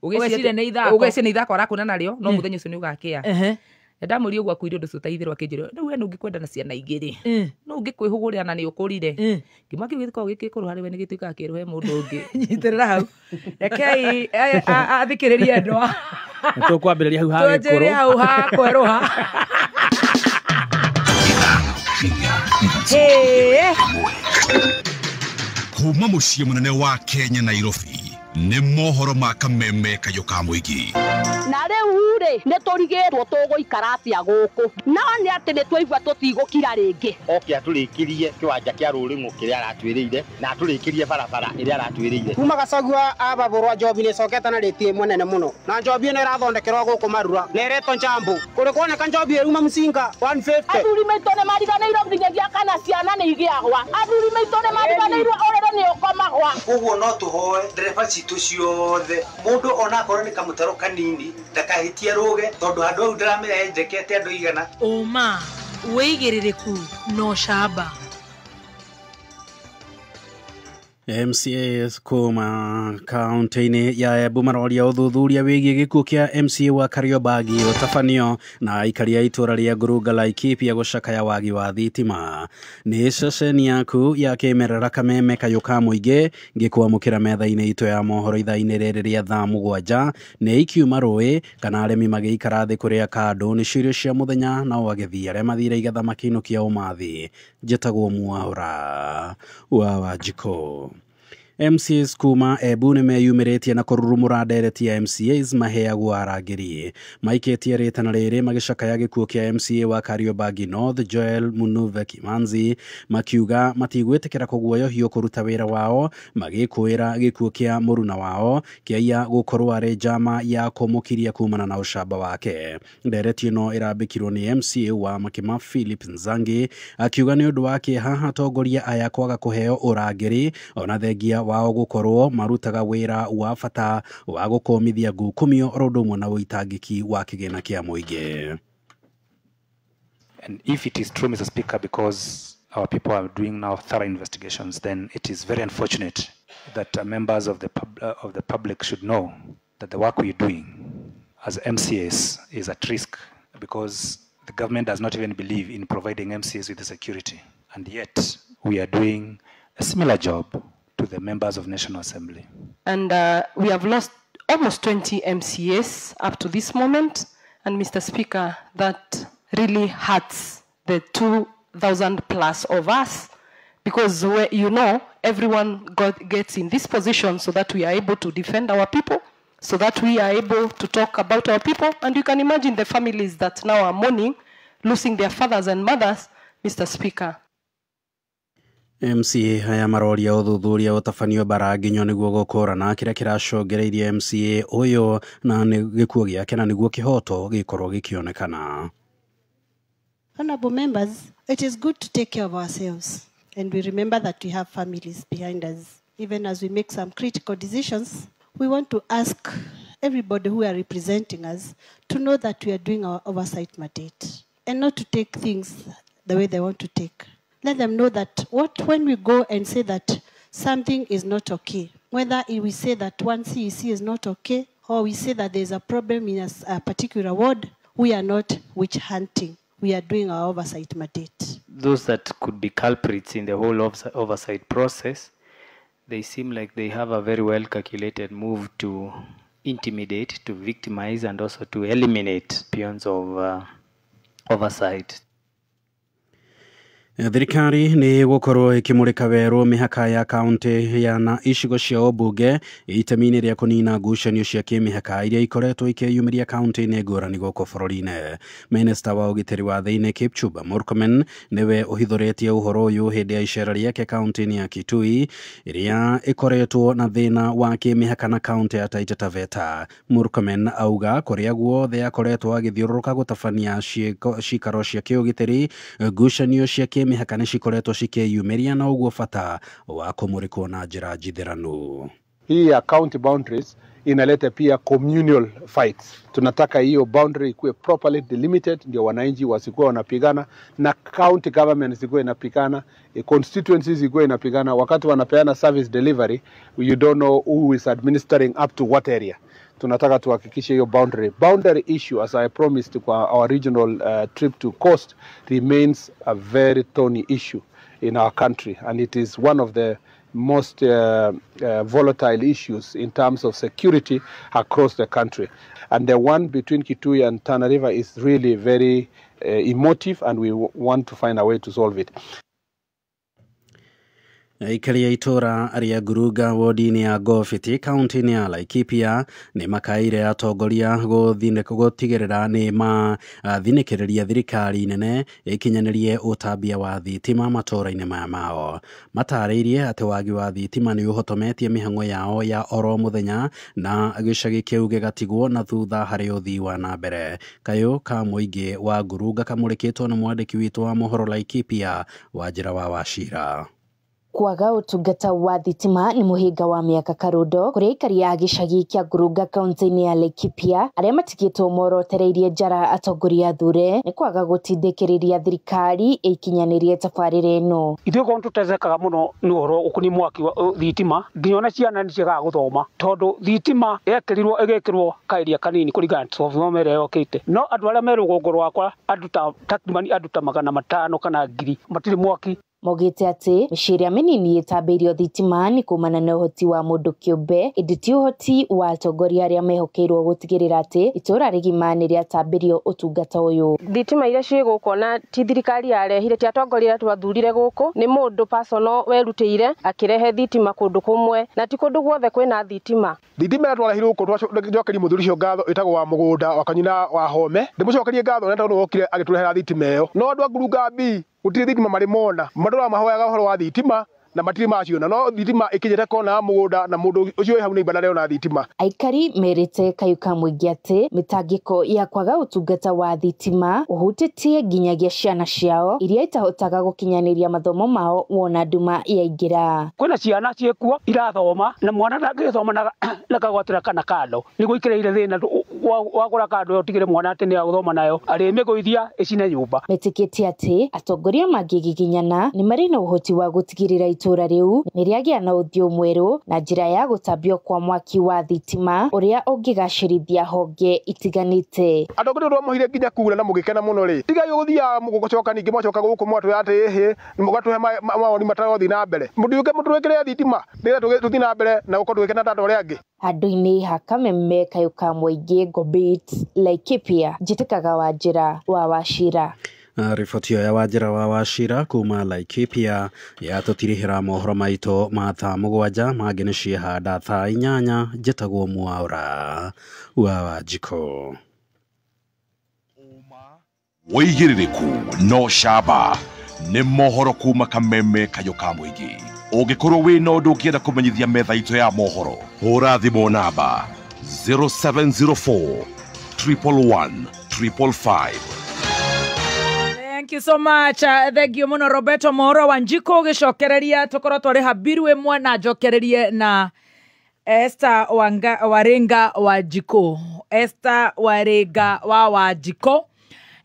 Ũgeciria nĩ ithako. Ũgeciria nĩ ithako arakũna narĩo, no mũthenya ũcio nĩ ũgakĩa. Na ndamwĩrire ũguo akuire ũndũ ũcio ta itherũ akĩnjĩra, rĩu we nĩ ũngĩkwenda na ciana igĩrĩ. No ũngĩkwĩhũgũrĩra na nĩ ũkũrire. Ngĩmwĩra kĩu gĩkoragwo gĩ gĩkũrũ harĩ we nĩ gĩtuĩkaga kĩerũ he mũndũ ũngĩ. Nyitĩrĩra hau. Rekei athikĩrĩrie endwa. Nĩ tũkwambĩrĩria hau ha gĩkũrũ. Twanjĩrĩrie hau ha kwerũha. Kuma mũciĩ mũnene wa Kenya Nairobi nĩ mohoro ma kameme kayũ ka mũingĩ. Na rĩu rĩ nĩ tũrigĩtwo tũgũikara atĩa gũkũ no nĩ atĩ nĩ twaigua tũtigũkira rĩngĩ. Oke atũrĩkĩrie kĩwanja kĩa Rũrĩng'ũ kĩrĩa aratwĩrĩire na atũrĩkĩrie barabara ĩrĩa aratwĩrĩire. Kuma Gachagua ababũrwa njobi nĩ ĩcokete na rĩti ĩmwe nene mũno na njobi ĩno ĩrathondekerwo gũkũ Marura na ĩretwo Njambu. Kũrĩ kuoneka njobi ĩruma mcinga 150. Athuri maitũ nĩ mariganĩirwo nginyagia kana ciana nĩ igĩagwa. Athuri maitũ nĩ mariganĩirwo ũrĩrĩ nĩ ũkomagwa. Ũguo no tũhoe ndereba citũ ciothe mũndũ onakorwo nĩ kamũtaro kanini ndakahĩtie rũge tondũ handũ hau ndĩramenya enjekete andũ igana. Ũma, wĩigĩrĩrĩku no camba. MCAs kuma kaunti-inĩ ya Embu maroria ũthuthuria wĩgiĩ gĩkuũ kĩa MCA wa Kariobangi ũtabanio na aikari a itũra rĩa Ngurunga Laikipia gũcakaya wagi wa thitima. Nĩ ceceni yaku ya kĩmerera Kameme kayũ ka mũingĩ ngĩkwamũkĩra metha-inĩ itũ ya mohoro ithaa-inĩ rĩrĩ rĩa thaa 7 nĩ ikiuma rũĩ kana arĩmi magĩikara thĩ kũrĩa kandũ nĩ ciũria cia mũthenya nao agethi arĩa mathire igetha makĩinũkia ũmathi. Njĩtagwo Mwaura wa Wanjikũ. MCAs kuma Embu nĩ meyumĩrĩtie na kũrurumũra ndereti ya MCAs maheagwo arangĩri. Maikĩtie rĩtana rĩrĩ magĩcakaya gĩkuũ kĩa MCA wa Kariobangi North Joel Munuve Kimanzi makiuga matigwĩtĩkĩra kũguoyohio kũruta wĩra wao magĩkũĩra gĩkuũ kĩa mũruna wao kĩaiya gũkorwo arĩ njama ya kũmũkiria kumana na ũcamba wake. Ndereti ĩno ĩrambĩkirwo nĩ MCA wa Makima Philip Nzangi akiuga nĩ ũndũ wa kĩeha atongoria aya kwaga kũheo ũrangĩri ona thengia wao gũkorwo marutaga wĩra wa bata wa gũkũmithia ngukumio oro ũndũ ũmwe na ũitangĩki wa kĩgĩna kĩa mũingĩ. And if it is true, Mr. Speaker, because our people are doing now thorough investigations, then it is very unfortunate that members of the public should know that the work we are doing as MCAs is at risk because the government does not even believe in providing MCAs with the security. And yet we are doing a similar job to the members of National Assembly. And we have lost almost 20 MCAs up to this moment. And Mr. Speaker, that really hurts the 2,000 plus of us, because we, you know, everyone gets in this position so that we are able to defend our people, so that we are able to talk about our people. And you can imagine the families that now are mourning, losing their fathers and mothers, Mr. Speaker. MCA aya maroria ũthuthuria ũtabanio Mbaranginyo nĩguo gũkũrana kĩrĩa kĩracongereirie MCA ũyũ na gĩkuũ gĩake na nĩguo kĩhoto gĩkorwo gĩkĩonekana. Honorable members, it is good to take care of ourselves, and we remember that we have families behind us. Even as we make some critical decisions, we want to ask everybody who are representing us to know that we are doing our oversight mandate and not to take things the way they want to take. Let them know that when we go and say that something is not okay, whether we say that one CEC is not okay, or we say that there's a problem in a particular ward, we are not witch hunting. We are doing our oversight mandate. Those that could be culprits in the whole oversight process, they seem like they have a very well calculated move to intimidate, to victimize, and also to eliminate peons of oversight. Thirikari nĩ gũkorwo ĩkĩmũrĩka werũ mĩhaka ya kaunti ya na icigo cia ũmbunge itemi-inĩ rĩa kũnina ngucanio cia kĩmĩhaka iria ikoretwo ikĩyumĩria kaunti-inĩ ngũrani gũkũ bũrũri-inĩ. Minista wa ũgitĩri wa thĩinĩ Kipchumba Murkomen nĩwe ũhithũrĩtie ũhoro ũyũ hĩndĩ ya icera rĩake kaunti-inĩ ya Kitui ĩrĩa ĩkoretwo na thĩna wa kĩmĩhaka na kaunti ya Taita Taveta. Murkomen auga kũrĩa guothe akoretwo agĩthiũrũrũka gũtabania cikaro cia kĩũgitĩri ngucanio cia mĩhaka nĩ cikoretwo cikĩyumĩria na ũguo bata wa kũmũrĩkwo na njĩra njithĩranu. Hii ya county boundaries inaleta pia communal fights. Tunataka hiyo boundary ikuwe properly delimited, ndio wananchi wasikuwe wanapigana na county government zikuwe inapigana, constituencies zikuwe inapigana. Wakati wanapeana service delivery, you don't know who is administering up to what area. Tunataka tuhakikishe hiyo boundary issue, as I promised kwa our regional trip to coast, remains a very thorny issue in our country, and it is one of the most volatile issues in terms of security across the country. And the one between Kitui and Tana River is really very emotive, and we want to find a way to solve it. Aikari a itũra rĩa Ngurunga wodi-inĩ ya Ngobiti kaunti-inĩ ya Laikipia nĩ makaĩire atongoria gũtigĩrĩra nĩ mathinĩkĩrĩria thirikari nene ĩkinyanĩrie ũtambia wa thitima matũra-inĩ maya mao. Matarĩirie atĩ wagi wa thitima nĩ ũhotometie mĩhang'o yao ya oro mũthenya na gĩcagi kĩu gĩgatigwo na thutha harĩ ũthii wa na mbere. Kayũ ka mũingĩ wa Ngurunga kamũrĩkĩtwo nĩ mwandĩki witũ wa mohoro Laikipia Wanjĩra wa Wachira. Kwaga ũtungata wa thitima nĩ mũhĩnga wa mĩaka karundo kũrĩ aikari a gĩcagi kĩa Ngurunga kaunti-inĩ ya Laikipia arĩa matigĩtwo morotereirie njara atongoria athure nĩ kwaga gũtindĩkĩrĩria thirikari ĩkinyanĩrie tabarĩra ĩno. Ithuĩ korwo tũtethekaga mũno nĩ ũhoro ũkoniĩ mwaki wa thitima nginya ona ciana nĩ ciagaga gũthoma tondũ thitima yekĩrirwo ĩgĩkĩrwo kaeria kanini kũringana na transformer ĩrĩa yokĩte, no andũ arĩa me rũgongo rwakwa andũ ta takribani andũ ta 500 kana 1000 matirĩ mwaki. Maugĩte atĩ mĩciĩ ĩrĩa mĩnini ĩtambĩirio thitima nĩ kumana na ũhoti wa mũndũ kĩũmbe ĩndĩ ti ũhoti wa atongoria arĩa mehokeirwo gũtigĩrĩra atĩ itũũra rĩgima nĩ rĩatambĩrio ũtungata ũyũ. Thitima iria ciĩ gũkũ na ti thirikari yarehire, ti atongoria arĩa twathurire gũkũ, nĩ mũndũ personal werutĩire akĩrehe thitima kũndũ kũmwe na ti kũndũ guothe kwĩna thitima. Thitima ĩrĩa twarehirwo gũkũ twacokeria mũthuri ũcio ngatho ĩtagwo wa mũgũnda wa kanyina wa Home, ndĩmũcokerie ngatho nĩ tondũ wokire agĩtũrehera thitima ĩyo, no andũ a Ngurunga B gũtirĩ thitima marĩ mona, matũraga mahoyaga ũhoro wa thitima na matirĩ maciona, no thitima ĩkinyĩte kona ya mũgũnda na mũndũ ũcio wĩ hau nĩ ibanda ndarona thitima. Aikari merĩte kayũ ka mũingĩ atĩ mĩtangĩko ya kwaga ũtungata wa thitima ũhutĩtie nginyagia ciana ciao iria itahotaga gũkinyanĩria mathomo mao wona nduma yaingĩra. Kwĩna ciana ciĩkuo irathoma na mwana ndangĩthoma na kagwatĩra kana kando nĩ gũikĩrĩire thĩna wagũra kando ũtigĩre mwana atĩ nĩ agũthoma nayo arĩmĩgũithia ĩcine nyũmba. Metĩkĩtie atĩ atongoria mangĩgiginyana nĩ marĩ na ũhoti wa gũtigĩrĩra itũũra rĩu nĩ rĩagĩa na ũthiũ mwerũ na njĩra ya gũtambio kwa mwaki wa thitima ũrĩa ũngĩgacĩrithia honge itiganĩte. Atongoria twamohire nginya kura na mũgĩkena mũno rĩ, tigai ũgũthiaga mũgũcoka ningĩ mwacoka gũkũ mwatwĩra atĩ ĩhĩ mũgatũhe mawoni matarathiĩ na mbere, mũtiũke mũtwĩkĩre thitima nĩgetha tũthiĩ na mbere na gũkorwo tũgĩkena ta andũ arĩa angĩ. Handũ-inĩ ha Kameme kayũ ka mũingĩ Ngobit Laikipia, njĩtĩkaga Wanjĩra wa Wachira. Riboti ĩyo ya Wanjĩra wa Wachira kuma Laikipia yatũtirihĩra mohoro maitũ ma thaa 7 mangĩ nĩ ciehanda thaa 8. Njĩtagwo Mwaũra wa Wanjikũ. Wĩigĩrĩrĩku no camba nĩ mohoro kuma Kameme kayũ ka mũingĩ. Ũngĩkorwo wĩna ũndũ ũngĩenda kũmenyithia metha itũ ya mohoro, hũra thimũ namba 0704 111 555. Thank you so much. Thank you muno Roberto Moro Wanjiko ũgĩcokereria tũkorwo twarĩ habiru ĩmwe na njokererie na Esther Waringa Wanjiko. Esther Waringa wa Wanjiko.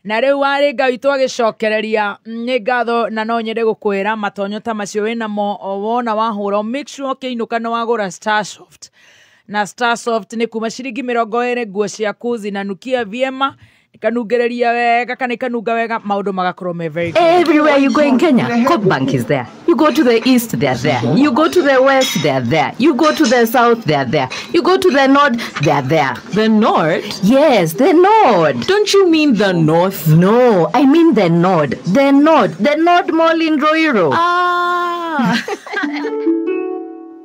Na rĩu Waringa witũ agĩcokereria nĩ ngatho na no nyende gũkwĩra matonyo ta macio wĩnamo wona wahũra make sure ũkĩinũka nĩ wagũra Starsoft. Na Starsoft nĩ kuma ciringi 20 nguo ciaku zinanukia vyema ikanungereria wega kana ikanunga wega maundu magakorwo me very good. Everywhere you go in Kenya, Coop Bank is there. You go to the east, they are there. You go to the west, they are there. You go to the south, they are there. You go to the north, they are there. The north? Yes, the north. Don't you mean the north? No, I mean the north. The north. The North Mall in Ruiru. Ah.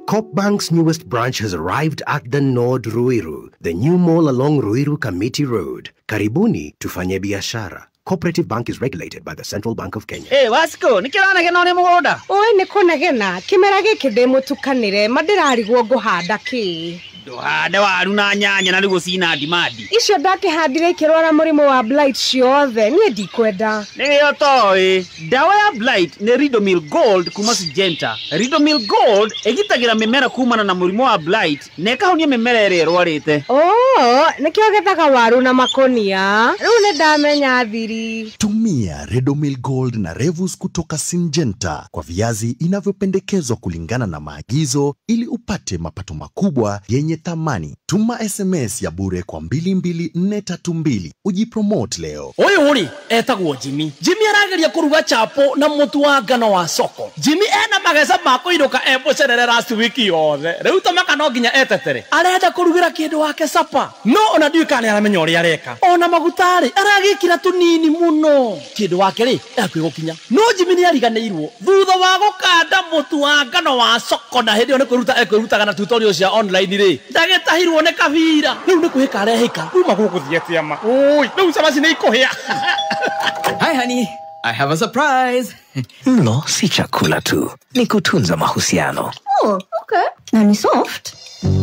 Coop Bank's newest branch has arrived at the Nord Ruiru, the new mall along Ruiru Kamiti Road. Karibuni tufanye biashara. Cooperative Bank is regulated by the Central Bank of Kenya. Hey, Wasiko, nĩkĩranegena ũrĩ mũgũnda? Oi, nĩ kũnegena. Kĩmera gĩkĩ ndĩ mũtukanĩre, ma ndĩrarigwo ngũhanda kĩ. Ndũhande waru na nyanya na nĩguo cina ndimandi. Icio ndakĩhandire ikĩrwara mũrimũ wa blight ciothe, niĩ ndikwenda. Nĩkĩo toĩ, ndawa ya blight nĩ Ridomil Gold kuma Syngenta. Ridomil Gold ĩgitagĩra mĩmera kumana na mũrimũ wa blight na ĩkahonia mĩmera ĩrĩa ĩrwarĩte. Oh, nĩkĩo gethaga waru na makũnia. Rĩu nĩ ndamenya thiri. Tumia Ridomil Gold na Revus kutoka Syngenta kwa viazi inavyopendekezwa kulingana na maagizo ili upate mapato makubwa yenye thamani. Tuma SMS ya bure kwa 22432 ujipromote leo. Ũyũ rĩ etagwo Jimmy. Jimmy arageria kũruga chapo na mũtu wa ngano wa soko. Jimmy ena mageca ma kũinũka e mũcerere last week yothe. Rĩu tamaka no nginya etetere. Arenda kũrugĩra kĩndũ wake sapa. No ona ndiũĩ kana nĩ aramenya ũrĩa areka. Ona maguta rĩ aragĩkĩra tũnini mũno. Mũno kĩndũ wake rĩ hakuhĩ gũkinya no Jimmy nĩ ariganĩirwo thutha wa gũkanda mũtu wa ngano wa soko na hĩndĩ ĩyo nĩ kwĩruta ekwĩrutaga na tutorial cia online rĩ ndagĩtahirwo nĩ kabira rĩu nĩ kwĩhĩka arehĩka kuma gũgũthiĩ atĩa ma ũi rĩu cabaci nĩ ikũhĩa. Hi honey, I have a surprise. Mlo si chakula tu, ni kutunza mahusiano. Oh, okay. Na ni soft.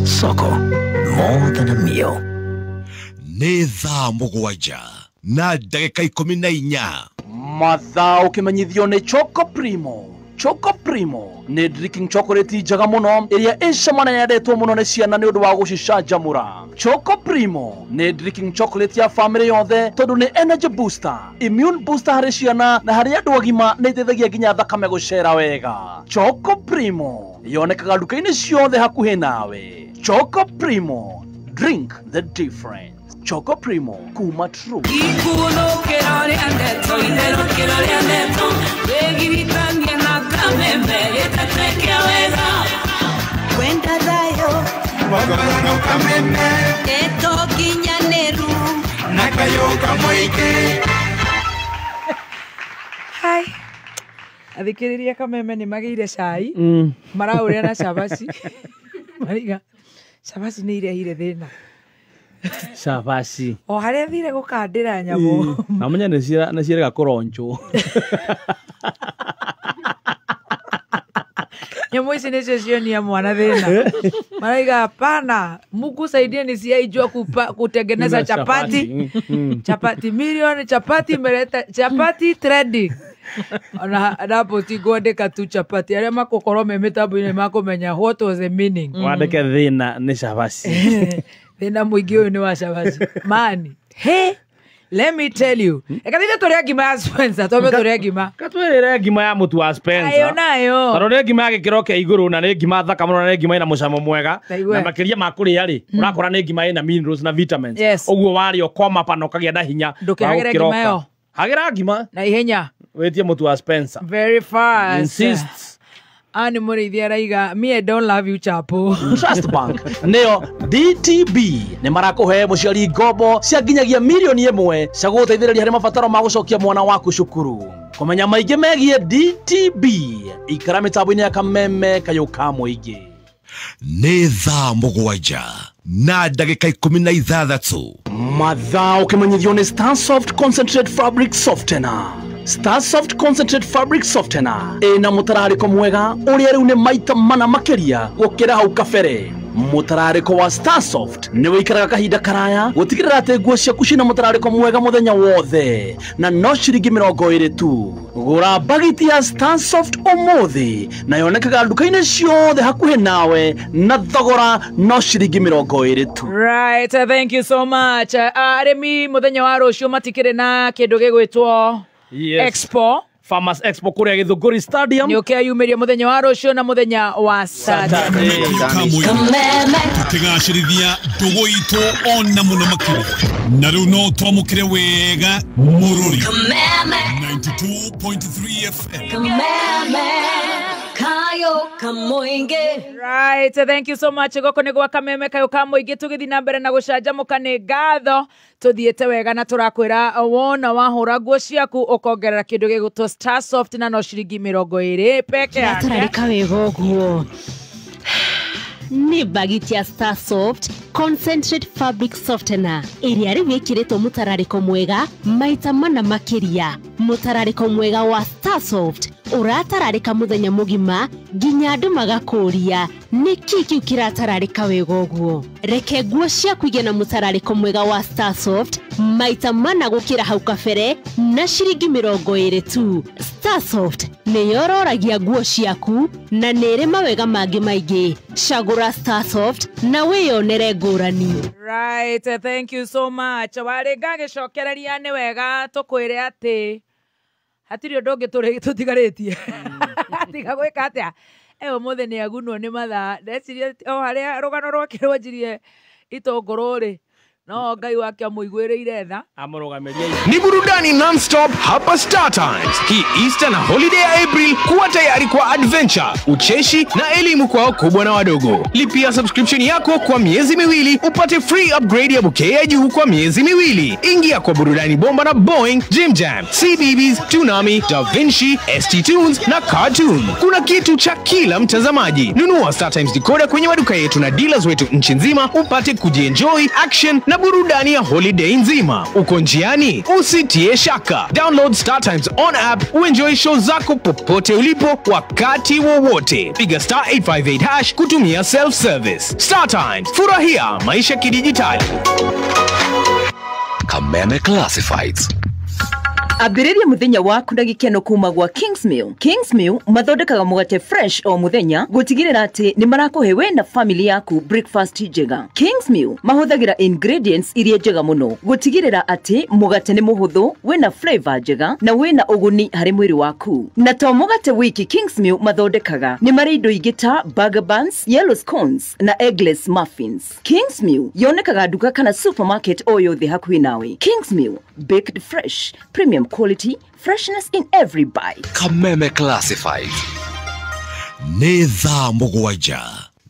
Soko, more than a meal. Nĩ thaa 7:14. Mathaa ũkĩmenyithio nĩ Choco Primo. Choco Primo nĩ drinking chocolate njega mũno ĩrĩa ĩ cama na yendetwo mũno nĩ ciana nĩ ũndũ wa gũcicanjamũra. Choco Primo nĩ drinking chocolate ya family yothe tondũ nĩ energy booster, immune booster harĩ ciana na harĩ andũ agima nĩ ĩteithagia nginya thakame gũcera wega. Choco Primo yonekaga nduka-inĩ ciothe hakuhĩ nawe. Choco Primo, drink the difference. Choco Primo kuma True. Ikunukĩro rĩa ndeto, itherũkĩro rĩa ndeto, wĩgiritanie na kameme gĩteteke wega. Kwenda thayũ kameme ndeto nginyanĩru na kayũ kamũingĩ. Hai. Athikĩrĩria kameme nĩ magĩire cai maraũrĩa na cabaci mariga cabaci nĩ irehire thĩna. Cabaci o harĩa thire gũkandĩra nyamũ na menya nĩ ciĩrega kũronjwo. Nyamũ ici nĩcio cionia mwana thĩna maraiga hapana, Mungu saidie nisiaijua kutengeneza chapati. Chapati milioni chapati imeleta chapati trending ona ndapo tigwandĩka tu chapati arĩa makũkorwo me mĩtambo-inĩ makũmenya what was the meaning. Wandĩke thĩna nĩ cabaci. Thĩna mũingĩ ũyũ nĩ wa cabaci mani. Hey, let me tell you. Ekathithe tũrĩa ngima ya Spencer, twambe tũrĩa ngima. Katwĩrĩre ngima ya mũtu wa Spencer. Ayo nayo. Tondũ nĩ ngima ya gĩkĩro kĩa igũrũ na nĩ ngima thaka mũno na nĩ ngima ĩna mũcamo mwega. Na makĩria ma kũrĩa rĩ, ũrakora nĩ ngima ĩna minerals na vitamins. Ũguo warĩa ũkoma pa na ũkagĩa na hinya. Ndũkĩhagĩre ngima ĩyo. Hagĩra ngima. Na ihenya. Wĩtie mũtu wa Spencer. Very fast. Insists. Ani mũrĩithi araiga me I don't love you chapo. Trust Bank nĩyo DTB nĩ marakũhe mũciari ngombo cia nginyagia 1 million cia gũgũteithĩrĩria harĩ mabataro ma gũcokia mwana waku cukuru. Kũmenya maingĩ megiĩ DTB ikara mĩtambo-inĩ ya kameme kayũ ka mũingĩ. Nĩ thaa 7:16. Mathaa ũkĩmenyithio nĩ Starsoft Concentrate Fabric Softener. Starsoft Concentrate Fabric Softener ĩna mũtararĩko mwega ũrĩa rĩu nĩ maita mana makĩria gũkĩra hau kabere. Mũtararĩko wa Starsoft nĩ wĩikaraga kahinda karaya gũtigĩrĩra atĩ nguo ciaku cina mũtararĩko mwega mũthenya wothe na no ciringi 20 tu. Gũra bagiti ya Starsoft ũmũthĩ na yonekaga nduka-inĩ ciothe hakuhĩ nawe na thogora no ciringi 20 tu. Right, thank you so much. Arĩmi mũthenya wa rũciũ matikĩrĩ na kĩndũ gĩgwĩtwo Yes. Expo. Farmers Expo kũrĩa Gĩthũngũri Stadium. Nĩ ũkeyumĩria mũthenya wa rũciũ na mũthenya wa Saturday. Tukĩgacĩrithia ndũgũ itũ ona mũno makĩria na rĩu no twamũkĩre wega mũrũri 92.3 FM. Right, thank you so much. Goko nĩ gwa kameme kayũ ka mũingĩ tũgĩthiĩ na mbere na gũcanjamũka nĩ ngatho tũthiĩte wega na tũrakwĩra wona wahũra nguo ciaku ũkongerera kĩndũ gĩgũtwo Starsoft na no ciringi 20 peke yake. Tũrarĩka wega ũguo nĩ bagiti ya Starsoft Concentrate Fabric Softener ĩrĩa rĩu ĩkĩrĩtwo mũtararĩko mwega maita mana makĩria. Mũtararĩko mwega wa Starsoft ũratararĩka mũthenya mũgima nginya andũ magakũria nĩkĩ kĩu kĩratararĩka wega ũguo. Reke nguo ciaku igĩe na mũtararĩko mwega wa Starsoft maita mana gũkĩra hau kabere na ciringi 20 tu. Starsoft nĩ yororagia nguo ciaku na nĩ ĩrĩ mawega mangĩ maingĩ. Cagũra Starsoft na wĩyonere ngũrani. Right, thank you so much. Warĩ ngagĩcokereria nĩ wega tũkwĩre atĩ hatirĩ ũndũ ũngĩ tũtigarĩtie tiga gwĩka atĩa. Ũmũthĩ nĩ agunwo nĩ mathaa. Ndeciria o harĩa rũgano rwake rwanjirie itũngũrũ rĩ No Ngai wake amũiguĩrĩire tha. Amũrũgamĩrie. Ni burudani non-stop hapa Star Times. Hii Easter na holiday ya April, kuwa tayari kwa adventure, ucheshi na elimu kwa wakubwa na wadogo. Lipia subscription yako kwa miezi miwili upate free upgrade ya bouquet ya juu kwa miezi miwili. Ingia kwa burudani bomba na Boeing, Jim Jam, CBeebies, Toonami, Da Vinci, ST Tunes na Cartoon. Kuna kitu cha kila mtazamaji. Nunua Star Times decoder kwenye maduka yetu na dealers wetu nchi nzima upate kujienjoy action na burudani ya holiday nzima. Uko njiani? Usitie shaka. Download Star Times on app uenjoy show zako popote ulipo wakati wowote. Piga star 858 hash kutumia self service. Star Times, furahia maisha kidijitali. Kameme Classifieds. Ambĩrĩria mũthenya waku na gĩkeno kuma gwa Kingsmill. Kingsmill mathondekaga mũgate fresh o mũthenya gũtigĩrĩra atĩ nĩ marakũhe we na family yaku breakfast njega. Kingsmill mahũthagĩra ingredients iria njega mũno gũtigĩrĩra atĩ mũgate nĩ mũhũthũ, wĩna flavor njega na wĩna ũguni harĩ mwĩrĩ waku. Na to mũgate wiki Kingsmill mathondekaga, nĩ marĩ indo ingĩ ta burger buns, yellow scones na eggless muffins. Kingsmill yonekaga nduka kana supermarket o yothe hakuhĩ nawe. Kingsmill, baked fresh, premium quality, freshness in every bite. Kameme Classified. Nĩ thaa 7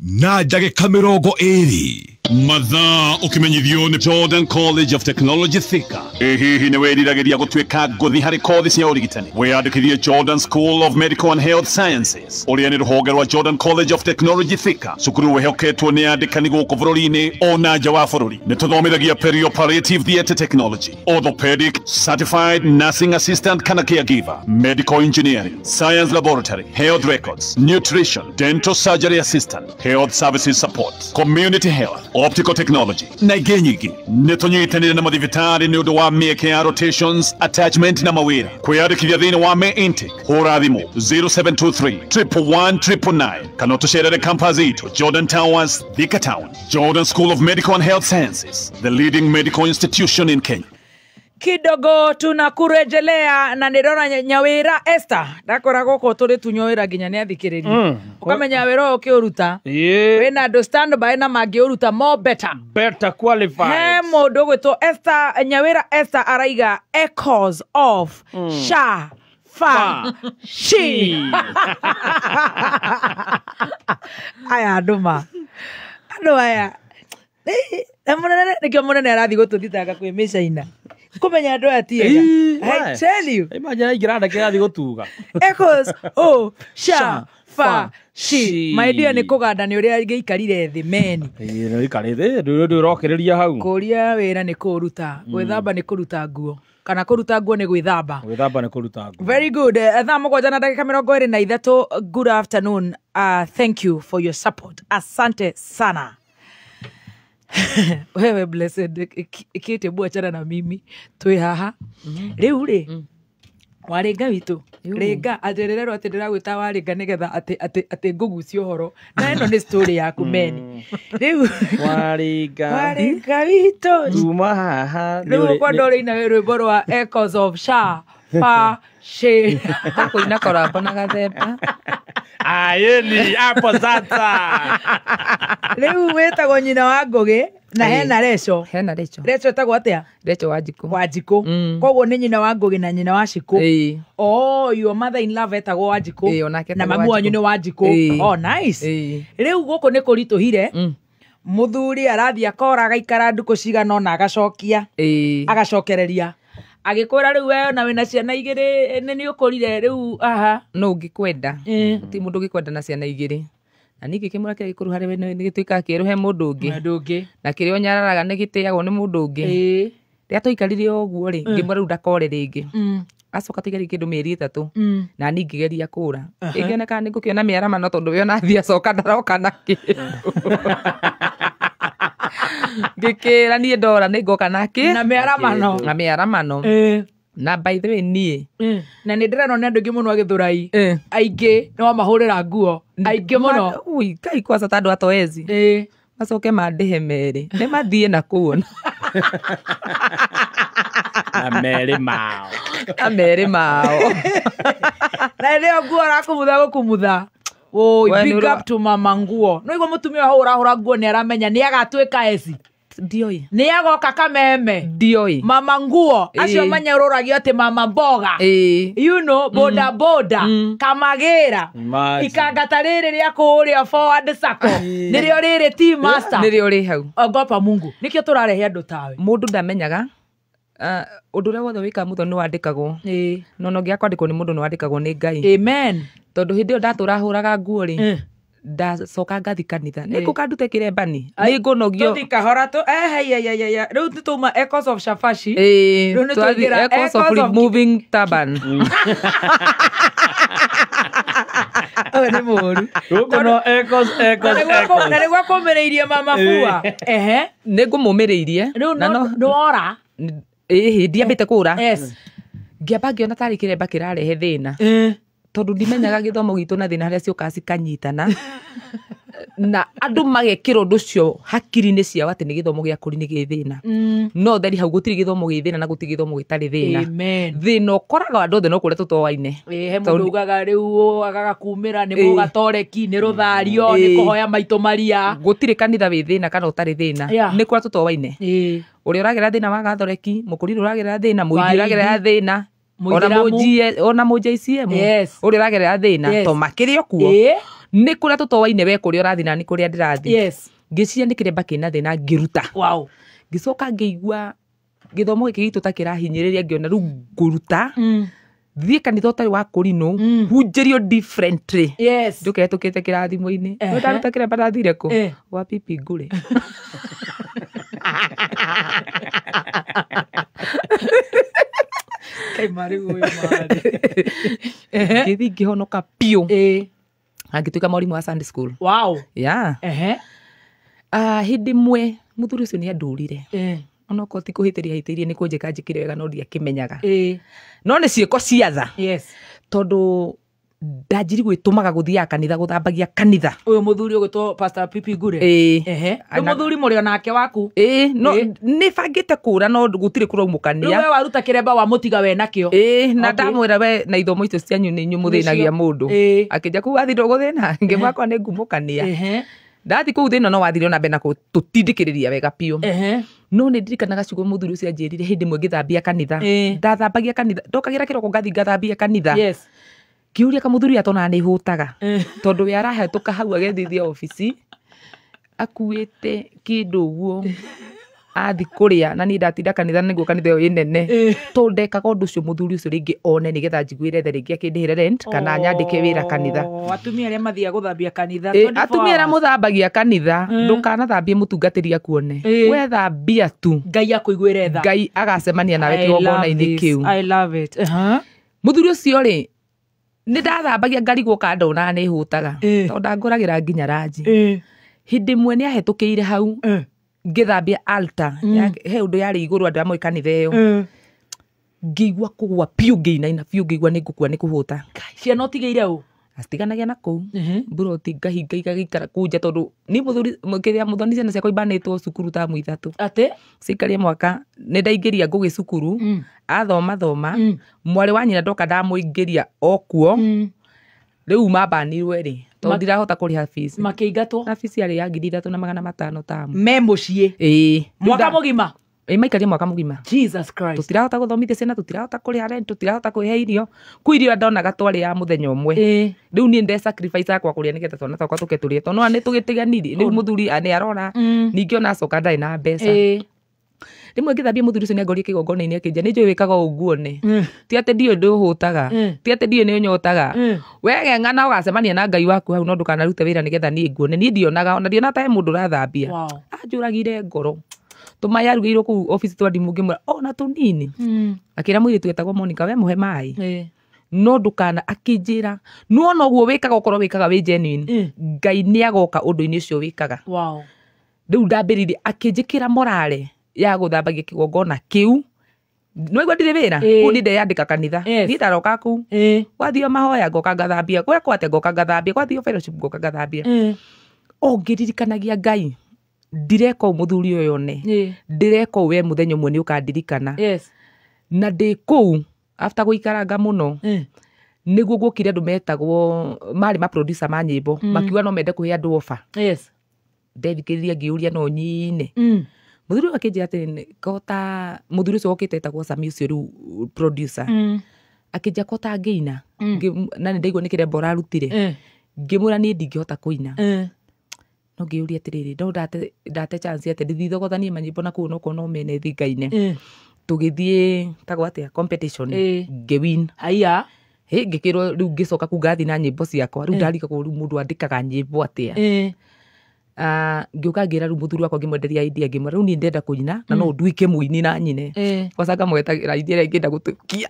na ndagĩka 20. Mathaa ũkĩmenyithio nĩ Jordan College of Technology Thika. Ĩ hihi nĩ wĩriragĩria gũtuĩka ngũthi harĩ kothi cia ũrigitani? Wĩyandĩkithie Jordan School of Medical and Health Sciences ũrĩa nĩ rũhonge rwa Jordan College of Technology Thika, cukuru wĩhoketwo nĩ andĩkani gũkũ bũrũri-inĩ ona nja wa bũrũri. Nĩ tũthomithagia perioperative theatre technology, orthopedic, certified nursing assistant kana caregiver, medical engineering, science laboratory, health records, nutrition, dental surgery assistant, health services support, community health, optical technology na ingĩ nyingĩ. Nĩ tũnyitanĩire na mathibitarĩ nĩ ũndũ wa mĩeke ya rotations, attachment na mawĩra. Kwĩyandĩkithia thĩinĩ wa May intake, hũra thimũ 0723 111 999 kana ũtũcerere campus itũ Jordan Towers, Thika Town. Jordan School of Medical and Health Sciences, the leading medical institution in Kenya. Kidogo tunakurejelea na nĩndona Nyawĩra Esther ndakora gũkũ tũrĩ tunywo wĩra nginya nĩ athikĩrĩria. Ũkamenya wĩra ũyũ ũkĩũruta wĩna andũ stand by na mangĩũruta more better, better qualified. He mũndũ ũgwĩtwo Esther Nyawĩra Esther araiga echoes of sha fa she. Aya andũ ma andũ aya nĩkĩo mũnene arathiĩ gũtũthitanga kwĩ mĩcaina kumenya andũ aya ti ega. I tell you. Imagine aingĩra ndake arathiĩ gũtuga. Echoes o sha fa she. My dear, nĩ kũganda nĩ ũrĩa gĩikarire thĩ meni. Ĩĩ nĩ ũikarĩ thĩ ndũrĩ ũrokĩrĩria hau. Kũria wĩra nĩ kũũruta, gwĩthamba nĩ kũruta nguo. Kana kũruta nguo nĩ gwĩthamba. Gwĩthamba nĩ kũruta nguo. Very good. Thaa 7:23. Good afternoon. Thank you for your support. Asante sana. Wewe Blessed ikite bu achana na mimi twi haha riu ri waringa witu ringa atirererwo ati ndiragwita waringa nigetha ati ati ati ngugucie uhoro na ino ni story yaku meni riu waringa waringa witu tuma haha riu kwa ndore ina rwimbo rwa Echoes of Sha fa she takuina korabo na gathemba ayeni hapo sasa. Riu witagwo nyina wa Ngugi na hena Recho. Hena Recho. Recho etagwo atia? Recho Wanjikũ. Wanjikũ. Koguo nĩ nyina wa Ngugi na nyina wa Shikũ. Oh, your mother in love etagwo Wanjikũ. Na mamu wanyu nĩ Wanjikũ. Oh, nice. Riu gũkũ nĩ kũritũhire. Mũthuri arathiĩ akora agaikara ndukũ cigana ũna agacokia. Agacokereria. Agĩkwĩra rĩu we ona wĩna ciana igĩrĩ nĩ nĩ ũkũrire rĩu aha. No ũngĩkwenda. Ti mũndũ ũngĩkwenda na ciana igĩrĩ. Na ningĩ kĩmũra kĩrĩa gĩkũrũ harĩ we nĩ gĩtuĩkaga kĩerũ he mũndũ ũngĩ. Mũndũ ũngĩ. Na kĩrĩa ũnyararaga nĩ gĩtĩagwo nĩ mũndũ ũngĩ. Rĩrĩa twaikarire ũguo rĩ, ngĩmwĩra rĩu ndakore rĩngĩ. Acoka tũikarire kĩndũ mĩeri 3 na niĩ ngĩgeria kũra. Ĩngĩoneka nĩ ngũkĩona mĩaramano tondũ we ona athiĩ acoka ndaroka na kĩndũ. Ngĩkĩra niĩ ndora nĩ ngoka na kĩ? Na mĩaramano. Na mĩaramano. Na by the way niĩ na nĩ ndĩrona nĩ andũ aingĩ mũno a Gĩthũrai aingĩ nĩ wamahũrĩra nguo aingĩ mũno. Ui kai kwanza ta andũ atoezi macoke mandĩhe merĩ nĩ mathiĩ na kũu ona. Na merĩ mao. Na merĩ mao. Na rĩo nguo arakumutha gũkumutha. Oh, big up to mama nguo. No igua mũtumia hau ũrahũra nguo nĩ aramenya nĩ agatuĩka eci. Ndioi. Nĩ agoka Kameme. Ndioi. Mama nguo acio manyarũragio atĩ mama mboga. You know, boda boda, Kamagĩra. Ikangata rĩrĩ rĩa kũrĩa Forward Sacco. Nĩrĩo rĩrĩ tea master. Nĩrĩo rĩ hau. Ogopa Mungu. Nĩkĩo tũrarehe andũ tawe. Mũndũ ndamenyaga ũndũ ũrĩa wothe wĩkaga mũthoni nĩ wandĩkagwo. No no nginya kwandĩkwo nĩ mũndũ nĩ wandĩkagwo nĩ Ngai. Amen. Tondũ hĩndĩ ĩyo ndatũra hũraga nguo rĩ, ndacoka ngathi kanitha. Nĩ ngũka ndute kĩrembani. Nĩ ngũnogio. Tũthi kahora tũ rĩu tũtũma Echoes of Shafashi. Rĩu nĩ twaingĩra Echoes of Removing Turban. Ũyũ nĩ mũru. Gũkũ no Echoes, Echoes, Echoes. Na nĩguo kũmĩrĩirie mama bua. Ehe. Nĩ ngũmũmĩrĩirie. Rĩu nĩ wora. Ĩhĩ, ndiambĩte kũra. Yes. Ngĩamba ngĩona tarĩ kĩremba kĩrarehe thĩna. Tondũ ndimenyaga gĩthomo gitũ na thĩna harĩa ciũkaga cikanyitana. Na andũ magekĩra ũndũ ũcio hakiri-inĩ ciao atĩ nĩ gĩthomo gĩa kũri nĩ gĩ thĩna. No theri hau gũtirĩ gĩthomo gĩ thĩna na gũtirĩ gĩthomo gĩtarĩ thĩna. Amen. Thĩna ũkoraga andũ othe no kũrĩa tũtoaine. He mũndũ ugaga rĩu agaga kumĩra nĩ mũgatoreki nĩ rũthario nĩ kũhoya maitũ Maria. Gũtirĩ kanitha wĩ thĩna kana ũtarĩ thĩna. Nĩ kũrĩa tũtoaine. Ũrĩa ũragerera thĩna wa gathoreki, mũkũrinũ ũragerera thĩna, mũingĩ ũragerera thĩna. Ona mũJCM ũrĩa ũragerera thĩna to makĩrĩ o kuo. Nĩ kũrĩa tũtoaine we kũrĩa ũrathiĩ na nĩ kũrĩa ndĩrathiĩ. Ngĩciria nĩ kĩremba kĩna thĩna ngĩruta. Ngĩcoka ngĩigua gĩthomo gĩkĩ gitũ ta kĩrahinyĩrĩria ngĩona rĩu ngũruta. Thiĩ kanitha ũtarĩ wa kũrinũ, hunjĩrio differently. Njũke hetũkĩte kĩrathimo-inĩ. Nĩ ndaruta kĩremba ndathire kũ? Gwa Pipi Ngure. Ngĩthiĩ ngĩhonoka biũ. Angĩtuĩka mwarimũ wa Sunday school. Wow. Yeah. Hĩndĩ ĩmwe mũthuri ũcio nĩ andũrire. Onokorwo ti kũhĩtĩria hĩtĩirie nĩ kũnjĩka njĩkire wega no ndiakĩmenyaga. No nĩ ciĩko cia tha. Tondũ ndanjiri gwĩtũmaga gũthiaga kanitha gũthambagia kanitha. Ũyũ mũthuri ũgwĩtwo Pastor Pipi Ngure. Nĩ mũthuri mũrĩ onake waku. No nĩ bangĩte kũra no gũtirĩ kũraumũkania. Rĩu we waruta kĩremba wamũtiga we nakĩo. Na ndamwĩra we na ithomo icio cianyu nĩ inyuĩ mũthĩnagia mũndũ. Akĩnja kũu wathi ndũgũthĩna ngĩmwĩra akwa nĩ ngumũkania. Ndathi kũu thĩna no wathire ona mbere na tũtindĩkĩrĩria wega biũ. No nĩ ndirikanaga ciugo mũthuri ũcio anjĩrire hĩndĩ ĩmwe ngĩthambia kanitha. Ndathambagia kanitha ndokagĩra kĩroko ngathi ngathambia kanitha. Ngĩũria kamũthuri atonaga nĩ hũtaga. Tondũ we arahetũka hau agethithia obici akuĩte kĩndũ ũguo athi kũrĩa na niĩ ndatinda kanitha nĩguo kanitha ĩyo ĩnene. Tondũ ndekaga ũndũ ũcio mũthuri ũcio rĩngĩ one nĩgetha njiguĩre tha rĩngĩ akĩndĩhĩre rent kana nyandĩke wĩra kanitha. Atumia arĩa mathiaga gũthambia kanitha. Atumia arĩa mũthambagia kanitha ndũkanathambie mũtungatĩri akuone. We thambia tu. Ngai akũiguĩre tha. Ngai agacemania nawe kĩgongona-inĩ kĩu. I love it. Mũthuri ũcio rĩ nĩ ndathambagia ngarigwo ka ndonaga nĩ hũtaga tondũ ndangũragĩra nginya ranji. Hĩndĩ ĩmwe nĩ ahetũkĩire hau ngĩthambia altar he ũndũ yarĩ igũrũ andũ amwe kanitha ĩyo. Ngĩigua kũgũa biũ ngĩinaina biũ ngĩigua nĩ ngũkua nĩ kũhũta. Ciana ũtigĩire ũ? Acitiganagia na kũu mburoti ngahinga igagĩikara kũu nja tondũ niĩ mũthuri kĩrĩa mũthoni ciana ciakwa ibanĩtwo cukuru tamu ithatũ. Atĩ? Cikarie mwaka nĩ ndaingĩria Ngũgĩ cukuru athoma thoma mwarĩ wa nyina ndoka ndamũingĩria o kuo rĩu mambanirwo erĩ tondũ ndirahota kũrĩha fees. Makĩingatwo? Na fees yarĩ ya 3,500 tamu. Me mũciĩ? Ĩĩ. Mwaka mũgima? Maikarie mwaka mũgima. Jesus Christ. Tũtirahota gũthomithia ciana, tũtirahota kũrĩha rent, tũtirahota kũhe irio. Kwĩ irio ndonaga twarĩ ya mũthenya ũmwe. Rĩu niĩ nde sacrifice yakwa kũrĩa nĩgetha twana twakwa tũke tũrĩe tondũ nĩ tũgĩtiganirie. Rĩu mũthuri nĩ arora ningĩ ona acoka ndarĩ na mbeca. Rĩmwe ngĩthambia mũthuri ũcio nĩangorie kĩgongona-inĩ akĩnjĩra nĩ njũĩ wĩkaga ũũ nguone. Ti atĩ ndiũĩ ndũhũtaga. Ti atĩ ndiũĩ nĩ ũnyotaga. We ng'eng'ana ũgacemania na Ngai waku hau no ndũkanarute wĩra nĩgetha niĩ nguone. Niĩ ndionaga ona ndionaga ta he mũndũ ũrathambia. Anjũragire ngoro. Tũmaĩ arugĩirwo kũu obici twa ndimũ ngĩmwĩra ona tũnini. Akĩra mũirĩtu wetagwo Monica we mũhe maĩ. No ndũkana akĩnjĩra nĩwona ũguo wĩkaga ũkorwo wĩkaga wĩ genuine. Ngai nĩagoka ũndũ-inĩ ũcio wĩkaga. Rĩu ndambĩrĩirie akĩnjĩkĩra morale ya gũthambagia kĩgongona kĩu. Nĩwaigua ndirĩ wĩra? Kũu niĩ ndeyandĩka kanitha. Niĩ ndaroka kũu. Gwathio mahoya ngoka ngathambia, gwekwo atĩa ngoka ngathambia, gwathio fellowship ngoka ngathambia. O ngĩririkanagia Ngai ndireka ũũ mũthuri ũyũ one. Ndireka ũũ we mũthenya ũmwe nĩ ũkandirikana. Na ndĩ kũu after gũikaranga mũno nĩguo guokire andũ metagwo marĩ ma producer ma nyĩmbo makiuga no mende kũhe andũ offer. Ndethikĩrĩria ngĩũria no nyine. Muthuri ũyũ akĩnjĩra atĩrĩ kota muthuri ũcio wokĩte etagwo Sami ũcio rĩu producer. Akĩnjĩra kota ngĩina. Na nĩ ndaigua nĩ kĩremba ũrarutire. Ngĩmwĩra niĩ ndingĩhota kũina. No ngĩũria atĩrĩrĩ no ndate chance atĩ ndĩthiĩ thogothanie manyĩmbo na kũu nokorwo no mene thingaine. Tũgĩthiĩ tagwo atĩa competition ngĩwin. Haiya. Hĩ ngĩkĩrwo rĩu ngĩcoka kũu ngathiĩ na nyĩmbo ciakwa rĩu ndarigagwo rĩu mũndũ andĩkaga nyĩmbo atĩa. Ngĩũka ngĩra rĩu mũthuri wakwa ngĩmwenderia idea ngĩmwĩra rĩu niĩ ndĩrenda kũina na no nduĩke mũini na nyine. Kwanza ngamwetagĩra idea ĩrĩa ingĩenda gũtũkia.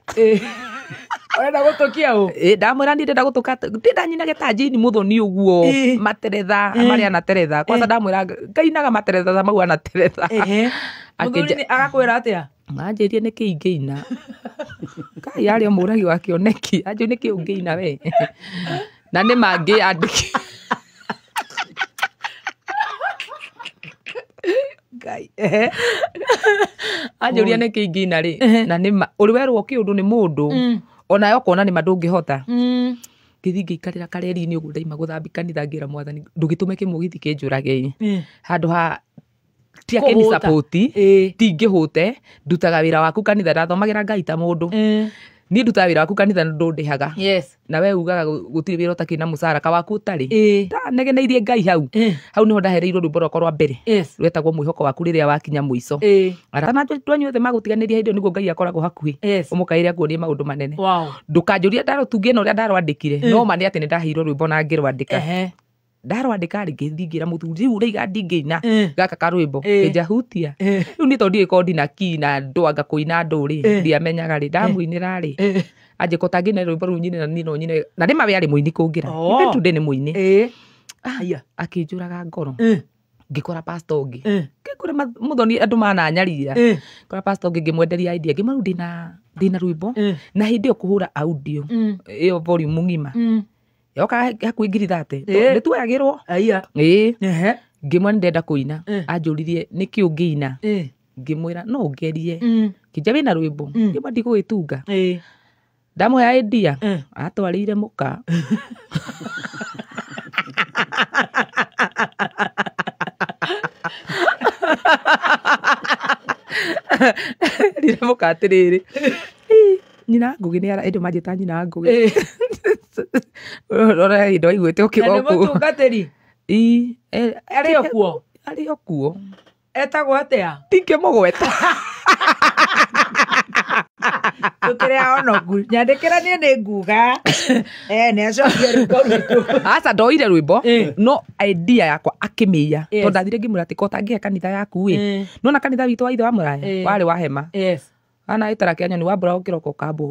Ũrenda gũtũkia ũ? Ndamwĩra niĩ ndĩrenda gũtũka ndĩrenda nyinage ta Jane Mũthoni ũguo materetha marĩa anateretha. Kwanza ndamwĩra ngainaga materetha ta mau anateretha. Mũthuri agakwĩra atĩa? Anjĩrie nĩkĩ ingĩina. Kai arĩ o mũragi wa kĩoneki anjĩrie nĩkĩ ũngĩina we. Na nĩ mangĩandĩki. Ngai. Anjũria nĩkĩ ingĩina rĩ na nĩ ũrĩ werwo kĩũndũ nĩ mũndũ onawe ũkona nĩ ma ndũngĩhota. Ngĩthiĩ ngĩikarĩra kareri-inĩ ũguo ndaima gũthambia kanitha ngĩra mwathani ndũgĩtũme kĩmũgithi kĩnjũrage handũ ha ti akĩnisapoti tingĩhũte ndutaga wĩra waku kanitha ndathomagĩra Ngai ta mũndũ niĩ ndutaga wĩra waku kanitha na ndũndĩhaga. Na we ugaga gũtirĩ wĩra ũtakĩrĩ na mũcara kawaku ũtarĩ ndanegeneirie Ngai hau hau nĩho ndahereirwo rwĩmbo rwakwa rwa mbere rwetagwo mwĩhoko waku rĩrĩa wakinya mũico. Arata andũ anyu othe magũtiganĩria hĩndĩ ĩyo nĩguo Ngai akoragwo hakuhĩ ũmũkaĩre akuonie maũndũ manene. Ndũkanjũrie ndarũtungie na ũrĩa ndarwandĩkire no ma nĩ atĩ nĩ ndaheirwo rwĩmbo na ngĩrwandĩka. Ndarwandĩka rĩ ngĩthiĩ ngĩra mũthuri rĩu ũraiga ndingĩina gaka karwĩmbo kĩnjahutia rĩu niĩ tondũ ndiũĩ korwo ndina key na ndũ anga kũina ndũ rĩ ndiamenyaga rĩ ndamũinĩra rĩ anjĩka ũtangĩina rwĩmbo rũu nyine na niĩ no nyine na nĩ ma we arĩ mũini kũngĩra even today nĩ mũini. Akĩnjũraga ngoro ngĩkora pastor ũngĩ ngĩkora Mũthoni andũ mananyarira ngĩkora pastor ũngĩ ngĩmwenderia idea ngĩmwĩra rĩu ndĩna rwĩmbo na hĩndĩ ĩyo kũhũra audio ĩyo volume ng'ima yoka hakuhĩ 30,000 nĩ tuoyagĩrwo. Ngĩmwĩra nĩ ndĩrenda kũina anjũririe nĩkĩ ũngĩina ngĩmwĩra no ũngerie kĩnja wĩna rwĩmbo ngĩmwĩra ndigũgĩtunga ndamũhe idea atwarĩire mũka. Rire mũka atĩrĩrĩ nyina Ngũgĩ nĩ ĩndĩ manjĩta nyina Ngũgĩ. Rora hĩndĩ waiguĩte ũkiuga Na nĩ mũtungatĩri? Arĩ o kuo? Arĩ o kuo. Etagwo atĩa? Ndingĩmũgweta. Tũkĩrĩ onoku nyandĩkĩra niĩ nĩ nguga nĩ acokia rwĩmbo rwitũ. Aca ndoire rwĩmbo no idea yakwa akĩmĩiya tondũ ndathire ngĩmwĩra atĩ ko ũtangĩhe kanitha yaku ĩ nona kanitha witũ wa ithe wa Mũraya warĩ wa hema ana ĩtara kĩa nyoni wambũra ũkĩroka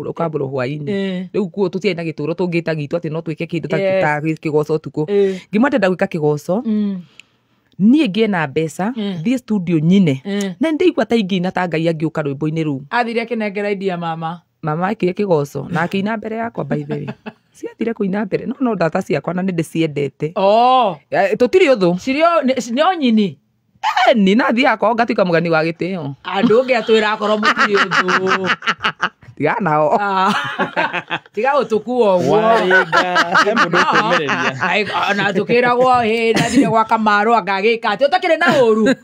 ũkambũrwo hwaĩ-inĩ rĩu kuo tũtiarĩ na gĩtũro tũngĩta gitũ atĩ no twĩke kĩndũ ta kĩgoco ũtukũ ngĩmwĩra ndĩrenda gwĩka kĩgoco niĩ ngĩe na mbeca thiĩ studio nyine na nĩndaigua ta ingĩina ta Ngai angĩũka rwĩmbo-inĩ rũu. Athire akĩnengera idea mama. Mama ekire kĩgoco na akĩina mbere yakwa by the way. Ciathire kũina mbere no ndata ciakwa na nĩndĩciendete. Tũtirĩ ũthũ. Cirĩ o nyini. Ni na thiaga kwao ngatuĩka mũgeni wa gĩtĩo. Andũ ũngĩ atwĩra akorwo mũtirĩ ũthũ. Tiga nao. Tiga gũtũkua ũguo. He mũndũ ũkũmĩrĩria. Na tũkĩragwo hĩ ndathire gwa Kamaru angagĩka atĩ ũtakĩrĩ na ũru.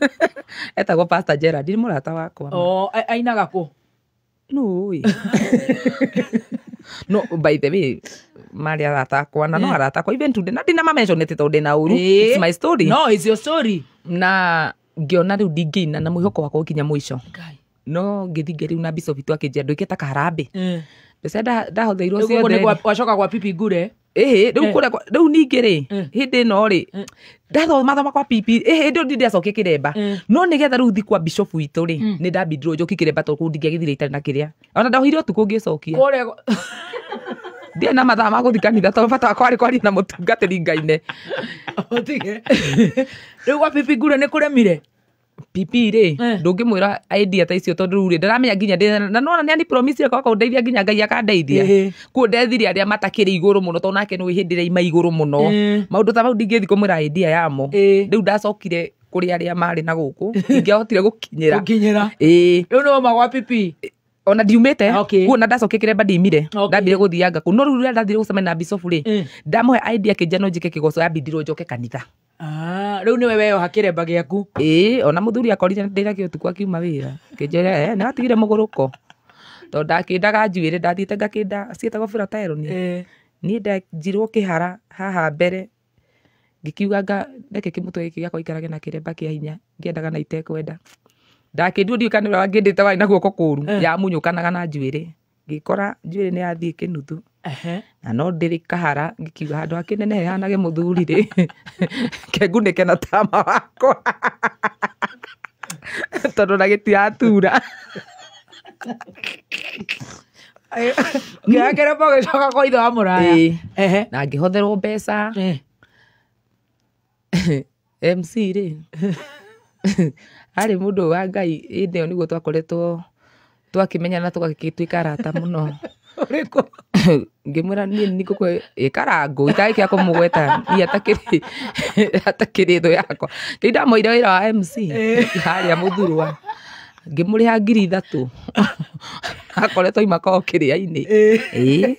Etagwo Pastor Gerald nĩ mũrata wakwa. Ainaga kũ? Nũ ũĩ. No by the way marĩ arata akwa na no arata akwa even today na ndinamamentionete tondũ ndĩna ũru. It's my story. No, it's your story. Na ngĩona rĩu ndingĩina na mwĩhoko wakwa ũkinya mũico. No ngĩthiĩ ngĩrĩu na bishop witũ akĩnjĩra ndũĩke ta kaharambĩ. Mbeca ndahũthĩirwo ciothe. Wacoka gwa pipi ngure. Rĩu kũrĩa rĩu ningĩ rĩ hĩndĩ ĩno rĩ ndathoma kwa pipi hĩndĩ ĩyo ndindacokia kĩremba no nĩgetha rĩu thiĩ kwa bishop witũ rĩ nĩ ndambindirwo njoki kĩremba tondũ kũu ndingĩagĩthire itarĩ na kĩrĩa ona ndohire ũtukũ ngĩcokia. Ndiarĩ na mathaa ma gũthiĩ kanitha tondũ bata wakwa warĩ kwaria na mũtungatĩri ngaine. Rĩu gwa pipi ngure nĩ kũremire? Pipi rĩ ndũngĩmwĩra idea ta icio tondũ rĩu rĩ ndaramenya nginya na nona nĩ ani promise yakwa kũndeithia nginya Ngai akandeithia kuo ndethire arĩa matakĩrĩ igũrũ mũno tondũ nake nĩ hĩndĩ ĩrĩa ima igũrũ mũno maũndũ ta mau ndingĩthiĩ kũmwĩra idea yamo rĩu ndacokire kũrĩ arĩa marĩ na gũkũ ingĩahotire gũkinyĩra rĩu nĩ wauma gwa pipi ona ndiumĩte kuo na ndacokia kĩremba ndiumire ndambire gũthianga kũu no rĩu rĩrĩa ndathire gũcemania na bishop rĩ ndamũhe idea kĩnja no njĩke kĩgoco yambindirwo njoke kanitha. Rĩu nĩwe weyoha kĩremba gĩaku. Ĩĩ, ona mũthuri akorire ndĩrakĩo ũtukũ akiuma wĩra. Kĩnjĩra, nĩ watigire mũgũrũko. Tondũ ndakĩndaga njuĩrĩ, ndathiĩte ngakĩnda ciĩtagwo flat iron. Niĩ ndenjirwo kĩhara haha mbere. Ngĩkiuga nga reke kĩmũtwe gĩkĩ gĩakwa gĩikarage na kĩremba kĩa hinya, ngĩendaga na itekwenda. Ndakĩndirwo ndiũĩ kana nĩ ũrĩa wangĩndĩte warĩ na guoko kũru, yamunyũkanaga na njuĩrĩ. Ngĩkora njuĩrĩ nĩ yathiĩ kĩnuthu. Na no ndĩrĩ kahara, ngĩkiuga handũ hakĩnenehe hanage mũthuri rĩ, kengunĩke na tama wakwa. Tondũ na gĩtiratura. Ũkĩoya kĩremba ũgĩcoka kwa ithe wa mũraya. Na ngĩhotherwo mbeca. MC rĩ, arĩ mũndũ wa Ngai, hĩndĩ ĩyo nĩguo twakoretwo twakĩmenyana tũgagĩtuĩka arata mũno. Ũrĩkũ? Ngĩmwĩra niĩ nĩ ngũkũhe ĩkarangũ itagĩkĩra kũmũgweta niĩ atakĩrĩ thũ yakwa. Kĩu ndamoire wĩra wa MC harĩa Mũthurwa. Ngĩmũrĩha 3,000. Akoretwo aima kwao kĩrĩa-inĩ. Ĩĩ.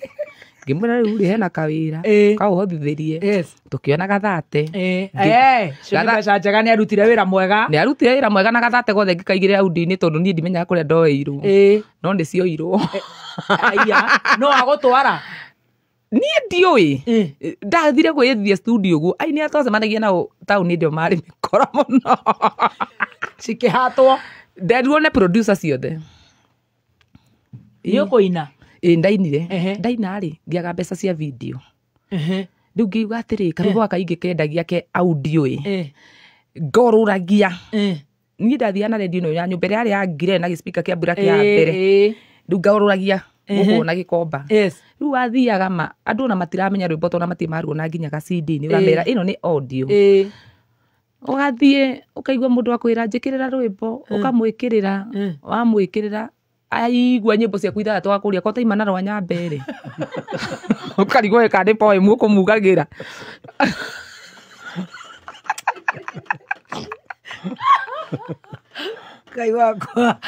Ngĩmwĩra rĩu rĩ hena kawĩra kaũhothithĩrie. Tũkĩona gathate. Cio nĩ mbeca njega, nĩ arutire wĩra mwega. Nĩ arutire wĩra mwega na gathate gothe ngĩkaigĩrĩra undi-inĩ tondũ niĩ ndimenyaga kũrĩa ndoeirwo. No nĩ cioirwo. Aya, no agũtwara? Niĩ ndiũĩ. Ndathire kwĩyethia studio ũguo. Aini arĩa twacemanagia nao taũni hĩndĩ ĩyo marĩ mĩkora mũno. Cikĩhatwo. Nderirwo nĩ producer ciothe. Nĩ ũkũina? Ĩĩ, ndainire. Ndaina rĩ, ngĩaga mbeca cia video. Rĩu ngĩuga atĩrĩ, karwĩmbo gaka ingĩkendagia ke audio ĩ. Ngorũragia. Niĩ ndathiaga na redio ĩno ya nyũmba ĩrĩa yarĩ ya ngire na gĩspika kĩa mbura kĩa mbere. Rĩu ngorũragia gũkũ na gĩkomba. Rĩu wathiaga ma, andũ ona matiramenya rwĩmbo tondũ matirĩ maruona nginya ga CD nĩ ũramera ĩno nĩ audio. Ũgathiĩ ũkaigua mũndũ akwĩra njĩkĩrĩra rwĩmbo, ũkamwĩkĩrĩra, wamwĩkĩrĩra aigua nyĩmbo ciaku ithathatũ akũria ko taima na rwa Nyambe rĩ. Ũkarigwo kana nĩ poem ũkũmugagĩra. Ngai wakwa.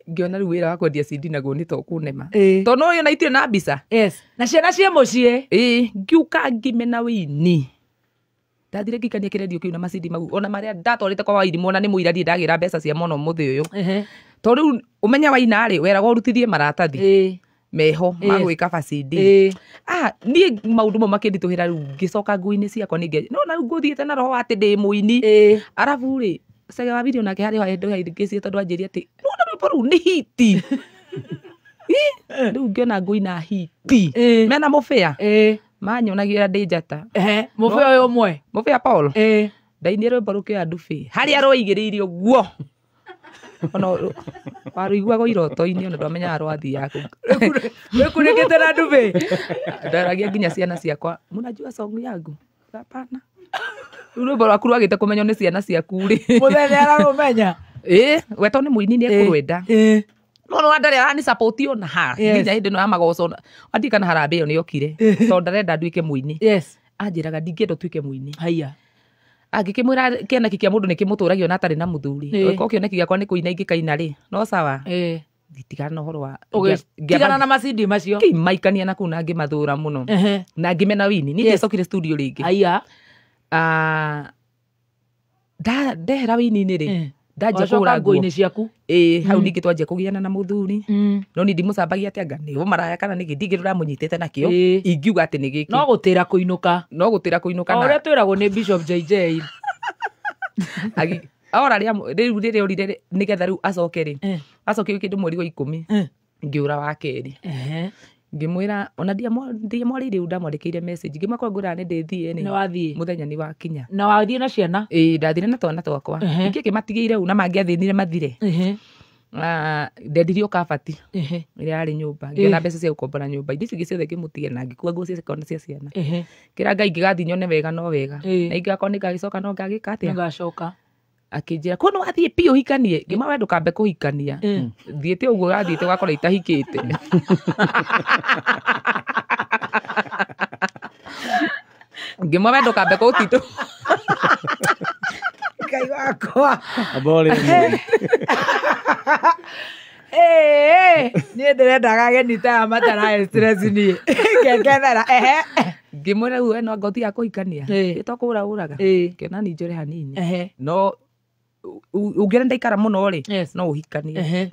Ngĩona rĩu wĩra wa kwendia CD naguo nĩ ta ũkũnema. Tondũ no ũyũ na itirĩ na mbica. Na ciana ciĩ mũciĩ. Ngiũka ngĩmena wĩini. Ndathire ngĩikania kĩrendio kĩu na macidi mau ona marĩa ndatwarĩte kwa Wairimũ ona nĩ mũira ndirĩ ndagĩra mbeca cia mũno mũthĩ ũyũ. Tondũ rĩu ũmenya waina rĩ, weragwo ũrutithie maratathi meho ma gwĩka CD. Niĩ maũndũ mau makĩnditũhĩra rĩu ngĩcoka nguo-inĩ ciakwa ningĩ. No na rĩu ngũthiĩte na roho wa atĩ ndĩ mũini. Arabu rĩ, Cege wa video nake harĩ ho handũ tondũ anjĩrire atĩ nĩwona rwĩmbo rũu nĩ hiti. Rĩu ngĩona ngũina hiti. Mena mũbĩa. Manyonagia ndĩ njata. Mũbĩa ũyũ ũmwe. Mũbĩa Paul. Ndainire rwĩmbo rũkĩoya ndubi. Harĩa rwaigĩrĩire ũguo. Ona warũiguaga iroto-inĩ ona ndwamenyaga rwathiaga kũ. Rwĩkunĩkĩte na ndubi. Ndaragia nginya ciana ciakwa, mnajua song yangu? Hapana. Rĩu rwĩmbo rwaku rwagĩte kũmenywo nĩ ciana ciaku rĩ. Mũthenya ararũmenya. We to nĩ mũini nĩ ekũrwenda. No no ndarĩ arani support ona ha. Nginya hĩndĩ ĩno ya magoco andiĩ kana harambee ĩyo nĩ yokire. Tondũ ndarenda nduĩke mũini. Anjĩraga ndingĩenda ũtuĩke mũini. Haiya. Angĩkĩmwĩra kĩoneki kĩa mũndũ nĩ kĩmũtũragia ona atarĩ na mũthuri. Ũngĩkorwo kĩoneki gĩakwa nĩ kũina ingĩkaina rĩ, no sawa. Ngĩtigana na ũhoro wa Ũgĩtigana na macidi macio. Ngĩmaikania na kũu na ngĩmathũra mũno. Na ngĩmena wini. Niĩ ndiacokire studio rĩngĩ. Haiya. Ndehera wini-inĩ rĩ, ndanjia Wacoka kũgũra nguo. nguo-inĩ ciaku. Hau ningĩ twanjia kũgiana na mũthuri. No niĩ ndimũcambagia atĩ anga nĩ ũmaraya kana nĩkĩ, ndingĩ ndĩramũnyitĩte nakĩo. Ingiuga atĩ nĩ gĩkĩ. No gũtĩra kũinũka. No gũtĩra kũinũka O na ũrĩa twĩragwo nĩ Bishop JJ. Ora rĩu rĩrĩa orire rĩ, nĩgetha rĩu acoke rĩ. Acokire kĩndũ mweri wa 10. Ngĩũra wa kerĩ. Ngĩmwĩra ona ndiamwarĩirie rĩu ndamwandĩkĩire message. Ngĩmwĩra korwo ngwĩraga nĩ ndĩthiĩ rĩ. Nĩ wathiĩ. Mũthenya nĩ wakinya. Na wathiĩ na ciana? Ĩĩ, ndathire na twana twakwa. Ningĩ ngĩmatigĩire ũũ na mangĩathĩnire mathire. Ndendirio kabati ĩrĩa yarĩ nyũmba. Ngĩona mbeca cia gũkombora nyũmba. Indo icio ingĩ ciothe ngĩmũtigia na ngĩkua nguo ciakwa na cia ciana. Kĩra Ngai ingĩgathiĩ nyone wega no wega. Na ingĩgakorwo nĩ ngagĩcoka no ngagĩka atĩa? Nĩngacoka. Akĩnjĩra, "Ko nĩ wathiĩ biũ ũhikanie?" Ngĩmwĩra, "We ndũkambe kũhikania. Thiĩte ũguo ũrathiĩte ũgakora itahikĩte." Ngĩmwĩra, "We ndũkambe kũtindũ." Ngai wakwa. Abore. Niĩ ndĩrendaga ageni ta aya matarahe stress niĩ. Ngekenera. Ngĩmwĩra rĩu we no anga ũthiaga kũhikania. Ĩ to kũũra ũraga. Kĩona ni njũre hanini. No ũngĩona ndaikara mũno rĩ, no ũhikanie.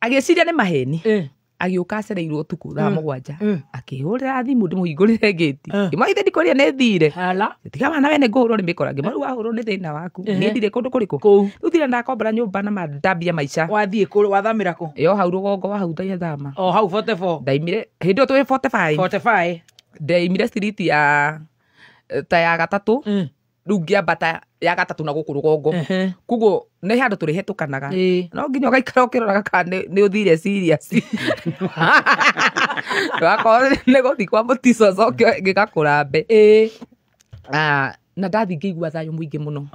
Agĩciria nĩ maheni. Agĩũka acereirwo ũtukũ thaa 7. Akĩhũrĩra thimũ ndĩmũhingũrĩre ngĩti. Ngĩmwĩra ithe ndikũrĩa nĩ thire. Tiga wana we nĩ ngũhũrwo nĩ mĩkora. Ngĩmwĩra rĩu wahũrwo nĩ thĩna waku. Niĩ ndirĩ kũndũ kũrĩkũ. Rĩu thire ndakombora nyũmba na mandambia maica. Wathiĩ kũ wathamĩra kũ? Yo hau rũgongo wa hau ndathama. O hau 44. Ndaimire hĩndĩ ĩyo twĩ 45. 45. Ndaimire street ya ta ya gatatũ. Rĩu ngĩambata ya gatatũ na gũkũ rũgongo. Koguo nĩ handũ tũrĩhetũkanaga. No nginya ũgaikara ũkĩroraga kana nĩ ũthire serious. Wakorwo nĩ gũthiĩ kwa mũtico ũcoke gĩgakũrambe. Na ndathiĩ ngĩigua thayũ mũingĩ mũno.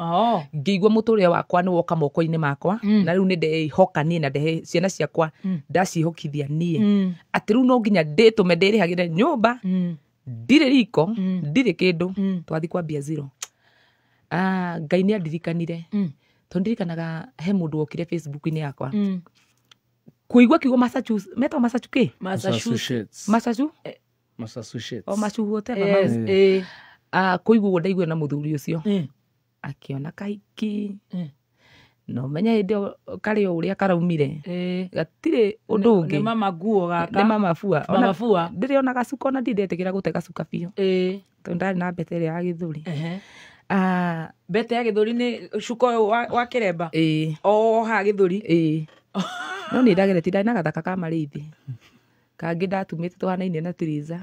Ngĩigua mũtũrĩre wakwa nĩ woka moko-inĩ makwa. Na rĩu nĩ ndeihoka niĩ na ndehe ciana ciakwa ndaciĩhokithia niĩ. Atĩ rĩu no nginya ndĩtũme ndĩrĩhagĩre nyũmba. Ndirĩ riko, ndirĩ kĩndũ. Twathiĩ kwambia zero. Ngai nĩ andirikanire. Tondũ ndirikanaga he mũndũ wokire Facebook-inĩ yakwa. Kũigua kiugo Massachusetts, metagwo Massachusetts? Massachusetts. Massachusetts? Massachusetts. O Massachusetts, Yes, kũigua ũguo ndaigua na mũthuri ũcio. Akĩona kahiki. No menya hĩndĩ ĩyo karĩ o ũrĩa karaumire. Gatirĩ ũndũ ũngĩ. Nĩ mama nguo gaka. Nĩ mama bua. Mama bua. Ndĩrĩ ona gacuka ona ndindetĩkĩra gũte gacuka biũ. Tondũ ndarĩ na mbete ĩrĩa ya gĩthũri. Mbete ya gĩthũri nĩ cuka ũyũ wa kĩremba? O haha gĩthũri? No nĩ ndageretie ndarĩ na gathaka ka marĩithi. Kangĩ ndatumĩte tũhanaine na Tiriza.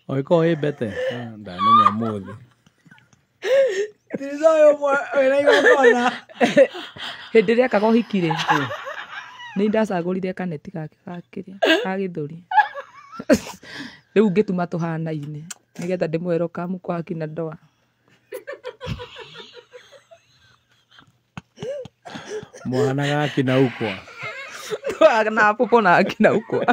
Oĩkorwo ĩ mbete? Ndamenya ũmũthĩ. Tiriza ũyũ ũmwe wĩna igongona. Hĩndĩ ĩrĩa ekaga ũhiki rĩ, nĩ ndacagũrire kaneti gake ga kĩrĩa, ga gĩthũri. Rĩu ngĩtuma tũhanaine nĩgetha ndĩmwĩre kamu kwa kina ndoa. Mũhanaga akina ukwa. Na popo na akina ukwa.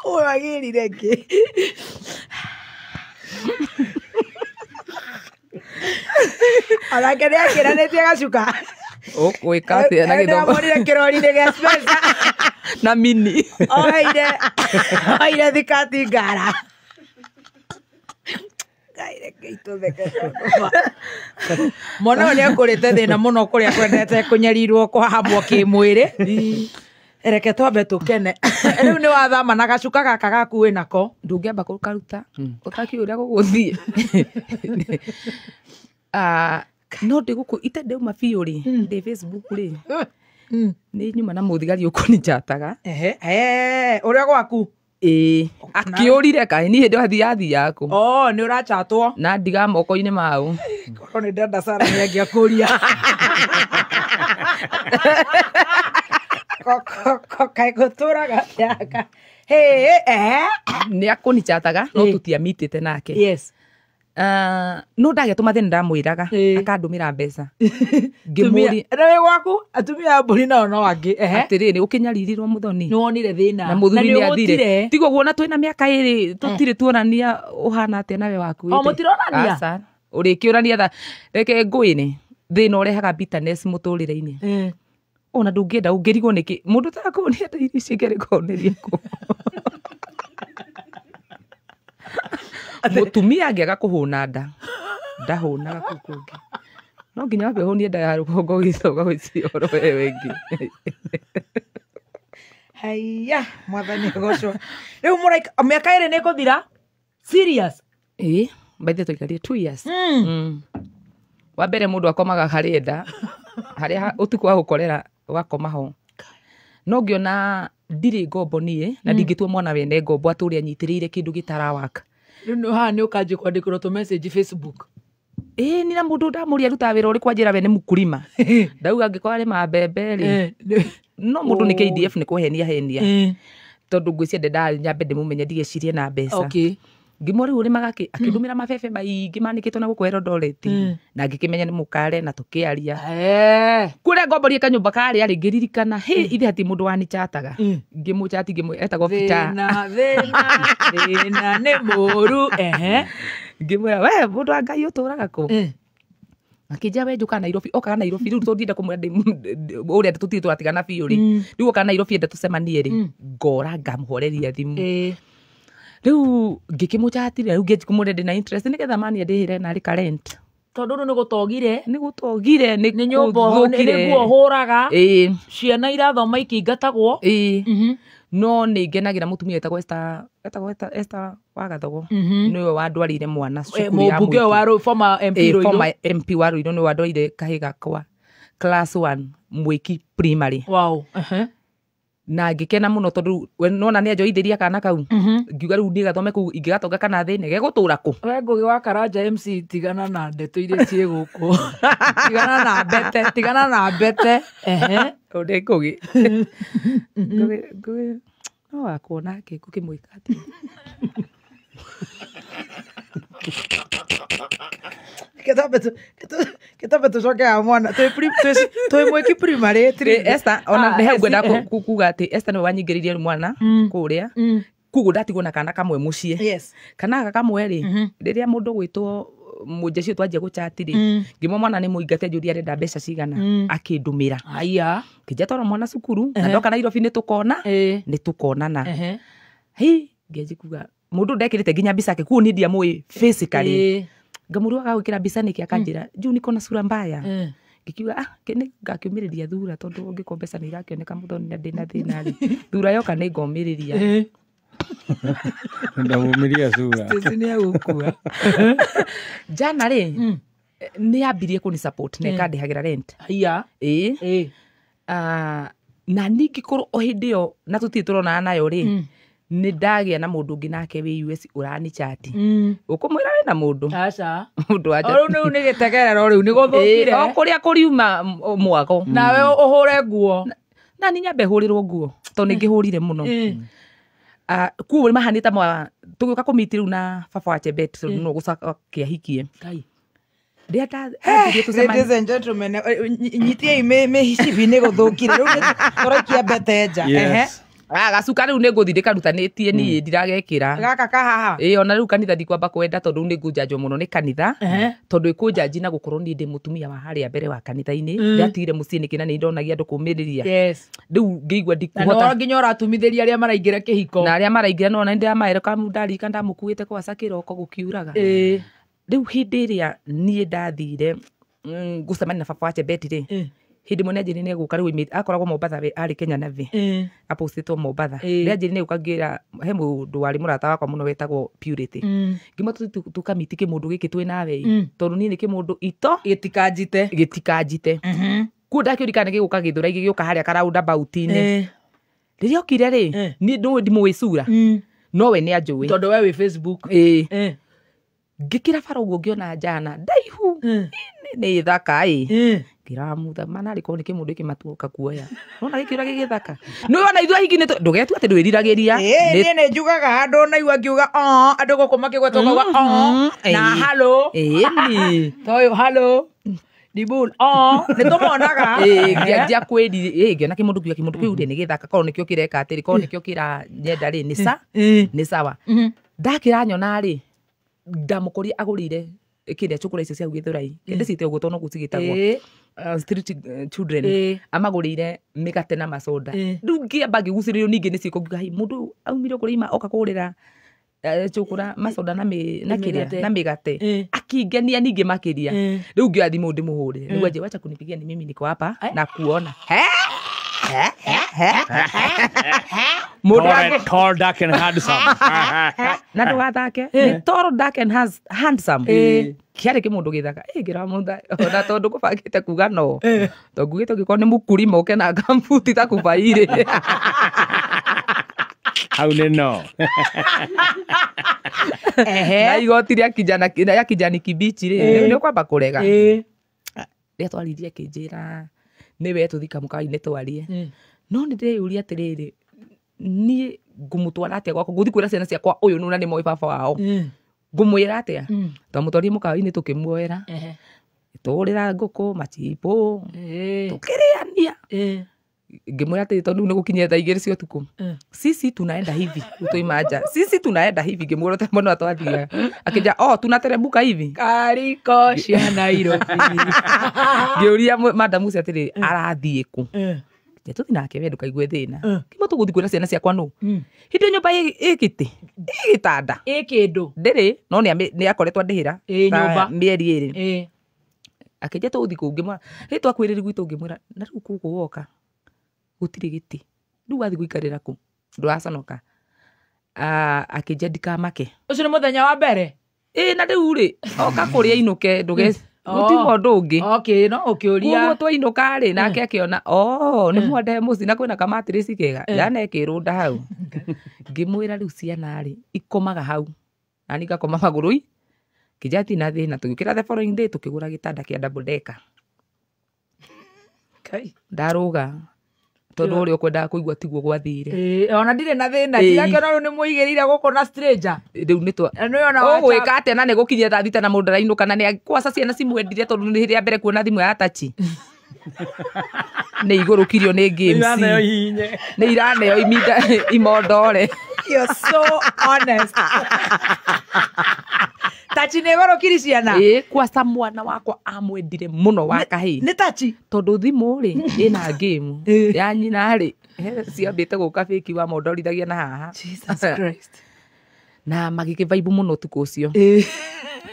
Ũyũ agĩrire ngĩ. Onake nĩ akĩranĩtie gacuka. Ũgwĩka atĩa na gĩthomo? Ndĩramwonire kĩrori-inĩ gĩa Spencer. Na mini. Oire thikati ngara. Ngai reke itũtheke. Mwana ũyũ nĩ akũrĩte thĩna mũno kũrĩa kwendete kũnyarirwo kũhahamwo kĩmwĩrĩ. Reke twambe tũkene. Rĩu nĩ wathama na gacuka gaka gaku wĩnako. Ndũngĩamba gũkaruta ũtakĩũĩ ũrĩa gũgũthiĩ. No ndĩ gũkũ ite ndauma biũ rĩ, ndĩ Facebook rĩ, nĩ nyuma na mũthigari ũkũnjataga. Ũrĩa gwaku? Ĩĩ. Akĩũrire kaĩ niĩ hĩndĩ ĩyo athiathiaga kũ. Oh, nĩ ũrachatwo. Na ndiga moko-inĩ mau. Korwo nĩ ndenda Sarah nĩ angĩakũria. Kaĩ gũtũraga atĩa? Nĩ akũnjataga no tũtiamitĩte nake. Yes. No ndagĩtũma thĩna ndamwĩraga akandũmĩra mbeca. Ngĩmũria na wĩ gwaku atumia a mbũri nao no angĩ. Atĩrĩrĩ ũkĩnyaririrwo mũthoni. Nĩ wonire thĩna. Na mũthuri Na nĩ athire. nĩũhũtire. Tiga ũguo na twĩna mĩaka 2 tũtirĩ tuonania ũhana atĩa nawe waku. O mũtironania? Aca. Ũrĩkĩũrania tha reke ngũĩne thĩna ũrehaga bitterness mũtũrĩre-inĩ. Ona ndũngĩenda ũngĩrigwo nĩkĩ mũndũ ũtarakũnia irio ici ingĩrĩkũneria kũ. Mũtumia angĩaga kũhũna nda ndahũnaga kũu kũngĩ. No nginya wambe ũhũnie nda ya rũgongo ũgĩcoka gwĩciria ũhoro wewe wĩngĩ. Haiya mwathani agocwo. Rĩu mũraika mĩaka 2 nĩ ĩkũthira? Serious? Ĩĩ, by the way twaikarire 2 years. Wa mbere mũndũ akomaga harĩa enda, harĩa ũtukũ wa gũkorera ũgakoma ho. No ngĩona ndirĩ ngombo niĩ na ndingĩtua mwana wene ngombo atũre anyitĩrĩire kĩndũ gĩtarawaka. Rĩu haha nĩ ũkanjia kwandĩkĩrwo tũ message Facebook. Ĩĩ ni na mũndũ ndamũria arutaga wĩra ũrĩkũ anjĩra we nĩ mũkulima. Ndauga angĩkorwo arĩma mbembe rĩ. No mũndũ nĩ KDF nĩ kũhenia henia. Tondũ ngwĩciria ndendaga nyambe ndĩmũmenye ndigecirie na mbeca. Ngĩmũria rĩu ũrĩmaga kĩ? Akĩndũmĩra mabebe maingĩ manĩkĩtwo na gũkũ Eldoret. Na ngĩkĩmenya nĩ mũkare na tũkĩaria. Kũrĩa ngomborie kanyũmba karĩa rĩ ngĩririkana hĩ ithe hatirĩ mũndũ wanichataga. Ngĩmũchati etagwo Peter. Thĩna thĩna thĩna nĩ mũru. Ngĩmwĩra we mũndũ wa Ngai ũtũraga kũ? Akĩnjĩra we njũkaga Nairobi, okaga Nairobi rĩu tondũ ndienda kũmwĩra ũrĩa tũtirĩ tũratigana biũ rĩ. Rĩu okaga Nairobi enda tũcemanie rĩ, ngora ngamũhoreria thimũ. Rĩu ngĩkĩmũchatire, rĩu ngĩanjia kũmwĩra ndĩna interest nĩgetha mani andĩhĩre narĩ ka rent. Tondũ rĩu nĩ gũtogire. Nĩ gũtogire, nĩ nyũmba nĩ nguo hũraga. Ciana irathoma ikĩingatagwo. No nĩ ngenagĩra mũtumia wetagwo Esther, etagwo Esther wa Gathogo. Nĩwe wandwarĩire mwana cukuru ya mũmbunge mũingĩ. wa former MP Ruiru. Former MP wa Ruiru nĩwe wandwarĩire kahĩĩ gakwa class 1 Mwĩki primary. Wow. Na ngĩkena mũno tondũ we nona nĩ anjoithĩria kana kau. Ngiuga rĩu niĩ gathome kũu ingĩgatonga kana thĩne gegũtũra kũ. We Ngũgĩ wa Karanja MC tigana na ndeto iria ciĩ gũkũ. Tigana na mbete, tigana na mbete. Ũndĩ Ngũgĩ. Ngũgĩ, Ngũgĩ no wakwo nake ngũkĩmwĩka atĩa? Kĩtambe tũcoke haha mwana. Twĩ Mwĩki primary, Esther, ona nĩ hau ngwenda kuga atĩ Esther nĩwe wanyingĩrĩirie mwana kũrĩa. Koguo ndatigwo na kana kamwe mũciĩ. Kana gaka kamwe rĩ, rĩrĩa mũndũ gwĩtwo mũnjeci ũyũ twanjia gũchati rĩ, ngĩmwe mwana nĩ mũingate njũria arenda mbeca cigana, akĩndũmĩra. Ngĩnjia twara mwana cukuru, na ndoka Nairobi nĩ tũkona, nĩ tũkonana. Hi, ngĩanjia kuga mũndũ ndekĩrĩte nginya mbica yake, koguo niĩ ndiamũĩ physically. Ngamũria waga gwĩkĩra mbica nĩkĩ, akanjĩra juu niko na sura mbaya. Ngĩkiuga nĩ ngakĩũmĩrĩria thura tondũ ũngĩkorwo mbeca nĩ irakĩoneka mũthoni na ndĩna thĩna rĩ, thura yoka nĩ ngomĩrĩria. Ndamũmĩria sura. Stacy nĩ egũkua. Jana rĩ, nĩ yambirie kũni support na ĩkandĩhagĩra rent. Na ningĩ korwo o hĩndĩ ĩyo na tũtirĩ tũronana nayo rĩ, nĩ ndagĩa na mũndũ ũngĩ nake wĩ US ũrani chat. Ũkũmwĩra wĩna mũndũ? Aca. Mũndũ wa O rĩu rĩu nĩ gĩtegerero rĩu nĩ gũthũkire. O kũrĩa kũriuma mwago. Nawe ũhũre nguo. Na niĩ nyambe hũrĩrwo nguo tondũ nĩ ngĩhũrire mũno. Koguo mahanĩte mwa tũgĩũka kũmiti rĩu na baba wa Chebet tondũ no gũcoka kĩahikie. Rĩrĩa ndathiĩ tũcemanie. Ladies and gentlemen, nyitiei mĩcibi nĩ gũthũkire. Rĩu nĩ tũraikia mbete nja. Gacuka rĩu nĩ ngũthiĩ ndĩkarutanĩtie niĩ ndiragekĩra. Gaka ka haha. Ona rĩu kanitha ndikwamba kwenda tondũ rĩu nĩ ngũnjanjwo mũno nĩ kanitha. Tondũ ĩkũnjanji na gũkorwo niĩ ndĩ mũtumia wa harĩa mbere wa kanitha-inĩ. Ndatigire mũciĩ nĩkĩ na nĩ ndonagia andũ kũmĩrĩria. Rĩu ngĩigua Na ndikũhota. no nginya ũratumithĩria arĩa maraingĩra kĩhiko. Na arĩa maraingĩra no na nĩndĩramaĩra kamu ndarika ndamũkuĩte kwaca kĩroko gũkiuraga. Rĩu hĩndĩ ĩrĩa niĩ ndathire gũcemania na baba wa Chebet rĩ, hĩndĩ ĩmwe nĩanjĩrire nĩegũka rĩu oimĩte akoragwo Mombatha we arĩ Kenya Navy. Apostĩtwo Mombatha. Rĩrĩa anjĩrire nĩegũka ngĩra he mũndũ warĩ mũrata wakwa mũno wetagwo Purity. Ngĩmwĩra tũthiĩ tũkamiti kĩmũndũ gĩkĩ twĩ nawe ĩ. Tondũ niĩ nĩ kĩmũndũ ito gĩtikanjite. Gĩtikanjite. Kuo ndakĩũria kana gĩgũka Gĩthũrai gĩgĩũka harĩa ka roundabout-inĩ. Rĩrĩa okire rĩ, niĩ ndũĩ ndimũĩ sura. No we nĩ anjũĩ. Tondũ we wĩ Facebook. Ngĩkĩra bara ũguo ngĩona njana ndaihu nĩ thaka ĩ. Ngĩra mutha mana arĩ korwo nĩ kĩmũndũ gĩkĩ matuoka kuoya. Nona gĩkĩũra gĩgĩthaka. Nĩ wona ithuĩ ahiki nĩ ndũgetue atĩ ndwĩriragĩria. Niĩ nĩ njugaga handũ na igua ngiuga andũ gũkũ makĩgwetwo ngauga na hello. Ĩni. Toyũ hello. Dibul nĩ tũmonaga. Ngĩanjia kwĩri ngĩona kĩmũndũ kiuga kĩmũndũ kĩu rĩ nĩ gĩthaka korwo nĩkĩo kĩreka atĩrĩ korwo nĩkĩo kĩranyenda rĩ nĩ nĩ sawa. Ndakĩranyona rĩ ndamũkoria agũrĩire kĩrĩa cũkũra icio cia Gĩthũrai. Ndĩcite ũguo tondũ noguo cigĩtagwo. Street children. Amagũrĩire mĩgate na macoda. Rĩu ngĩamba ngĩgucĩrĩrio ningĩ nĩ ciĩko ngiuga, mũndũ ũyũ aumire kũrĩa oka kũgũrĩra cũkũra macoda na na kĩrĩa na mĩgate. Akĩngenia ningĩ makĩria. Rĩu ngĩoya thimũ ndĩmũhũrĩre. Nĩguo anjĩre wacha kunipigia ni mimi niko hapa na kuona. Tall, dark and handsome. Na ndũgathake. Nĩ tall, dark and handsome. Kĩarĩ kĩmũndũ gĩthaka. Ngĩra mũtha ona tondũ ngũbangĩte kuga no. Tondũ ngugĩte ũngĩkorwo nĩ mũkurima ũke na ngambuti ta kubairĩ. Hau nĩ no. Na igoti rĩa kijana rĩa kijani kibichi rĩ, nĩ ũkwamba kũrega. Rĩrĩa twaririe akĩnjĩra nĩ we tũthiĩ kamũkawa-inĩ twarie. No nĩ ndĩreyũria atĩrĩrĩ, niĩ ngũmũtwara atĩa gwakwa? Ngũthiĩ kwĩra ciana ciakwa ũyũ nũ na nĩ moĩ baba wao. Ngũmwĩra atĩa? Twamũtwarire mũkawa-inĩ tũkĩmuoera. Tũgũrĩra ngũkũ, machipo, tũkĩrĩania. Ngĩmwĩra atĩ tondũ nĩ gũkinyia thaa 2 cia ũtukũ. Sisi tunaenda hivi, tũima nja. Sisi tunaenda hivi, ngĩmwĩra ũte mwena twathiaga. Akĩnja, oh, tunateremka hivi. Kariko cia Nairobi. Ngĩũria madam ũcio atĩrĩ, arathiĩ kũ? Tũthiĩ nake we ndũkaigue thĩna. Kĩmo tũgũthiĩ kwĩra ciana ciakwa nũ? Hĩndĩ ĩyo nyũmba ĩ gĩtĩ, ĩ gĩtanda. Ĩ kĩndũ. Ndĩrĩ, no nĩ akoretwo andĩhĩra. Ĩ nyũmba. Mĩeri 2. Akĩnja tũgũthiĩ kũu ngĩmwĩra, hĩ twakwĩrĩri gwitũ ngĩmwĩra, na rĩu gũkũ woka gũtirĩ gĩtĩ. Rĩu wathiĩ gũikarĩra kũ? Ndũraconoka. Akĩnja ndikamake. Ũcio nĩ mũthenya wa mbere? Ĩ na rĩu rĩ, oka kũrĩa inũke ndũge gũtiuma ũndũ ũngĩ. Okay, no ũkĩũria. Koguo twainũka rĩ, nake akĩona, oh, nĩ mwandehe mũciĩ na kwĩna kamatirĩci kega. Ndanekĩrũnda hau. Ngĩmwĩra rĩu ciana rĩ, ikomaga hau. Na niĩ ngakoma magũrũ-inĩ. Ngĩnja hatirĩ na thĩna, tũgĩũkĩra the following day tũkĩgũra gĩtanda kĩa double decker. Ndarũga. Tondũ ũrĩa ũkwendaga kũigua tiguo gwathire. Ona ndirĩ na thĩna, ndirakĩona rĩu nĩ mũigĩrĩire gũkũ na stranger. Rĩu nĩ twa ũgwĩka atĩa na nĩ gũkinyia thaa 6 na mũndũ arainũka na nĩ kwaca ciana cimwendire tondũ nĩ hĩndĩ ya mbere kuona thimũ ya tachi. Nĩ igũrũkirio nĩ games. Nĩ iraneo imondore. You're so honest. Tachi nĩ igũrũkiri ciana? Ĩ, kwaca mwana wakwa amwendire mũno wa kahĩĩ. Nĩ tachi? Tondũ thimũ rĩ, ĩna game ya nyina rĩ, ciambĩte gũka fake wa mondorithagia na haha. Jesus Christ. Na magĩkĩvaibu mũno ũtukũ ũcio.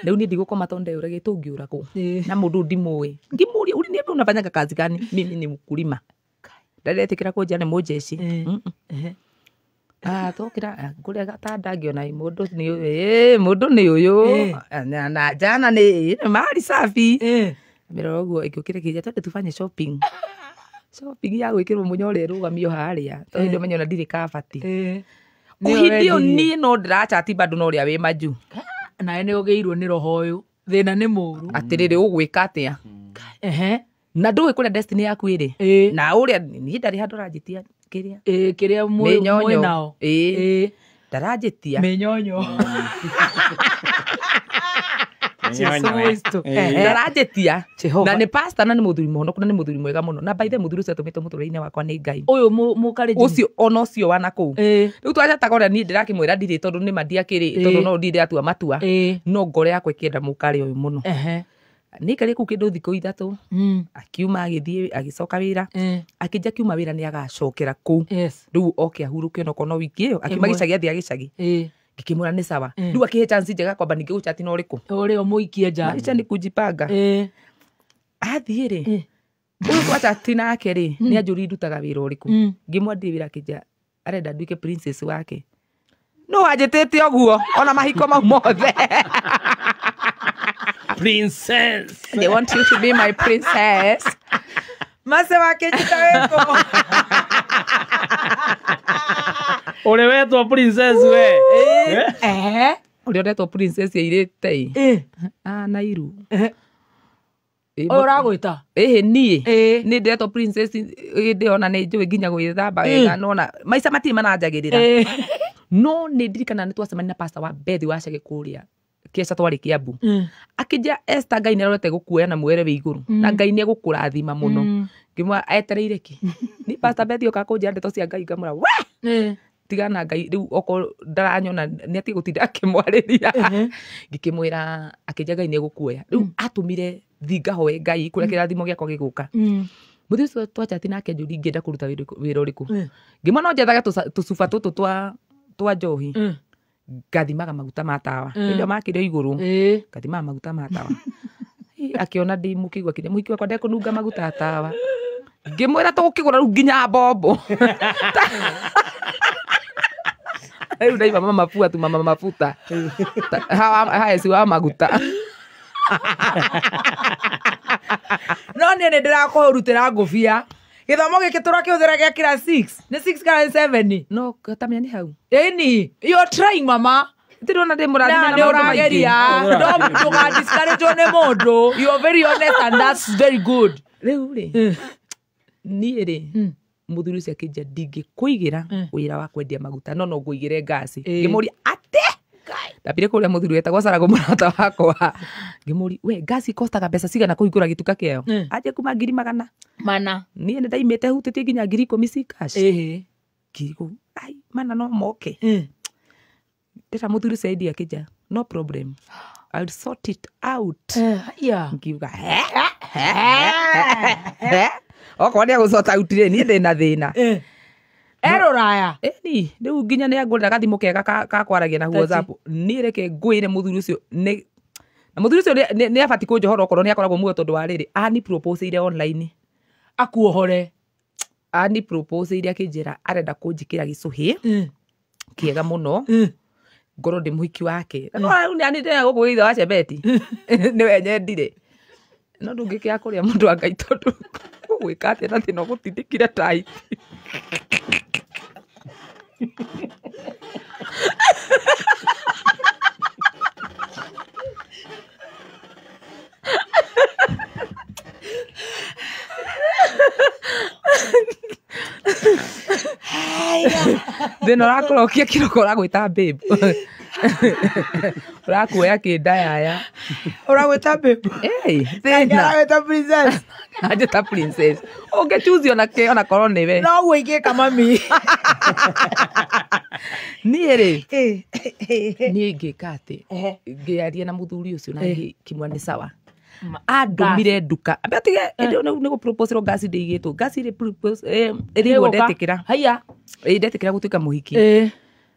Rĩu niĩ ndigũkoma tondũ ndeyũragia tũngĩũra kũ. Na mũndũ ndimũĩ. Ngĩmũria, uliniambia unafanyaga kazi gani? Mimi ni mkulima. Ndaretĩkĩra kũnjĩra nĩ mũjeshi. Tokĩra ngũrĩa gatanda ngĩona mũndũ nĩ ũyũ, mũndũ nĩ ũyũ. Na jana nĩ mali safi. Mĩrora ũguo ĩngĩũkĩra kĩnja twende tufanye shopping. Shopping ya gwĩkĩrwo mũnya ũrĩa ĩrũgamio harĩa. Tondũ hĩndĩ ĩyo menya ona ndirĩ kabati. O hĩndĩ ĩyo niĩ no ndĩrachati bado na ũrĩa wĩ majuu. Nawe nĩ ũgĩirwo nĩ roho ũyũ. Thĩna nĩ mũũru. Atĩrĩrĩ ũgwĩka atĩa? Na ndũĩ kũrĩa destiny yaku ĩrĩ. Na ũrĩa niĩ ndarĩ handũ ũranjĩtia kĩrĩa. Kĩrĩa mwĩ nao. Ndaranjĩtia. Mĩnyonyo. Ndaranjĩtia. Na nĩ pastor na nĩ mũthuri mũhonoku na nĩ mũthuri mwega mũno. Na by the way mũthuri ũcio atũmĩtwo mũtũrĩre-inĩ wakwa nĩ Ngai. Ũyũ mũkarĩnjini. Ũcio ona ũcio wa nakũu. Rĩu twachataga ũrĩa niĩ ndĩrakĩmwĩra ndirĩ tondũ nĩ ma ndiakĩrĩ tondũ no ndirĩ atua matua. No ngoro yakwa ĩkĩenda mũkarĩ ũyũ mũno. Nĩaikarire kũu kĩndũ thikũ 3. Akiuma agĩthiĩ agĩcoka wĩra. Akĩnja akiuma wĩra nĩ agacokera kũu. Rĩu oke ahurũke onokorwo no wiki ĩyo. Akiuma gĩcagi athiĩ gĩcagi. Ngĩkĩmwĩra nĩ sawa. Rĩu akĩhe chance njega kwamba ningĩ gũchati na ũrĩkũ. Ũrĩa ũmũikie nja. Maica nĩ kujipanga. Athiĩ rĩ, ũyũ twachati nake rĩ, nĩ anjũririe ndutaga wĩra ũrĩkũ. Ngĩmwĩra ndirĩ wĩra akĩnja arenda nduĩke princess wake. No wanjĩtĩte ũguo ona mahiko mau mothe. Princess. They want you to be my princess. Mase wake jita weko. Ũrĩa wetwo princess we. Ũrĩa ũretwo princess yairĩte. Nairu. Ũyũ ũragwĩta? Ĩhĩ niĩ. Nĩ ndĩretwo princess hĩndĩ ona nĩ njũĩ nginya gwĩthamba wega nona maica matirĩ maranjagĩrĩra. No nĩ ndirikana nĩ twacemania na pastor wa Bethi wa Chege kũrĩa Kĩeca twarĩ Kĩambu. Akĩnjĩra Esther Ngai nĩ arorete gũkuoya na muoere wĩ igũrũ. Na Ngai nĩ egũkũrathima mũno. Ngĩmwĩra etereire kĩ? Ni pastor Bethi oka kũnjĩra ndeto cia Ngai ngamwĩra we! Tigana Ngai rĩu okorwo ndaranyona nĩ atige gũtinda akĩmwarĩria. Ngĩkĩmwĩra akĩnjĩra Ngai nĩ egũkuoya. Rĩu atũmire thiĩ ngahoe Ngai kũrĩa kĩrathimo gĩakwa gĩgũka. Mũthĩ ũcio twachati nake anjũria ingĩenda kũruta wĩra ũrĩkũ. Ngĩmwĩra no njethage tũcuba tũtũ twa njohi. Ngathimaga maguta ma tawa. Hĩndĩ ĩyo makĩrĩ igũrũ. Ngathimaga maguta ma tawa. Akĩona ndĩ mũkĩigua akĩnjĩra mũhiki wakwa ndekũnunga maguta tawa. Ngĩmwĩra tũgũkĩgũra rĩu nginya mbombo. Rĩu ndaima mama mafua tu mama mafuta. Haya si wa maguta. No niĩ nĩ ndĩrakũrutĩra ngũbia. Gĩthomo gĩkĩ tũrakĩhũthĩra gĩa class 6. Nĩ 6 kana 7? No, tamenya nĩ hau. Ĩni, you're trying mama. Ndĩrona ndĩ mũrathime na maũndũ maingĩ. Ndũga discourage nĩ mũndũ. You are very honest and that's very good. Rĩu rĩ, niĩ rĩ, mũthuri ũcio akĩnjĩra ndingĩkũigĩra wĩra wa kwendia maguta no no ngũigĩre ngaci. Ngĩmũria atĩ Ndambire kũrĩa mũthuri wetagwo Saragũ mũrata wakwa. Ngĩmũri, we ngasi ikostaga mbeca cigana kũhingũra gĩtuka kĩayo? Anjia kuma 400,000. Mana. Niĩ nĩ ndaimĩte hutĩtie nginya 10,000 ci cash. Ĩhĩ. Ngiri ai mana no moke. Ndĩra mũthuri Saidi akĩnja, no problem. I'll sort it out. Yeah. Ngiuga he. Okorwo nĩ agũ sort out rĩ, niĩ ndĩna thĩna. Erũraya. Ĩni, rĩu nginya nĩ angũrĩra gathimũ kega ka kwaragia na WhatsApp. Niĩ reke ngwĩre mũthuri ũcio nĩ na mũthuri ũcio nĩ abatiĩ kũnjohora okorwo nĩ akoragwo muoyo tondũ wa rĩrĩ, ani proposeire online. Akuohore. Ani proposeire akĩnjĩra arenda kũnjĩkĩra gĩcũhĩ kĩega mũno. Ngorwo ndĩ mũhiki wake. Na no rĩu nĩ ndĩrenda gũkũ gĩitho wa Chebeti. Nĩwe nyendire. No ndũngĩkĩaga kũrĩa mũndũ wa Ngai tondũ ũgwĩka atĩa na thĩna ũgũtindĩkire tight. Thĩna ũrakũrokia kĩroko ũragwĩta babe. Ũrakuoya kĩndayaya. Ũragwĩta babe? Ĩĩ, thĩna. Ũragwĩta princess. Anjĩta princess. Ũngĩchoose ona kĩ ona korwo nĩwe. No ũguo ingĩka mami. Niĩ rĩ, niĩ ngĩka atĩ, ngĩaria na mũthuri ũcio na ngĩkimwa nĩ sawa. Andũmire nduka. Ambe atige ĩndĩ nĩ gũ-propose-rwo ngasi ndĩigĩtwo. Ngasi ĩrĩ propose ĩrĩigwo ndetĩkĩra. Haiya. Ĩĩ ndetĩkĩra gũtuĩka mũhiki.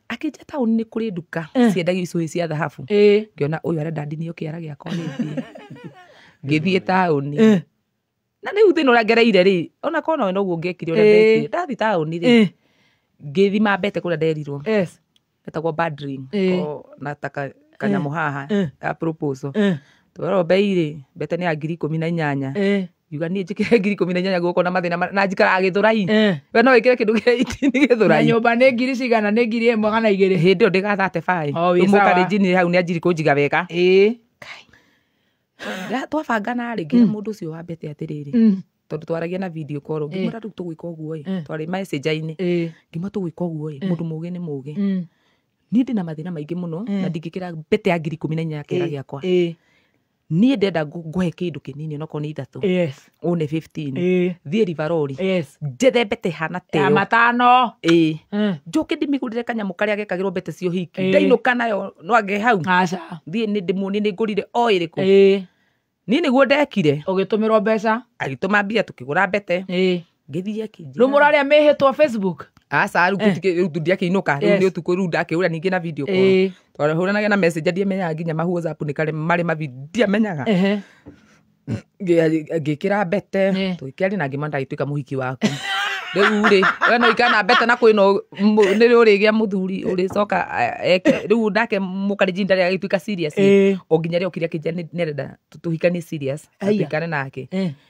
Akĩnja taũni nĩ kũrĩ nduka ciendagio icũhĩ cia thahabu. Ngĩona ũyũ arenda ndinio kĩara gĩakwa nĩthiĩ. Ngĩthiĩ taũni. Na rĩu thĩna ũrĩa ngereire rĩ, ona korwo nowe noguo ũngĩekire ũrĩa ndekire. Ndathiĩ taũni rĩ, ngĩthima mbete kũrĩa nderirwo. Etagwo bad ring. Na ta kanyamũ haha ya proposal. Twerwo bei rĩ, mbete nĩ ya 18,000. Ngiuga niĩ njĩkĩre 18,000 guoko na mathĩna na njikaraga Gĩthũrai. We no wĩkĩre kĩndũ kĩa 18 Gĩthũrai. Na nyũmba nĩ ngiri cigana? Nĩ 1,000 kana 2? Hĩndĩ ĩyo ndĩga 35. Rĩu mũkarenjini hau nĩ anjirie kũnjiga wega. Twabangana rĩ, ngĩra mũndũ ũcio wa mbete atĩrĩrĩ, tondũ twaragia na video call, ngĩmwĩra rĩu tũgwĩka ũguo ĩ, twarĩ message-inĩ. Ngĩmwĩra tũgwĩka ũguo ĩ, mũndũ mũgĩ nĩ mũgĩ. Niĩ ndĩna mathĩna maingĩ mũno na ndingĩkĩra mbete ya 18,000 kĩara gĩakwa. Niĩ ndenda ngũhe kĩndũ kĩnini onokorwo nĩ 3. Ũne 15. Thiĩ Rivaroli. Njethe mbete hana Ya teo. 5. Ĩĩ. Njũke ndĩmĩgũrĩre kanyamũ karĩa gekagĩrwo mbete cia ũhiki. Ndainũka nayo no angĩ hau. Aca. Thiĩ nĩ ndĩmuonie nĩ ngũrire o ĩrĩkũ. Niĩ nĩguo ndekire. Ũgĩtũmĩrwo mbeca? Agĩtũma mbia tũkĩgũra mbete. Ngĩthiĩ akĩnjĩra. Rĩu mũrarĩa mĩhĩtwa Facebook? Aca, rĩu rĩu ndiakĩinũka. Rĩu nĩ ũtukũ rĩu ndakĩhũra ningĩ na video call. Twarahũranagia na message ndiamenyaga nginya ma WhatsApp nĩ karĩ marĩ ma video ndiamenyaga. Ngĩkĩra mbete, tũgĩkĩaria na ngĩmwĩra ndagĩtuĩka mũhiki waku. Rĩu rĩ, we no ikara na mbete na kwĩna nĩ ũrĩgĩa mũthuri ũrĩcoka eke. Rĩu nake mũkarenjini ndarĩ agĩtuĩka serious. O nginya rĩrĩa okire akĩnjĩra nĩarenda tũhikanie serious, tũikare nake.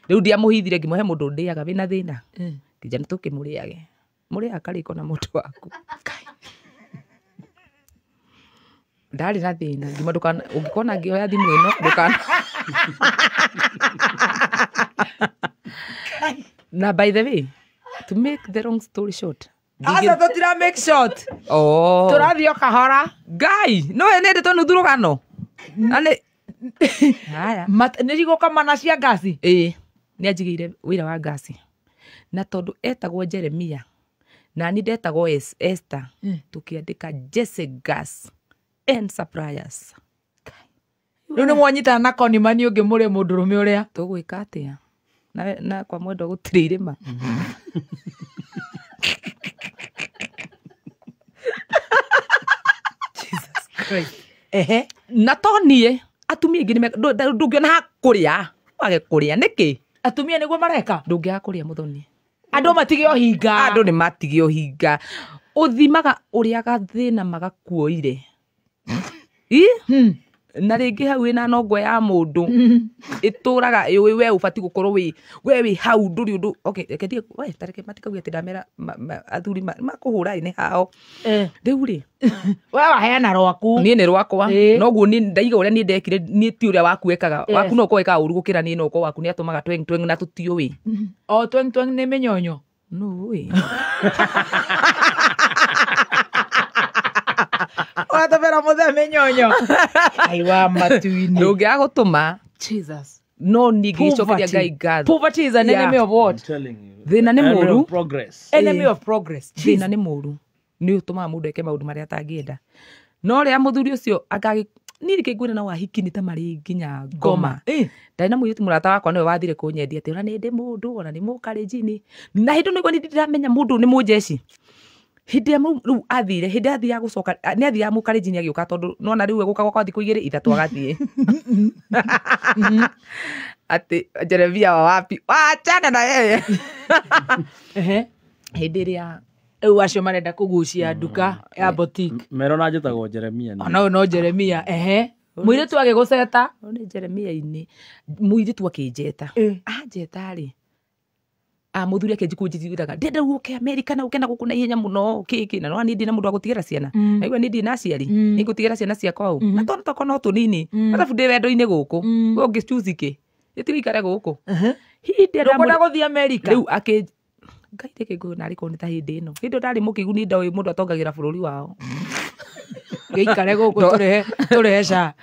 Rĩu ndiamũhithire ngĩmũhe mũndũ ndĩaga wĩna thĩna. Ngĩnjĩra nĩ tũkĩmũrĩage. Mũrĩaga karĩko na mũndũ waku. Ndarĩ na thĩna, ngĩmwĩra ndũkana, ũngĩkona ngĩoya thimũ ĩno, ndũkana. Na by the way, to make the long story short, Aca tũtira make short. Oh. Tũrathiĩ o kahora. Ngai, no we nĩ ndĩtwo nuthu rũgano. Na nĩ Haya. Nĩ cigũka mana cia ngasi? Ĩĩ, nĩ anjigĩire wĩra wa ngasi. Na tondũ etagwo Jeremia, na niĩ ndetagwo Esther, tũkĩandĩka Jesse Gas and Suppliers. Rĩu nĩ mwanyitana na Konimani ũngĩ mũrĩ mũndũrũme ũrĩa? Tũgwĩka atĩa? Na kwa mwendwa gũtirĩ irĩma. Jesus Christ. Na to niĩ, atumia aingĩ nĩ ndũngĩona ha kũrĩa, wage kũrĩa nĩkĩ? Atumia nĩguo mareka? Ndũngĩaga kũrĩa mũthoni. Andũ matige ũhinga. Andũ nĩ matige ũhinga. Ũthimaga ũrĩa gathĩna magakuoire. Ĩ? Na rĩngĩ hau wĩna nongo ya mũndũ. Ĩtũraga ĩũĩ we ũbatiĩ gũkorwo wĩ, we wĩ hau ndũrĩ ũndũ. Okay, reke thiĩ, we, ta reke matikauge atĩ ndamera athuri makũhũra ĩ nĩ hao. Rĩu rĩ, We waheana rwaku. Niĩ nĩ rwakwa. Noguo niĩ ndaiga ũrĩa niĩ ndekire, niĩ ti ũrĩa waku ekaga. Waku no ũkorwo ekaga ũru gũkĩra niĩ, no ũkorwo waku nĩ atũmaga tweng tweng na tũtiũĩ. O tweng tweng nĩ mĩnyonyo? No ũĩ. Ũgatũmĩra mũthee mĩnyonyo. Aiwa matu-inĩ. Ndũngĩaga gũtũma. Jesus. No niĩ ngĩcokeria Ngai ngatho. Poverty is an enemy of what? Thĩna nĩ Enemy mũru. of progress. Enemy of progress. Thĩna nĩ mũru. Nĩ ũtũmaga mũndũ eke maũndũ marĩa atangĩenda. No rĩrĩa mũthuri ũcio akagĩ niĩ rĩngĩ ngwĩra na wahiki nĩ ta marĩ nginya ngoma. Ndarĩ na mũirĩtu mũrata wakwa nĩwe wathire kũnyendia atĩ ona nĩ ndĩ mũndũ ona nĩ mũkarenjini. Na hĩndĩ ĩno nĩguo niĩ ndiramenya mũndũ nĩ mũnjeci. Hĩndĩ ĩrĩa rĩu athire, hĩndĩ athiaga gũcoka, nĩ athiaga mũkarenjini agĩũka tondũ nona rĩu egũka gwakwa thikũ igĩrĩ ithatũ agathiĩ. Atĩ Jeremia wa wapi? Wachana na yeye. Hĩndĩ ĩrĩa rĩu acio marenda kũgucia nduka ya boutique. Mero na njĩtagwo Jeremia. Ona ũyũ no Jeremia. Ehe. Mũirĩtu agĩgũceta. Nĩ Jeremia-inĩ. Mũirĩtu akĩnjeta. Anjeta rĩ. Mũthuri akĩnjikũnjĩraga ndĩrenda ũke Amerika na ũke na gũkũ na ihenya mũno kĩkĩ na no niĩ ndĩ na mũndũ wa gũtigĩra ciana. Naigua niĩ ndirĩ na aciari. Nĩngũtigĩra ciana ciakwa ũ. Na twana twakwa no tũnini. Arabu ndĩ wendo-inĩ gũkũ. We ũngĩ choose kĩ? Gĩtirĩ ũikare gũkũ. Hĩndĩ ĩrĩa Ndũkwenda gũthiĩ Amerika? Rĩu akĩ Ngai reke ngũĩ narĩ korwo nĩ ta hĩndĩ ĩno. Hĩndĩ ĩyo ndarĩ mũkĩgu niĩ ndoĩ mũndũ atongagĩra bũrũri wao. Gĩikare gũkũ tũrĩhe SHA.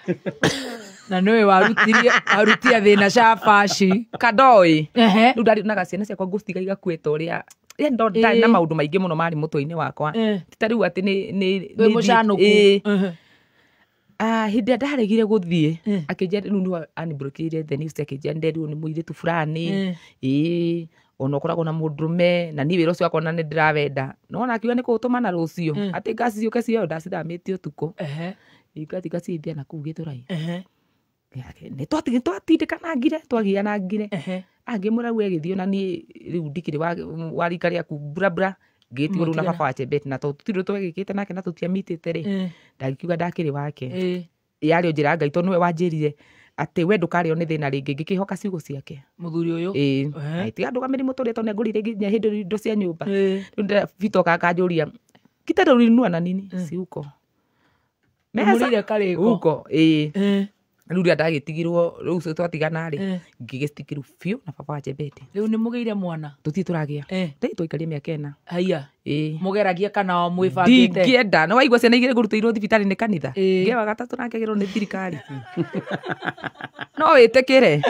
Na nĩwe warutia thĩna SHA baci. Kandoĩ. Rĩu ndarĩ ciana ciakwa ngũcitiga igakue ta ũrĩa. Yaani ndarĩ na maũndũ maingĩ mũno marĩ mũtwe-inĩ wakwa. Ti ta rĩu atĩ nĩ Wĩ mũcanũku. Hĩndĩ ĩrĩa ndaregire gũthiĩ akĩnjĩra rĩu nĩwe aniblockĩire the news akĩnjĩra nderirwo nĩ mũirĩtu fulani. Ĩĩ. Ona ũkoragwo na mũndũrũme na niĩ wĩra ũcio wakwa na nĩ ndĩrawenda. No ona akiuga nĩ kũũtũma na rũciũ. Atĩ ngaci ciũke cioyo ndacithamĩtie ũtukũ. Ngathi ngacithia na kũu Gĩthũrai. Nĩ twatindĩkanangire, twagianangire. Angĩmwĩra rĩu agĩthiĩ ona niĩ rĩu ndikĩrĩ wa rika rĩaku burabura. Ngĩtigwo rĩu na baba wa Chebet na tondũ tũtirĩ twegĩkĩte nake na tũtiamitĩte rĩ. Ndagĩkiuga ndakĩrĩ wake. Yarĩ o njĩra ya Ngai tondũ nĩwe wanjĩrire atĩ we ndũkarĩo nĩ thĩna rĩngĩ ngĩkĩhoka ciugo ciake. Mũthuri ũyũ? Ĩĩ. Tiga ndũgamĩrĩri mũtũrĩre tondũ nĩangũrĩire nginya hĩndĩ indo cia nyũmba. Rĩu ndĩra kanjũria kitendo ulinunua na nini? Si huko. Ũmũrĩire karĩko. Huko. Ĩĩ. Rĩu rĩrĩa ndagĩtigirwo rĩu ũcio twatigana rĩ ngĩgĩcitikĩrwo biũ na baba wa Chebet. Rĩu nĩ mũgĩire mwana? Tũtirĩ tũragĩa. Ndĩ twaikarie mĩaka ĩna. Haiya. Ĩĩ. Mũgeragia kana o mwĩbangĩte? Ndingĩenda. Nĩ waigua ciana igĩrĩ ngũrutĩirwo thibitarĩ nĩ kanitha. Ngĩe wa gatatũ nake agĩrwo nĩ thirikari. No wĩtĩkĩre.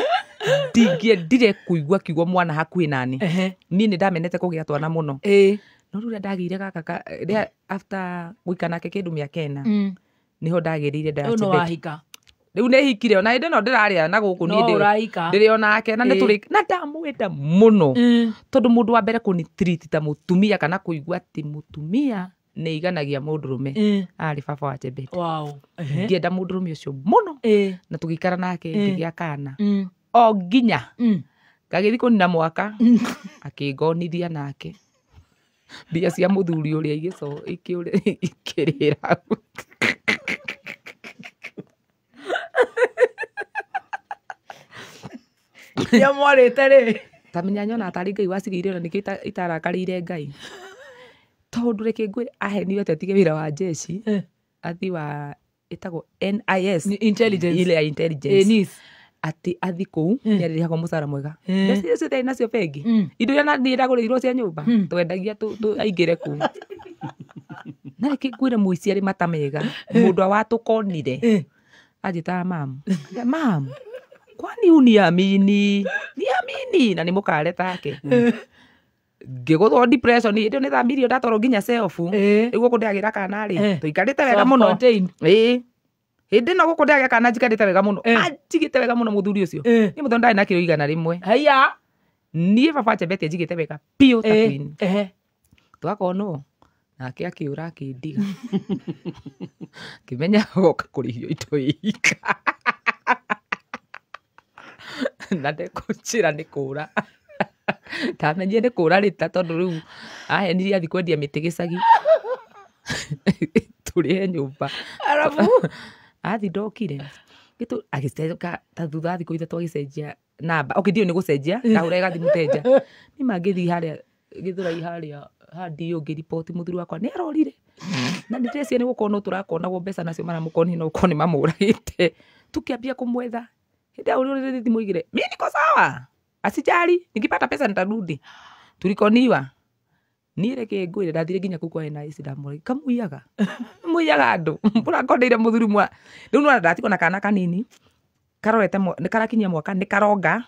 Ndingĩendire kũigua kiugo mwana hakuhĩ nani. Niĩ nĩ ndamenete kũgĩa twana mũno. No rĩu rĩrĩa ndagĩire gaka rĩrĩa after gũikara nake kĩndũ mĩaka ĩna. Nĩho ndagĩrĩire Rĩu nĩ wahika? Rĩu nĩ hikire ona hĩndĩ ĩno ndĩrarĩa na gũkũ niĩ ndĩrĩ onake na nĩ tũrĩ na ndamwenda mũno tondũ mũndũ wa mbere kũni treat ta mũtumia kana kũigua atĩ mũtumia nĩ iganagia mũndũrũme arĩ baba wa Chebet. Wow. Ngĩenda mũndũrũme ũcio mũno na tũgĩikara nake ngĩgĩa kana o nginya ngagĩthiĩ kũnina mwaka akĩngonithia nake mbia cia mũthuri ũrĩa ikĩrĩra. Ya mwarĩte rĩ. Tamenya nyona tarĩ Ngai wacigĩire ona nĩkĩo itarakarĩire Ngai. Tondũ reke ngwĩre ahenire atĩ atige wĩra wa jeshi athi wa ĩtagwo NIS intelligence. Ile ya intelligence. NIS. Atĩ athi kũu nĩ arĩrĩhagwo mũcara mwega. Mbeca icio ciothe arĩ nacio bengi. Indo iria niĩ ndagũrĩirwo cia nyũmba twendagia aingĩre kũu. Na reke ngwĩre mũici arĩ mata mega. Mũndũ watũkonire. Anjĩtaga mamu. Mamu. Kwani uniamini? Niamini na nĩ mũkare take. Ngĩgũthwo depression hĩndĩ ĩyo nĩ thamirio ndatwarwo nginya self. Rĩu gũkũ ndĩragĩra kana rĩ tũikarĩte wega mũno. Ĩĩ. Hĩndĩ ĩno gũkũ ndĩragĩa kana njikarĩte wega mũno. Anjigĩte wega mũno mũthuri ũcio. Niĩ mũthoni ndarĩ na kiro 100. Haiya. Niĩ baba Chebet anjigĩte wega biũ ta queen. Twakonwo nake akĩũra akĩndiga. Ngĩmenya goka kũrĩhio indo ika. Na ndekũnjĩra nĩ kũra. Ndamenyire nĩ kũra rĩta tondũ rĩu ahenirie athi kwendia mĩtĩ gĩcagi. Tũrĩhe nyũmba. Arabu athi ndokire. Agĩcoka ta thutha wa thikũ ithatũ agĩcenjia namba. Okay, ndiũĩ nĩ gũcenjia, ndahũra ĩgathiĩ mũteja. Niĩ mangĩthiĩ harĩa Gĩthũrai harĩa handi ũngĩriboti mũthuri wakwa nĩ arorire. Na nĩ ndĩreciria nĩ gũkorwo no tũrakonagwo mbeca nacio maramũkonia no gũkorwo nĩ mamũragĩte. Tũkĩambia kũmwetha. Hĩndĩ ĩyo ũrĩrĩ thimũ igĩrĩ. Mimi niko sawa. Asijali, nikipata pesa nitarudi. Tulikoniwa. Niĩ reke ngwĩre ndathire nginya kũu kwa NIC ndamũra kamuiyaga muiyaga andũ mũrakondeire mũthuri mwa rĩu nĩwona ndatigwo na kana kanini karorete nĩ karakinyia mwaka nĩ karonga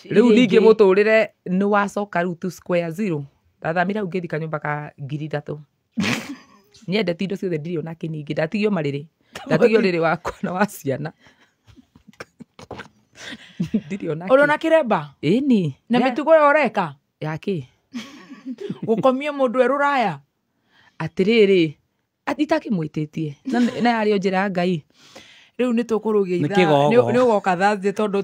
rĩu ningĩ mũtũrĩre nĩ wacoka rĩu to square zero. Ndathamire hau ngĩthi kanyũmba ka 3,000. Nyendete indo ciothe ndirĩ ona kĩningĩ ndatigio marĩrĩ ndatigio rĩrĩ wakwa na wa ciana ndirĩ ona Ũrĩ ona kĩremba? Ĩni. Na mĩtugo ĩyo ũreka? Yakĩ? Gũkomia mũndũ e rũraya? Atĩrĩrĩ, itakĩmwĩtĩtie na yarĩ o njĩra ya Ngai. Rĩu nĩ tũkũrũgia ithaa nĩ ũgoka Thursday tondũ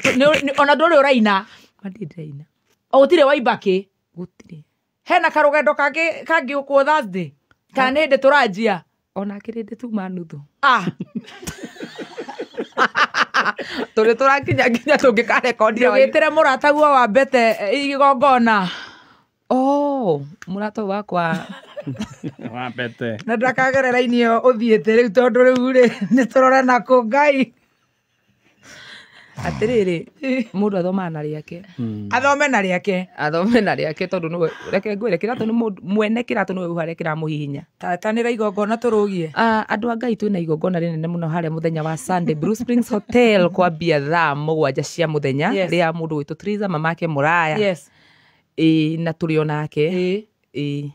ona ndũrĩ ũraina. Ndirĩ ndĩraina. O gũtirĩ waimba kĩ? Gũtirĩ. Hena karũgendo kangĩũkwo Thursday? Kana nĩ hĩndĩ tũranjia? Ona kĩrĩndĩ tuma nuthu. Ah. Tũrĩ tũrakinya nginya tũngĩkarekondia. Ndũgĩtĩre mũrataguo wa mbete igongona. Oh, mũrata wakwa wa mbete. Na ndakagerera raini ĩyo ũthiĩte rĩu tondũ rĩu rĩ nĩ tũrore nakũ Ngai. Atĩrĩrĩ, mũndũ athomaga na rĩake. Athome na rĩake. Athome na rĩake tondũ nĩwe reke ngwĩre kĩratũ nĩ mũndũ mwene kĩratũ nĩwe harĩa kĩramũhihinya. Tatanĩra igongona tũrũgie. Andũ a Ngai twĩna igongona rĩnene mũno harĩa mũthenya wa Sunday Blue Springs Hotel kwambia thaa 7 cia mũthenya rĩa mũndũ wĩtwo Triza mamake Mũraya. Yes. Ĩĩ na tũrĩ onake. Ĩĩ.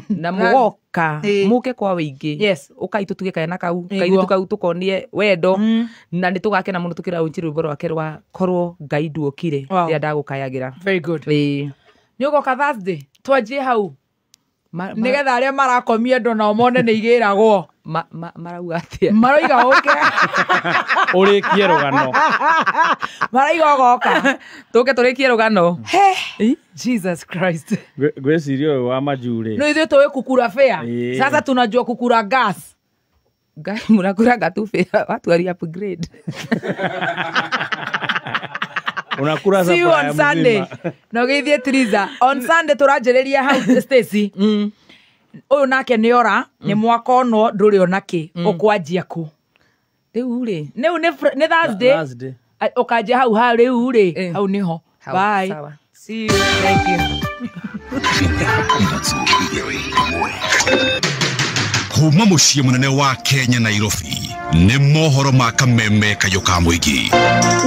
Na mũgoka mũke kwa wĩingĩ. Yes. Ũkai tũtuge kana kau kairĩtu kau tũkonie wendo na nĩ tũgakena mũno tũkĩraũnchi rwĩmbo rwake rwa korwo Ngai nduokire rĩrĩa ndagũkayagĩra. Very good. Ĩĩ. Nĩ ũgoka Thursday twanjie hau nĩgetha arĩa marakomia andũ nao mone nĩ igĩragwo. Marauga atĩa? Maroiga ũke. Ũrĩkie rũgano. Marauga ũgoka. Tũke tũrĩkie rũgano. He. Jesus Christ. Ngwĩciria ũyũ wa majurĩ. No ithuĩ tũĩ kukura fare. Sasa tunajua kukura gas. Ngai mũrakuraga tu fare. Watu wali upgrade. Unakura See you on Sunday. No gĩthiĩ Triza. On Sunday tũranjĩrĩria hau Stacy. Ũyũ nake nĩ ora nĩ mwaka ono ndũrĩ ona kĩ ũkwanjia kũ? Rĩu rĩ. Rĩu nĩ Thursday. Ũkanjia hau ha rĩu rĩ hau nĩho. Bye. See you. Thank you. Kuma mũciĩ mũnene wa Kenya Nairobi nĩ mohoro ma kameme kayũ ka mũingĩ.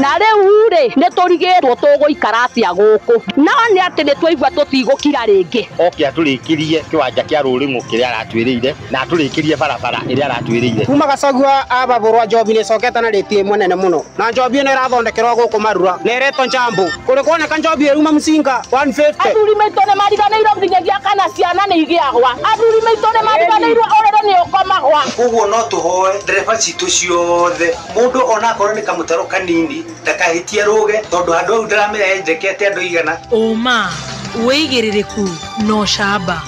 Na rĩu rĩ nĩ tũrigĩtwo tũgũikara atĩa gũkũ no nĩ atĩ nĩ twaigua tũtigũkira rĩngĩ. Oke atũrĩkĩrie kĩwanja kĩa rũrĩng'ũ kĩrĩa aratwĩrĩire na atũrĩkĩrie barabara ĩrĩa aratwĩrĩire. Kuma Gachagua ababũrwa njobi nĩ ĩcokete na rĩti ĩmwe nene mũno na njobi ĩno ĩrathondekerwo gũkũ Marura na ĩretwo Njambu kũrĩ kuoneka njobi ĩruma mcinga 150. Athuri maitũ nĩ mariganĩirwo nginyagia kana ciana nĩ igĩagwa. Athuri maitũ nĩ mariganĩirwo ũrĩrĩ nĩ ũkomagwa. Koguo no tũhoe ndereba citũ ciothe mũndũ onakorwo nĩ kamũtaro kanini ndakahĩtie rũge tondũ handũ hau ndaramenya enjekete andũ igana. Ũma wĩigĩrĩrĩku no camba.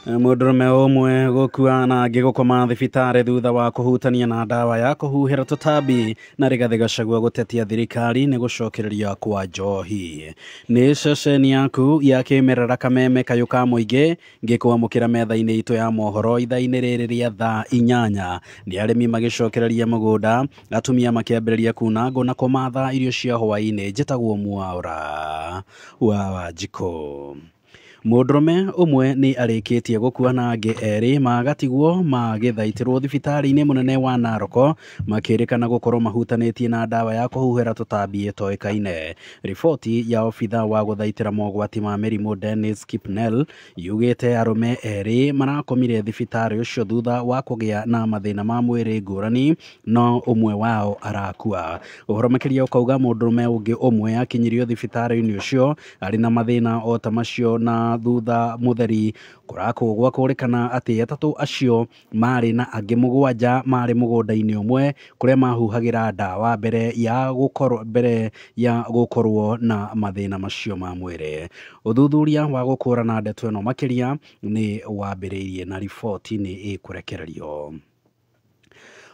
Mũndũrũme ũmwe gũkua na angĩ gũkoma thibitarĩ thutha wa kũhutania na ndawa ya kũhuhĩra tũtambi na Rigathĩ Gachagua gũtetia thirikari nĩ gũcokereria kwa njohi. Nĩ ceceni yaku ya kĩmerera kameme kayũ ka mũingĩ ngĩkwamũkĩra metha-inĩ itũ ya mohoro ithaa-inĩ rĩrĩ rĩa thaa 8. Nĩ arĩmi magĩcokereria mũgũnda, atumia makĩambĩrĩria kuna ngũ na kũmatha irio cia hwaĩ-inĩ. Njĩtagwo Mwaũra wa Wanjikũ. Mũndũrũme ũmwe nĩ arĩkĩtie gũkua na angĩ erĩ magatigwo magĩthaitĩrwo thibitarĩ-inĩ mũnene wa Narok makĩrĩkana gũkorwo mahutanĩtie na ndawa ya kũhuhĩra tũtambi ĩtoĩkaine. Riboti ya obitha wa gũthaitĩra mogwati ma mĩrimũ Dennis Kipnel yugĩte arũme erĩ marakomire thibitarĩ ũcio thutha wa kũgĩa na mathĩna ma mwĩrĩ ngũrani no ũmwe wao arakua. Ũhoro makĩria ũkauga mũndũrũme ũngĩ ũmwe akinyirio thibitarĩ-inĩ ũcio arĩ na mathĩna o ta macio na thutha mutheri kũrakũgwa kũrĩkana atĩ atatũ acio marĩ na angĩ 7 marĩ mũgũnda-inĩ ũmwe kũrĩa mahuhagĩra ndawa mbere ya gũkorwo na mathĩna macio ma mwĩrĩ. Ũthuthuria wa gũkũrana ndeto ĩno makĩria nĩ wambĩrĩirie na riboti nĩ ĩkũrekererio.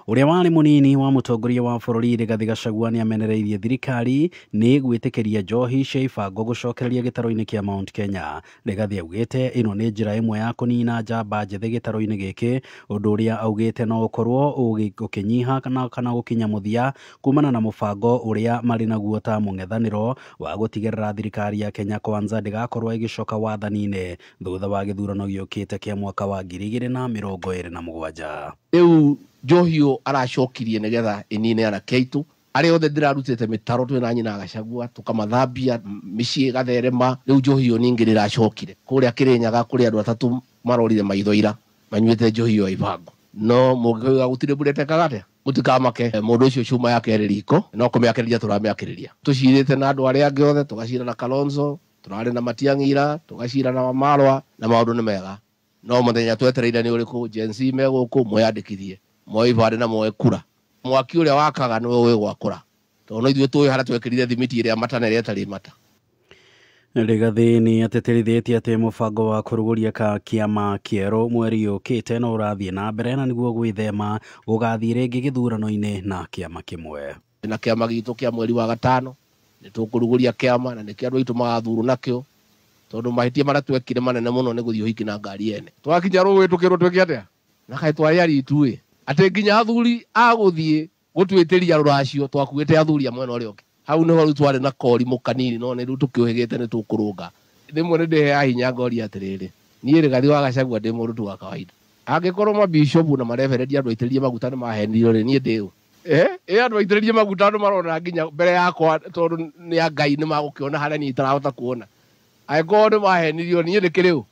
Ũrĩa warĩ mũnini wa mũtongoria wa bũrũri Rigathĩ Gachagua nĩamenereirie thirikari nĩ gwĩtĩkĩria njohi cia ibango gũcokereria gĩtarũ-inĩ kĩa Mount Kenya. Rigathĩ augĩte ĩno nĩ njĩra ĩmwe ya kũnina njamba njĩthĩ gĩtarũ-inĩ gĩkĩ, ũndũ ũrĩa augĩte no ũkorwo ũkĩnyiha kana gũkinya mũthia kumana na mũbango ũrĩa marĩ naguo ta mũng'ethanĩro wa gũtigĩrĩra thirikari ya Kenya Kwanza ndĩgakorwo ĩgĩcoka wathani-inĩ thutha wa gĩthurano gĩũkĩte kĩa mwaka wa 2027. Rĩu njohi ĩyo aracokirie nĩgetha ĩnine anake aitũ arĩa othe ndĩrarutĩte mĩtaro twĩna nyina Gachagua tũkamathambia mĩciĩ ĩgatherema. Rĩu njohi ĩyo ningĩ nĩracokire kũrĩa Kĩrĩnyaga kũrĩ andũ atatũ marorire maitho ira manyuĩte njohi ĩyo ya ibango. No mũngĩkoiga gũtirĩ mbura ĩtekaga atĩa, mũtikamake, mũndũ ũcio cuma yake ĩrĩ riko no kũmĩakĩrĩria tũramĩakĩrĩria. Tũcirĩte na andũ arĩa angĩ othe, tũgacira na Kalonzo, tũrarĩ na Matiang'i ira, tũgacira na Wamarwa, na maũndũ nĩ mega. No mũthenya twetereire nĩ ũrĩkũ? Gen Z me gũkũ mwĩyandĩkithie, moe ibandĩ na moe kura. Mwaki ũrĩa wakaga nĩwe ũĩ gwakũra, tondũ no ithuĩ tũĩ harĩa twekĩrire thimiti ĩrĩa mata na ĩrĩa ĩtarĩ mata. Rigathĩ nĩ atĩtĩrithĩtie atĩ mũbango wa kũrugũria kĩama kĩerũ mweri ũkĩte no ũrathiĩ na mbere na nĩguo gwĩthema gũgathiĩ rĩngĩ gĩthurano-inĩ na kĩama kĩmwe. Na kĩama gitũ kĩa mweri wa gatano nĩ tũkũrugũria kĩama na nĩkĩo andũ aitũ magathurwo nakĩo, tondũ mahĩtia marĩa twekire manene mũno nĩ gũthiĩ ũhiki na ngari ene. Twakinya rũĩ tũkĩrwo twĩke atĩa? Na kaĩ twarĩ aritu ĩ, atĩ nginya athuri a gũthiĩ gũtwĩtĩria rũracio twakuĩte athuri a mwena ũrĩa ũngĩ. Hau nĩho rĩu twarĩ na korimũ kanini, no nĩ rĩu tũkĩũhĩgĩte nĩ tũkũrũnga. Rĩmwe nĩ ndĩheaga hinya ngoria atĩrĩrĩ, niĩ Rigathĩ wa Gachagua ndĩ mũndũ tu wa kawaida. Angĩkorwo mabishopu na mareberendi andũ aitĩrĩrie maguta nĩ mahenirio rĩ, niĩ ndĩ ũ? Andũ aitĩrĩrie maguta andũ marona nginya mbere yakwa, tondũ nĩ a Ngai nĩ magũkĩona harĩa niĩ itarahota kuona. Angĩkorwo nĩ mahenirio niĩ ndĩkĩrĩ ũ?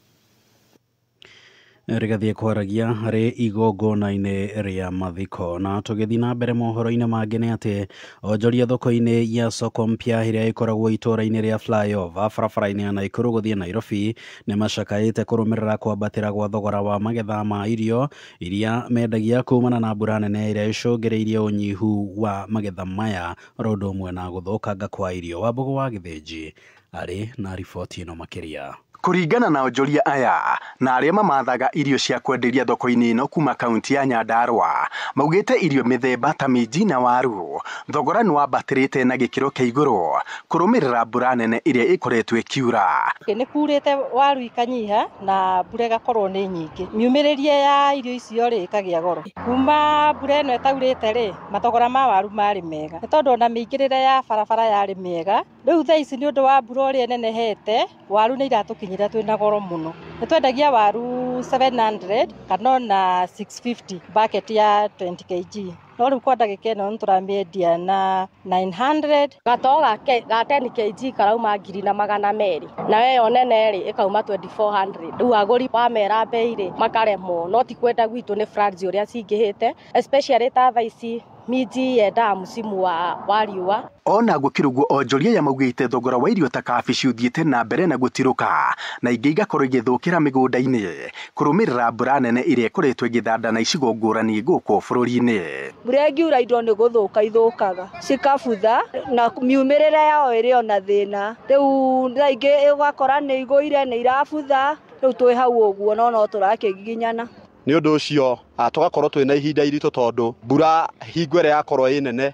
Rigathĩ kwaragia harĩ igongona-inĩ rĩa mathiko. Na tũgĩthiĩ na mbere mohoro-inĩ mangĩ nĩ atĩ onjoria thoko-inĩ ya soko mpya ĩrĩa ĩkoragwo itũũra-inĩ rĩa Flyover barabara-inĩ ya Naikuru gũthiĩ Nairobi nĩ macakaĩte kũrũmĩrĩra kwambatĩra gwa thogora wa magetha ma irio iria mendagia kumana na mbura nene ĩrĩa ĩcũngĩrĩirie ũnyihu wa magetha maya oro ũndũ ũmwe na gũthũkanga kwa irio. Wambũgũ wa Gĩthĩnji arĩ na riboti ĩno makĩria. Kũringana na onjoria aya na arĩa mamathaga irio cia kwenderia thoko-inĩ ĩno kuma kaunti ya Nyandarua maugĩte irio mĩthemba ta minji na waru thogora nĩ wambatĩrĩte na gĩkĩro kĩa igũrũ kũrũmĩrĩra mbura nene ĩrĩa ĩkoretwo ĩkiura. Nĩ kurĩte waru ikanyiha na mbura ĩgakorwo nĩ nyingĩ, miumĩrĩrie ya irio icio rĩ ĩkagĩa goro. Kuma mbura ĩno ĩtaurĩte rĩ, mathogora ma waru marĩ mega nĩ tondũ ona mĩingĩrĩre ya barabara yarĩ mĩega. Rĩu thaa ici nĩ ũndũ wa mbura ũrĩa ĩnenehete, waru nĩ iratũkinyĩra twĩna goro mũno. Nĩ twendagia waru 700 kana ona 650 bucket ya 20 kg, no rĩu kwa ndagĩka ĩno nĩ tũramĩendia na 900. Gatoo ga 10 kg karauma 1200, na ĩyo nene rĩ ĩkauma 2400. Rĩu agũri wamera bei rĩ makaremwo, no ti kwenda gwitũ nĩ floods ũrĩa cingĩhĩte, especially ta thaa ici minji yendaga msimu wa riũa. Ona gũkĩrĩ onjoria aya maugĩte thogora wa irio ta kabici ũthiĩte na mbere na gũtirũka na ingĩ igakorwo igĩthũkĩra mĩgũnda-inĩ kũrũmĩrĩra mbura nene ĩrĩa ĩkoretwo ĩgĩthanda na icigo ngũrani gũkũ bũrũri-inĩ. Mbura ĩngiura indo nĩ gũthũka ithũkaga cikabutha na miumĩrĩre yao ĩrĩ ona thĩna. Rĩu thaa ingĩ ũgakora nĩ igũire nĩ irabutha, rĩu twĩ hau ũguo no tũrakĩgiginyana. Nĩ ũndũ ũcio tũgakorwo twĩna ihinda iritũ tondũ mbura hingo ĩrĩa yakorwo ĩ nene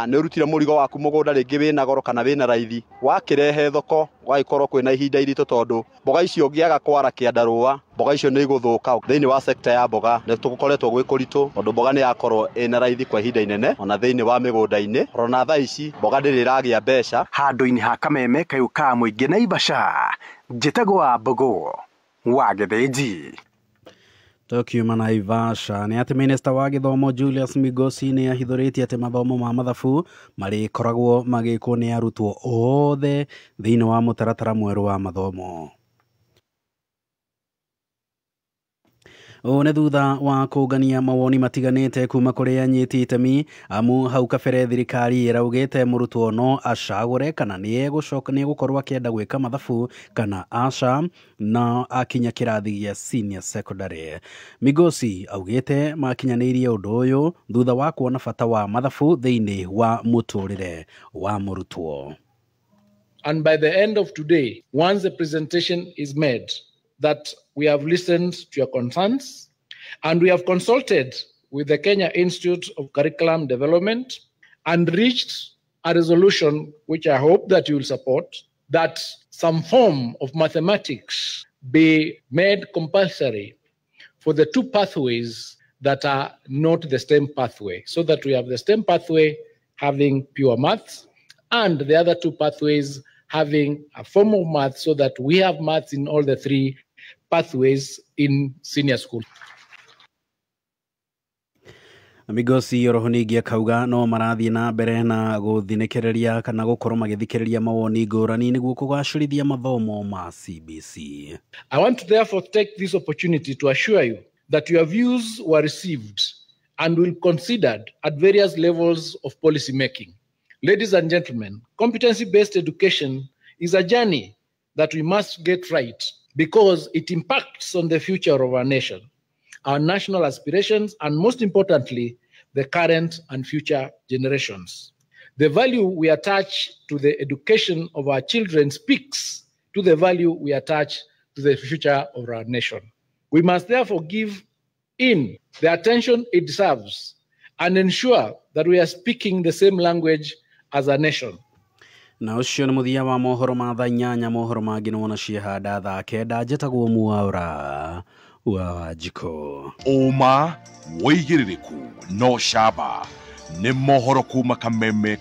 nĩ ũrutire mũrigo waku mũgũnda rĩngĩ wĩna goro kana wĩna raithi, wakĩrehe thoko gũgagĩkorwo kwĩna ihinda iritũ tondũ mboga icio ũngĩaga kwara kĩandarũa mboga icio nĩ igũthũka. Thĩinĩ wa sekta ya mboga nĩ tũkoretwo gwĩ kũritũ tondũ mboga nĩ yakorwo ĩna raithi kwa ihinda inene ona thĩinĩ wa mĩgũnda-inĩ, ona thaa ici mboga ndĩrĩ ĩragĩa mbeca. Handũ-inĩ ha Kameme kayũ ka mũingĩ Naivasha, njĩtagwo Wambũgũ wa Gĩthĩnji. Tukiuma Naivasha nĩ atĩ minista wa gĩthomo Julius Migosi nĩ ahithũrĩtie atĩ mathomo ma mathabu marĩkoragwo magĩkwo nĩ arutwo othe thĩinĩ wa mũtaratara mwerũ wa mathomo. Ũũ nĩ thutha wa kũngania mawoni matiganĩte kuma kũrĩ anyiti itemi, amu hau kabere thirikari ĩraugĩte mũrutwo no acagũre kana nĩ egũkorwo akĩenda gwĩka mathabu kana aca na akinya kĩrathi gĩa senior secondary. Migosi augĩte makinyanĩirie ũndũ ũyũ thutha wa kuona bata wa mathabu thĩinĩ wa mũtũrĩre wa mũrutwo. And by the end of today, once the presentation is made, that we have listened to your concerns and we have consulted with the Kenya Institute of Curriculum Development and reached a resolution, which I hope that you will support, that some form of mathematics be made compulsory for the two pathways that are not the STEM pathway, so that we have the STEM pathway having pure maths and the other two pathways having a form of maths, so that we have maths in all the three pathways in senior school. Migosi oroho ningĩ akauga no marathiĩ na mbere na gũthinĩkĩrĩria kana gũkorwo magĩthikĩrĩria mawoni ngũrani nĩguo kũgacĩrithia mathomo ma CBC. I want to therefore take this opportunity to assure you that your views were received and will be considered at various levels of policy making. Ladies and gentlemen, competency-based education is a journey that we must get right because it impacts on the future of our nation, our national aspirations, and most importantly, the current and future generations. The value we attach to the education of our children speaks to the value we attach to the future of our nation. We must therefore give in the attention it deserves and ensure that we are speaking the same language as a nation. Na ũcio nĩ mũthia wa mohoro ma thaa 8. Mohoro mangĩ nĩ wona ciehanda thaa 9. Njĩtagwo Mwaura wa Wanjikũ. Ũma wĩigĩrĩrĩku no camba nĩ mohoro kuma Kameme.